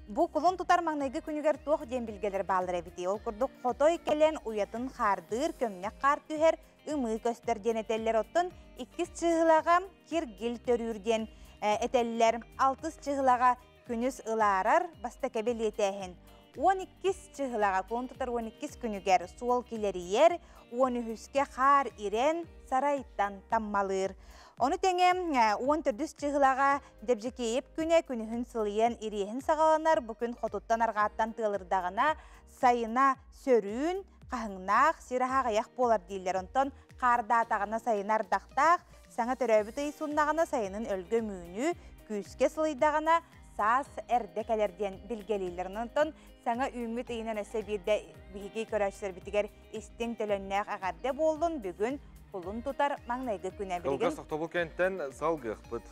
Бу кулун тутар маҥнайгы күнүгэр туох диэн билгэлэр бааллар эбитий? Ол курдук хотой кэлэн уйатын хаардыыр, көмнөх хаар түһэр, ымыы көстөр диэн этэллэр. Оттон иккис чыыһылаҕа киргил төрүүр диэн этэллэр. Алтыс чыыһылаҕа күнүс ылаарар, бастакы бэлиэтээһин. 12 чыһылаҕа кулун тутар 12 күнүгэр суол килэрийэр, 13-кэ хаар ирэн, сарайтан таммалыыр. Ону тэҥэ 14 чыһылаҕа Дэбдьикиэйэп күнэ күнүһүн сылыйан ириэһин саҕаланар, бу күн хотуттан арҕааттан тыалырдаҕына сайына сөрүүн, хаһыҥнаах, сир аһа аҕыйах буолар дииллэр. Онтон хаардаатаҕына сайына ардахтаах, саҥа төрөөбүт ый суннаҕына сайынын өлгөм үүнүү, күүскэ сылыйдаҕына саас эрдэ кэлэр диэн билгэлииллэр. Онтон саҥа үүммүт ыйынан өссө биирдэ биһиги көрөөччүлэрбитигэр истиҥ төлөннөөх эҕэрдэ буоллун. Бүгүн кулун тутар маҥнайгы күнэ билигин. Кылгас тохтобул кэнтэн салгыахпыт.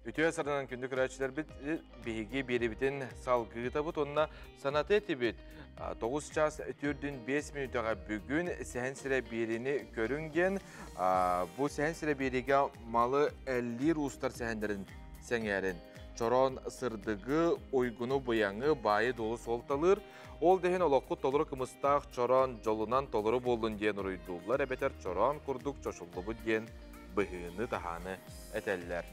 Үтүө сарынан күндү көрөөччүлэрбит биһиги биэрибитин салгыытабыт уонна санаты этибит. 9 час төрдүн 5 мүнүүтэҕэ бүгүн сэһэн сирэ биэрини көрүҥ диэн бу сэһэн сирэ биэриигэ малы эллиир уустар сэһэннэрин сэҥээрин. Чороон сырдыгы, уйгуну быйаҥы, баайы-дуолу суолталыыр. Ол да иһин олоххут толору кымыстаах чороон дьолунан толору буоллун диэн уруйдууллар эбэтэр чороон курдук чочуллубут диэн быһыыны-таһааны этэллэр.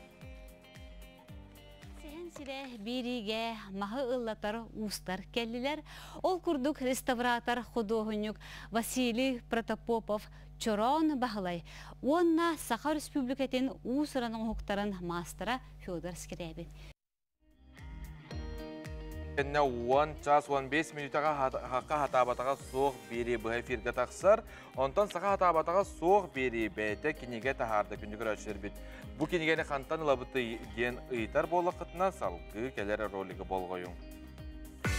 Сэһэн сирэ биириигэ маһы ыллатар уустар кэллилэр. Ол курдук реставратор худуоһунньук Василий Протопопов Чороон Баһылай уонна Саха Өрөспүүбүлүкэтин уус-уран оҥоһуктарын маастара Федор Скрябин. Кэннэ 10 час 15 мүнүүтэҕэ хахха хатаабатаҕа суох биэрии быһа эфиргэ тахсар. Онтон саха хатаабатаҕа суох биэрии бэйэтэ кинигэ таһаарда күндү көрөөччүлэрбит. Бу кинигэни хантан ылабытый диэн ыйытар буоллаххытына салгыы кэлэр ролигы болҕойуҥ.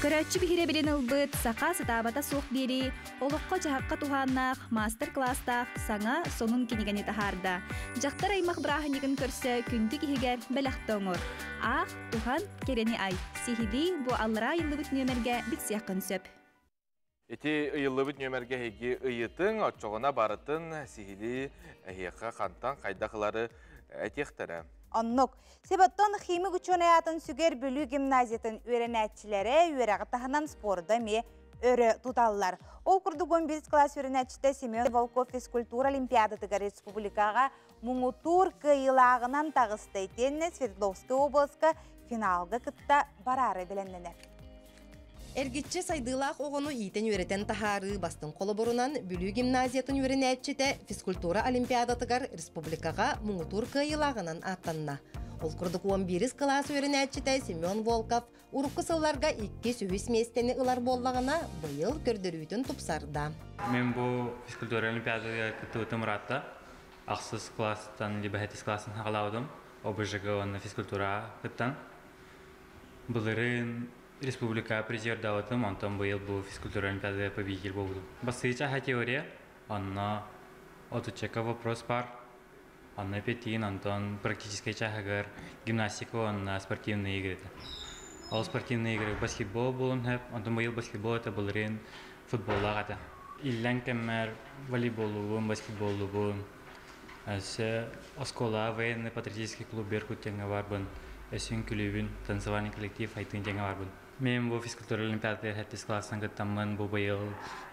Көрөөччү биһирэбилин ылбыт саха сатаабата суох биэрии олоххо-дьаһахха туһааннаах маастар-кылаастаах саҥа сонун кинигэни таһаарда. Дьахтар аймах бырааһынньыгын көрсө күндү киһигэр бэлэхтэ оҥор. Аах, туһан, кэрэни ай. Сиһилии бу аллараа ыйыллыбыт нүөмэргэ билсиэххин сөп. Ити ыйыллыбыт нүөмэргэ эһиги ыйытыҥ, оччоҕуна барытын сиһилии эһиэхэ хантан хайдах ылары этиэхтэрэ. Оннук. Себоттон химик учуонай аатын сүгэр Бүлүү гимназиятын үөрэнээччилэрэ үөрэҕи таһынан спорду эмиэ өрө туталлар. Ол курдук 11 класс үөрэнээччитэ Семен Волков физкультура олимпиадатыгар республикаҕа муҥутуур кыайыылааҕынан таҕыста итиэннэ Свердловскай обласка финалга кытта бараары бэлэмнэнэр. Эргиччи сайдыылаах оҕону иитэн-үөрэтэн таһаарыы бастыҥ холобурунан Бүлүү гимназиятын үөрэнээччитэ физкультура олимпиадатыгар республикаҕа муҥутуур кыайыылааҕынан ааттанна. Ол курдук 11 кылаас үөрэнээччитэ Семен Волков урукку сылларга иккис-үһүс миэстэни ылар буоллаҕына, быйыл көрдөрүүтүн тупсарда. Мен бу физкультура олимпиадатыгар кыттыбытым ыраатта. Ахсыс класстан либо хэтис класстан хаҕалаабытым. ОБЖГ уонна физкультураҕа кыттан. Былырыын республика призердаабытым, онтон быйыл бу физкультура олимпиадада победитель буолбутум. Бастыыча теория, онно отуччака вопрос бар. Онно эпиэтиин, онтон практическай чааһыгар гимнастика уонна спортивные игры. Ол спортивные игры баскетбол буолун сөп, онтон быйыл баскетбол это былырыын футболлаах этэ. Иллэҥ кэммэр волейболлуубун, баскетболлуубун, өссө оскуола военный патриотический клуб Беркут диэҥҥэ барбын, өссө үҥкүүлүүбүн, танцевальный коллектив Айтыын диэҥҥэ барбын. Мен бу физкультура олимпиадатыгар сэттис класстан кыттаммын, бу быйыл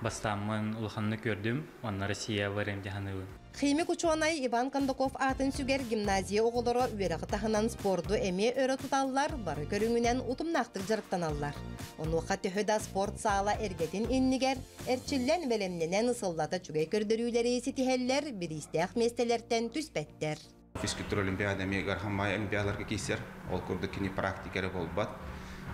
бастааммын улаханнык көрдүм, онно Россия барыам дии саныыбын. Химик учуонай Иван Кондаков аатын сүгэр гимназия оҕолоро үөрэҕи таһынан спорду эмиэ өрө туталлар, бары көрүҥүнэн утумнаахтык дьарыктаналлар. Онуоха төһө да спорт саала эргэтин иннигэр эрчиллэн бэлэмнэнэн сыллата үчүгэй көрдөрүүлэри ситиһэллэр, бириистээх миэстэлэртэн түспэттэр. Физкультура олимпиада эмиэ ыарахан олимпиадаларга киирсэр. Ол курдук кини практика эрэ буолбат.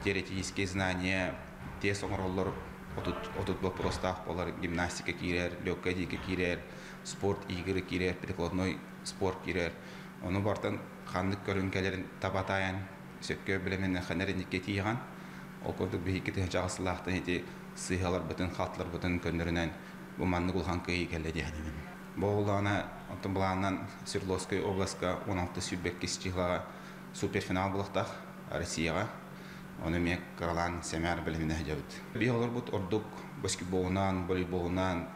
Теоретические знания тиэс оҥороллор 30 боппуруостаах буолар гимнастика киирэр, легкая диэки киирэр, спорт игры киирэр, прикладной спорт киирэр. Ону бартан ханнык көрүҥ кэлэрин таба таайан, сөпкө бэлэмнэнэххинэ эрэ тиийэҕин. Ол курдук биһиги тыһыынчаҕа сыллаахтан ити сыыһаларбытын, халтыларбытын көннөрүнэн бу маннык улахан кыайыы кэллэ диэхинибин. Бу оллоҕуна оттон былаанынан Свердловскай областка 16 сүүрбэккис числаҕа суперфинал буолуохтаах Россияҕа. Ону эмиэ кыралаан сэмээр бэлэмнэ сылдьабыт. Биһи олорбут ордук баскетболунан, волейболунан,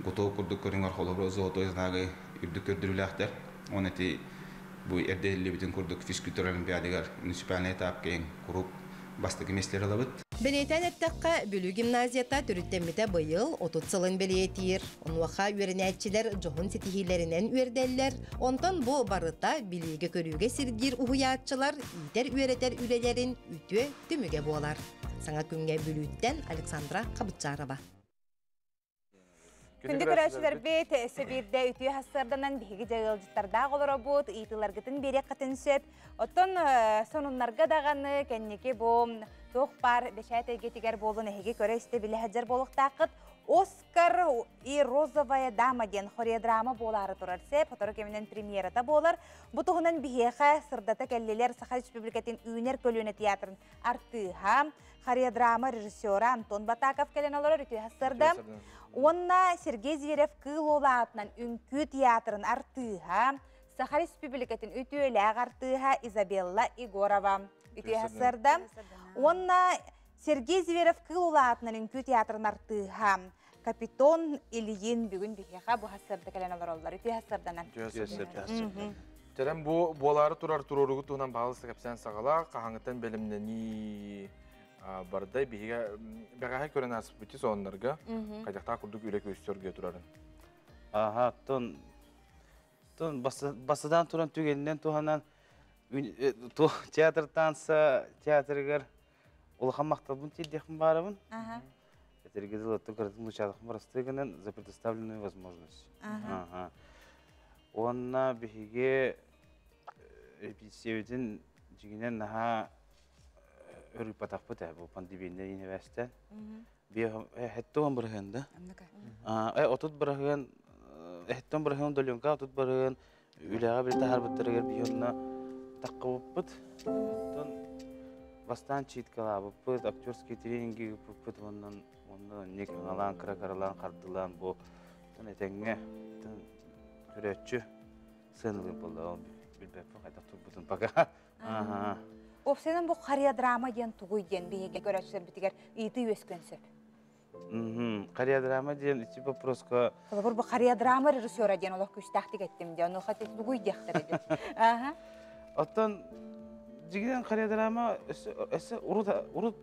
готов курдук көрүҥэр холобура золотой знагы үрдүк көрдөрүүлээхтэр. Уонна ити бу эрдэ иһиллибитин курдук физкультура олимпиадыгар муниципальнай этапка куруук бастакы миэстэлэри ылабыт. Бэлиэтээн эттэххэ, Бүлүү гимназията төрүттэммитэ быйыл 30 сылын бэлиэтиир. Онуоха үөрэнээччилэр дьоһун ситиһиилэринэн үөрдэллэр. Онтон бу барыта билиигэ-көрүүгэ сирдиир уһуйааччылар иитэр-үөрэтэр үлэлэрин үтүө түмүгэ буолар. Саҥа күҥҥэ Бүлүүттэн Александра Хабытчарова. Күндү көрөөччүлэрбит, өссө биирдэ үтүө сарсыарданан биһиги дьэ ыалдьыттардаах олоробут, ыйытыыларгытын биэриэххитин сөп. Оттон сонуннарга даҕаны кэнники бу туох баар бэчээт эйгэтигэр буолун эһиги көрө-истэ билэ сылдьар буолуохтааххыт. Оскар и розовая дама диэн хореодрама буолаары турар сөп, сотору кэминэн премьерата буолар. Бу туһунан биһиэхэ сырдата кэллилэр Саха Республикатын үүнэр көлүөнэ театрын артыыһа, хореодрама режиссера Антон Батаков кэлэн олорор үтүө сарсыарда. Уонна Сергей Зверев Кыыл Уола аатынан үҥкүү театрын артыыһа, Саха Республикатын үтүөлээх артыыһа Изабелла Егорова үтүө сарсыарда. Уонна Сергей Зверев Кыыл Уола аатынан үҥкүү театрын артыыһа Капитон Ильин бүгүн биһиэхэ бу сарсыарда кэлэн олороллор. Үтүө сарсыарданан. Үтүө сарсыарда. Тэрэн бу буолаары турар туруоругу туһунан баһылыста кэпсээн саҕала, хаһаҥыттан бэлэмнэнии бардай биһигэ бэҕэһээ көрөн ааспыт соннарга хайдахтаах курдук үлэ көстөргө турарын. Аха, тон тон басыдан туран түгэнинэн туһанан театр танца театрыгар улахан махталбын тиэрдиэхпин баарабын. Этэргэ дылы кыратын лучалахым барастыгынан за предоставленную возможность. Ага. Уонна биһиги репетициябытын дьиҥинэн наһаа өрүппатахпыт ээ бу пандемия инэбэстэн. Хэттуон бырыһыан да. Отут бырыһыан хэттуон бырыһыан доленка отут бырыһыан үлэҕэ били таһаарбыттарыгар биһи онно таххыбыппыт. Оттон бастаан читкалаабыппыт, актерский тренинги ыыппыппыт уонна онно онник аҥалаан кыра-кыралаан хардылаан бу оттон этэҥҥэ көрөөччү сыаналыыр буолла билбэппин хайдах турбутун пока. Аха. Уопсайынан бу хореодрама диэн тугуй диэн биһиги көрөөччүлэрбитигэр ыйытыы үөскүөн сөп. Хореодрама диэн ити вопроска... Холобур, бу хореодрама режиссера диэн олох күүстээхтик эттим диэн, онуоха тугуй диэхтэрэ диэн. Аха. Оттон дьигинэн хореодрама өссө урут урут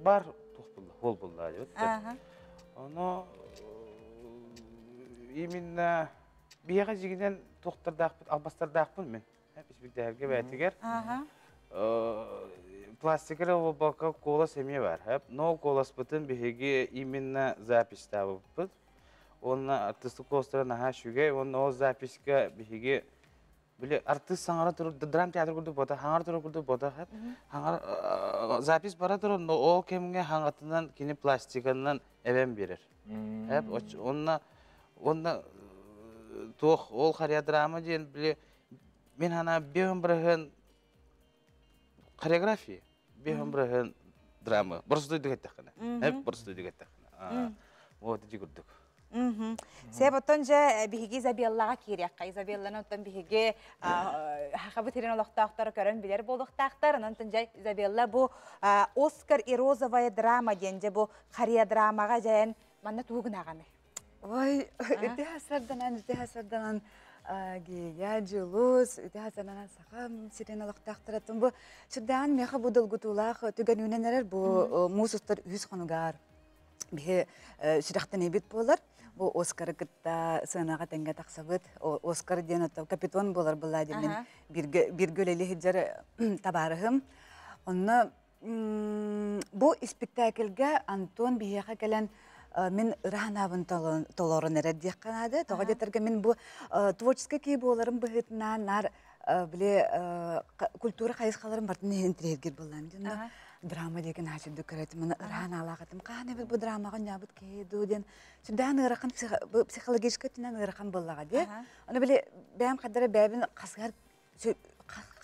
бар туох булла, хол булла диэбит. Ону именно биһиэхэ дьигинэн туохтардаахпыт, албастардаахпын мен. Испиктээкилгэ бээтигэр пластик эрэ буолбакка куолас эмиэ бар. Но куоласпытын биһиги именно записьтаабыппыт. Уонна артыыстык куоластара наһаа үчүгэй. Уонна ол записька биһиги били артыыс саҥара турар драм театр курдук бота хаҥара турар курдук бота хаҥара запись бара турар но ол кэмҥэ хаҥатынан кини пластиканан эбэн биэрэр. Уонна уонна туох ол хореодрама диэн били Мин хана биэһин бырыһын хореография, биэһин бырыһын драма. Боростуйдук эттэххинэ. Эп боростуйдук эттэххинэ. Вот ити курдук. Сеп оттон же биһиги Изабеллаҕа киириэххэ. Изабелланы оттон биһиги хахабыт сирин олохтоохторо көрөн билэр буолуохтаахтар. Онон же Изабелла бу Оскар и розовая драма диэн же бу хореодрамаҕа дьайан манна тугу гынаҕаны? Ой, үтүө сарданан, үтүө сарданан Гея, Дьулус, үтүө сарданан саха сирин олохтоохторо бу сүрдээн миэхэ бу долгутуулаах түгэн үүнэн эрэр бу муус устар үһүс хонугаар биһи сүрэхтэнэбит буолар. Бу Оскары кытта сыанаҕа тэҥҥэ тахсабыт. Оскар диэн капитон буолар была диэн бирге бирге үлэлии сылдьар табаарыһым. Онно Бу испиктээкилгэ Антон биһиэхэ кэлэн мин ыра санаабын толорон эрэр диэххэ наада. Тоҕо диэтэргэ мин бу творческий киһи буоларым быһыытынан наар били культура хайысхаларын бартын интириэһиргиир буоллаам. Дьонно драма диэки наһаа сүрдүк көрөтүм. Маны ыра санаалаах этим. Хаһан эбит бу драмаҕа оонньообут киһи дуу диэн сүрдээх ыарахан психологическай өттүнэн ыарахан буоллаҕа дии. Аны били бэйэм хардара бэйэбин хасыһар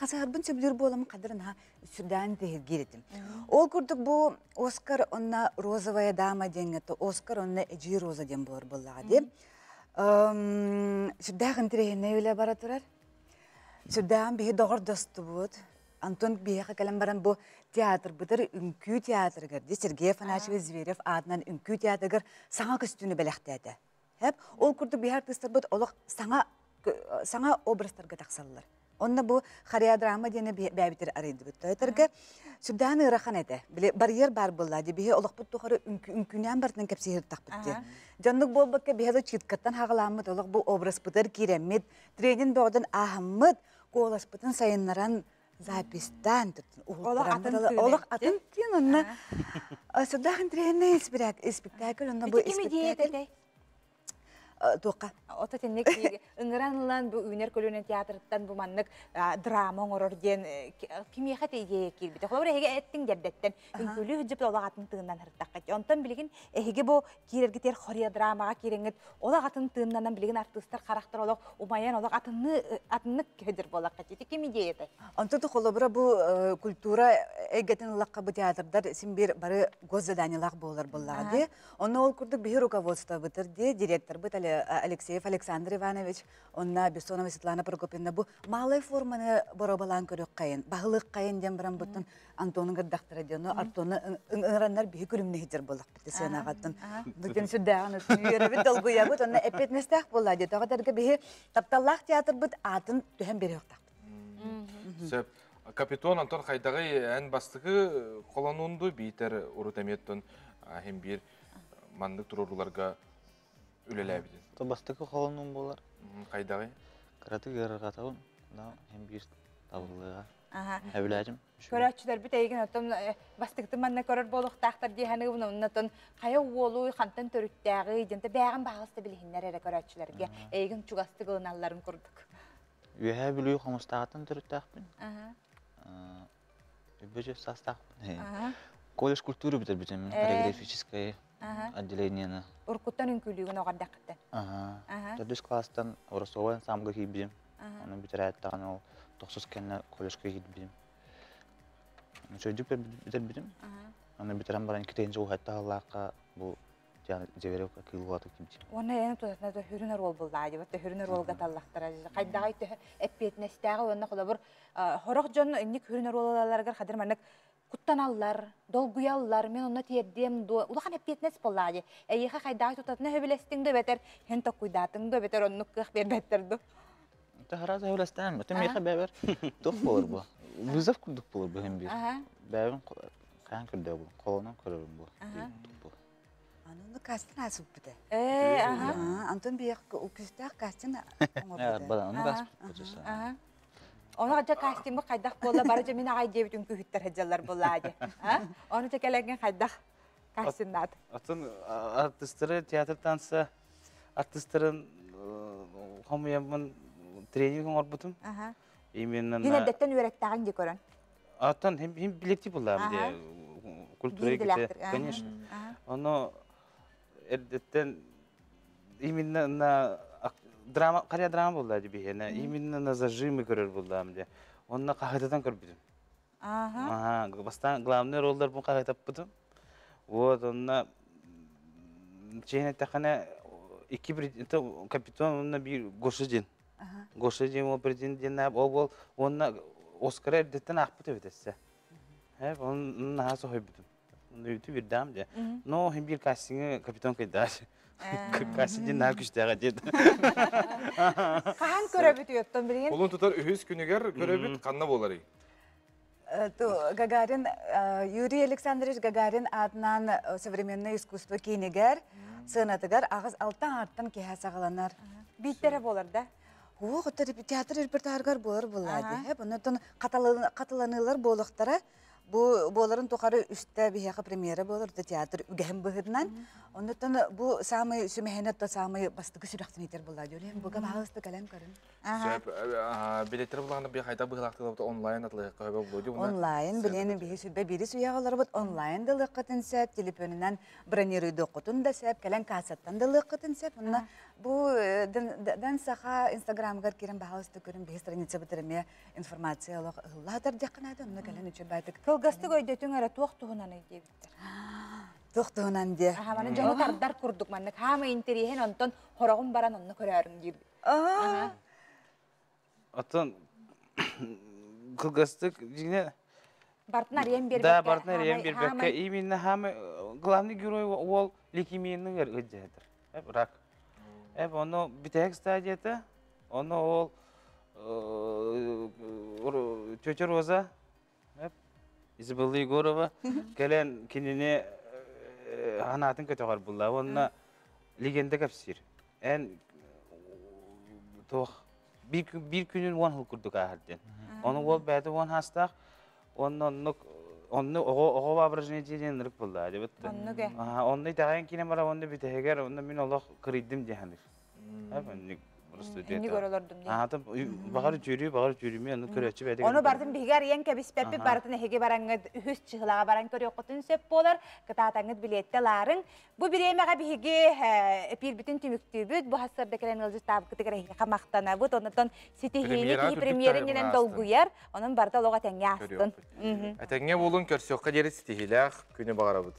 хасыһарбын сөбүлүүр буоламмын хадыр наһаа сүрдээн тэһиргиир этим. Ол курдук бу Оскар онно розовая дама диэҥҥэ Оскар онно эдьиий Роза диэн буолар буоллаҕа дии. Сүрдээх интэриэһинэй үлэ бара турар. Сүрдээҕин биһи доҕордостубут. Антон биһиэхэ кэлэн баран бу театрбытыр үҥкүү театрыгар ди Сергей Афанасьевич Зверев аатынан үҥкүү театрыгар саҥа көстүүнү бэлэхтээтэ. Хэп ол курдук биһи артыыстарбыт олох саҥа саҥа образтарга тахсаллар. Онно бу хореодрама диэни бэйэбитигэр арыйдыбыт. Тойтарга сүрдээн ыарахан этэ. Били барьер баар буолла ди биһи олохпут тухары үҥкүүнээн барытынан кэпсиһиртахпыт диэн. Дьоннук буолбакка биһи да чыткаттан хаҕалааммыт олох бу образпытыгар киирэммит, тренинг бөҕөтүн ааһаммыт, куоласпытын сайыннаран записьтаан олох атын тыын онно сүрдээх интэриэһинэй испиктээкил онно бу испиктээкил туохха Ото тинник ыҥыран ылан бу үүнэр көлүөнэ театрыттан бу маннык драма оҥорор диэн кимиэхэ те идея киирбитэ. Холобур эһиги эттиҥ дэрдэттэн үҥкүүлүү сылдьыбыт олох атын тыыннан ырыттаххыт. Онтон билигин эһиги бу киирэргитигэр хореодрамаҕа киирэҥҥит олох атын тыыннанан билигин артыыстар харахтар олох умайан олох атынны атыннык киһидир буоллахха ити ким идеята? Онтон холобура бу культура эйгэтин ыллахха бу театрдар син биир бары госзаданиелаах буолар буоллаҕа дии. Онно ол курдук биһи руководствобытыр дии директорбыт Алексеев Александр Иванович, онно Бессонова Светлана Прокопьевна бу малай форманы боробалаан көрүөххэйин, баһылыаххайын диэн баран буттун Антону гырдахтара диэн, Антону ыҥыраннар биһи күлүмнэһитер буоллахпыт сыанаҕаттан. Бүтүн сүрдээҕин үөрэбит, долгуйабыт, онно эппиэтинэстээх буолла дии. Тоҕо дэргэ биһи тапталлаах театрбыт атын түһэн биэриэхтаахпыт. Сөп. Капитон Антон хайдаҕый эн бастакы холонуунду биитэр урут эмиэттэн иһин биир маннык туруоруларга үлэлээбитин. То бастакы холонуум буолар. Хайдаҕый? Кыратык ыарырҕатабын, но иһин биир табыллыаҕа. Эбилээтим. Көрөөччүлэрбит эйигин оттон бастакытын манна көрөр буолуохтаахтар дии саныыбын оннотон хайа уолуй хантан төрүттээҕий диэн бээҕин баҕаласта билиһиннэр эрэ көрөөччүлэргэ эйигин чугастык ылыналларын курдук. Үөһээ Бүлүү Хомустааҕыттан төрүттээхпин. Үбүчү саастаахпын. Колледж культуры бүтэрбитим, хореографическое отделениены. Уруккуттан үҥкүүлүүгүн оҕордаххыттан. Төрдүс класстан Ростовой ансамблга киирбитим. Ону бүтэрээт даҕаны ол тохсус кэннэ колледжка киирбитим. Үчүгэйдик бүтэрбитим. Аны бүтэрэн баран икки уһатта аһыллаахха бу Дьэбэрэ кыыллата кимчи. Уонна эн тутатына төһүрүн оруол буллаа дибат төһүрүн оруолга таллахтара хайдаҕай төһө эппиэтинэстээҕи уонна холобур хорох дьон инник хүрүн оруолаларыгар хадыр маннык куттаналлар, долгуйаллар, мен онно тиэрдиэм дуо, улахан эппиэтинэс буоллаа дии. Эйиэхэ хайдаҕай тутатына сөбүлэстиҥ да бэтэр, һэн токкуйдаатыҥ да бэтэр оннук кыах биэрбэттэр ду. Таһара сөбүлэстээн, бэтэ миэхэ бэбэр туох буолар бу? Вызов курдук буолар бу хем биир. Бэбин хаан көрдөө бу, холонон көрөрүм бу. Аны кастинг аасыппыта. Э, аха. Антон биэх күстээх кастинг оҥорбута. Аны кастинг Ону дьэ кастингмыт хайдах буолла бары дьэ мин аҕай диэбит үҥкүүһүттэр сылдьаллар буоллаа дии. Ону дьэ кэлэҥҥин хайдах кастиннаат? Атын артыстары театр танца артыстарын хомуйаммын тренинг оҥорбутум. Именно Мин эрдэттэн үөрэттэҕиҥ дии көрөн. Аттан хим хим билетти буллаам дии культура конечно. Ону эрдэттэн именно на драма кария драма булла ди биһиэнэ именно на зажимы көрөр буллаам ди онно хаһытатан көрбүтүм. Ага, бастаан главный роллар бу хаһытаппытым. Вот онно чиһин эттэххинэ икки капитан онно биир Гоша диэн. Гоша диэн ол президент диэн ол бол уонна Оскары эрдэттэн аахпыт эбит эссе. Оны наһаа соһуйбутум. Үтү бирдаам дьэ. Но хим биир кастингы капитан кайдааш. Кастинг дьин наһаа күстээҕэ диэт. Хаһан көрөбүт уйоттон билигин? Улун тутар үһүс күнүгэр көрөбүт ханна буоларый? Гагарин Юрий Александрович Гагарин аатынан современное искусство киинигэр сыанатыгар аҕыс алтан артан киһэ саҕаланар. Бииттэрэ буолар да? Уох, театр репертуарыгар буолар буоллаа дии. Оннотон хатыланыылар буолуохтара. Бу буоларын тухары үстэ биһиэхэ премьера буолар, театр үгэһин быһыытынан. Оннотон бу самый сүмэһинэ то самый бастакы сүрэхтэнитер буоллаа дии. Буга баһаалыста кэлэн көрүн. Сөп. Билеттер булаҕына би хайда быһылаахтык онлайн атылыахха хөбө буолуо дии. Онлайн билиэн биһи сүрбэ биири суйаҕаларбыт онлайн да ылыаххытын сөп, телефонунан бронируйдуоххутун да сөп, кэлэн кассаттан да ылыаххытын сөп. Онно бу Дэн Саха инстаграмыгар киирэн баһаалыста көрүн биһи страницабытыр эмиэ информация олох ыһыллаатар диэххэ наада, онно кэлэн үчүгэй Кылгастык өйдөтүҥ эрэ туох туһунан диэбиттэр. Туох туһунан диэ. Аха, маны дьону тардар курдук маннык хаама интэриэһин онтон хороҕун баран онно көрөөрүҥ диир. Оттон кылгастык дьиҥэ Бартын арыйан биэрбэккэ. Да, бартын арыйан биэрбэккэ. Именно хамы главный герой уол лейкемияның ыдьыһытыр. Эп рак. Эп ону бүтэһик стадията, ону ол тетя Роза, эп Изабелла Егорова кэлэн кинини ханаатын көтөҕөр булла. Онно легенда кэпсиир. Эн туох биир күнүн уон хыл курдук ааһар диэн. Ону уол бэйэтэ уон хаастаах, онно оннук онно оҕо оҕо воображение диэн ынырык буолла дебит. Оннук э. Онно итэҕэйэн киирэн баран онно бүтэһигэр онно мин олох кырыйдым диэн саныыр. Оннук просто Инник өрөлөрдүм диэн. Аата баҕар үтүөрүү, баҕар үтүөрүмү, ону көрөөччү бэйэтэ Ону бартын биһиги арыйан кэбиспэппит, барытын эһиги бараҥҥыт үһүс чыһылаҕа баран көрүөххүтүн сөп буолар. Кытаатаҥҥыт билиэттэ ылаарыҥ. Бу бириэмэҕэ биһиги эпиирбитин түмүктүүбүт. Бу сарсыарда кэлэн ыалдьыттаабыккытыгар эһиэхэ махтанабыт. Оннотон ситиһиини киһи премьеринэн долгуйар. Онон барыта олох этэҥҥэ аастын. Этэҥҥэ буолун, көрсүөххэ диэри ситиһиилээх күнү баҕарабыт.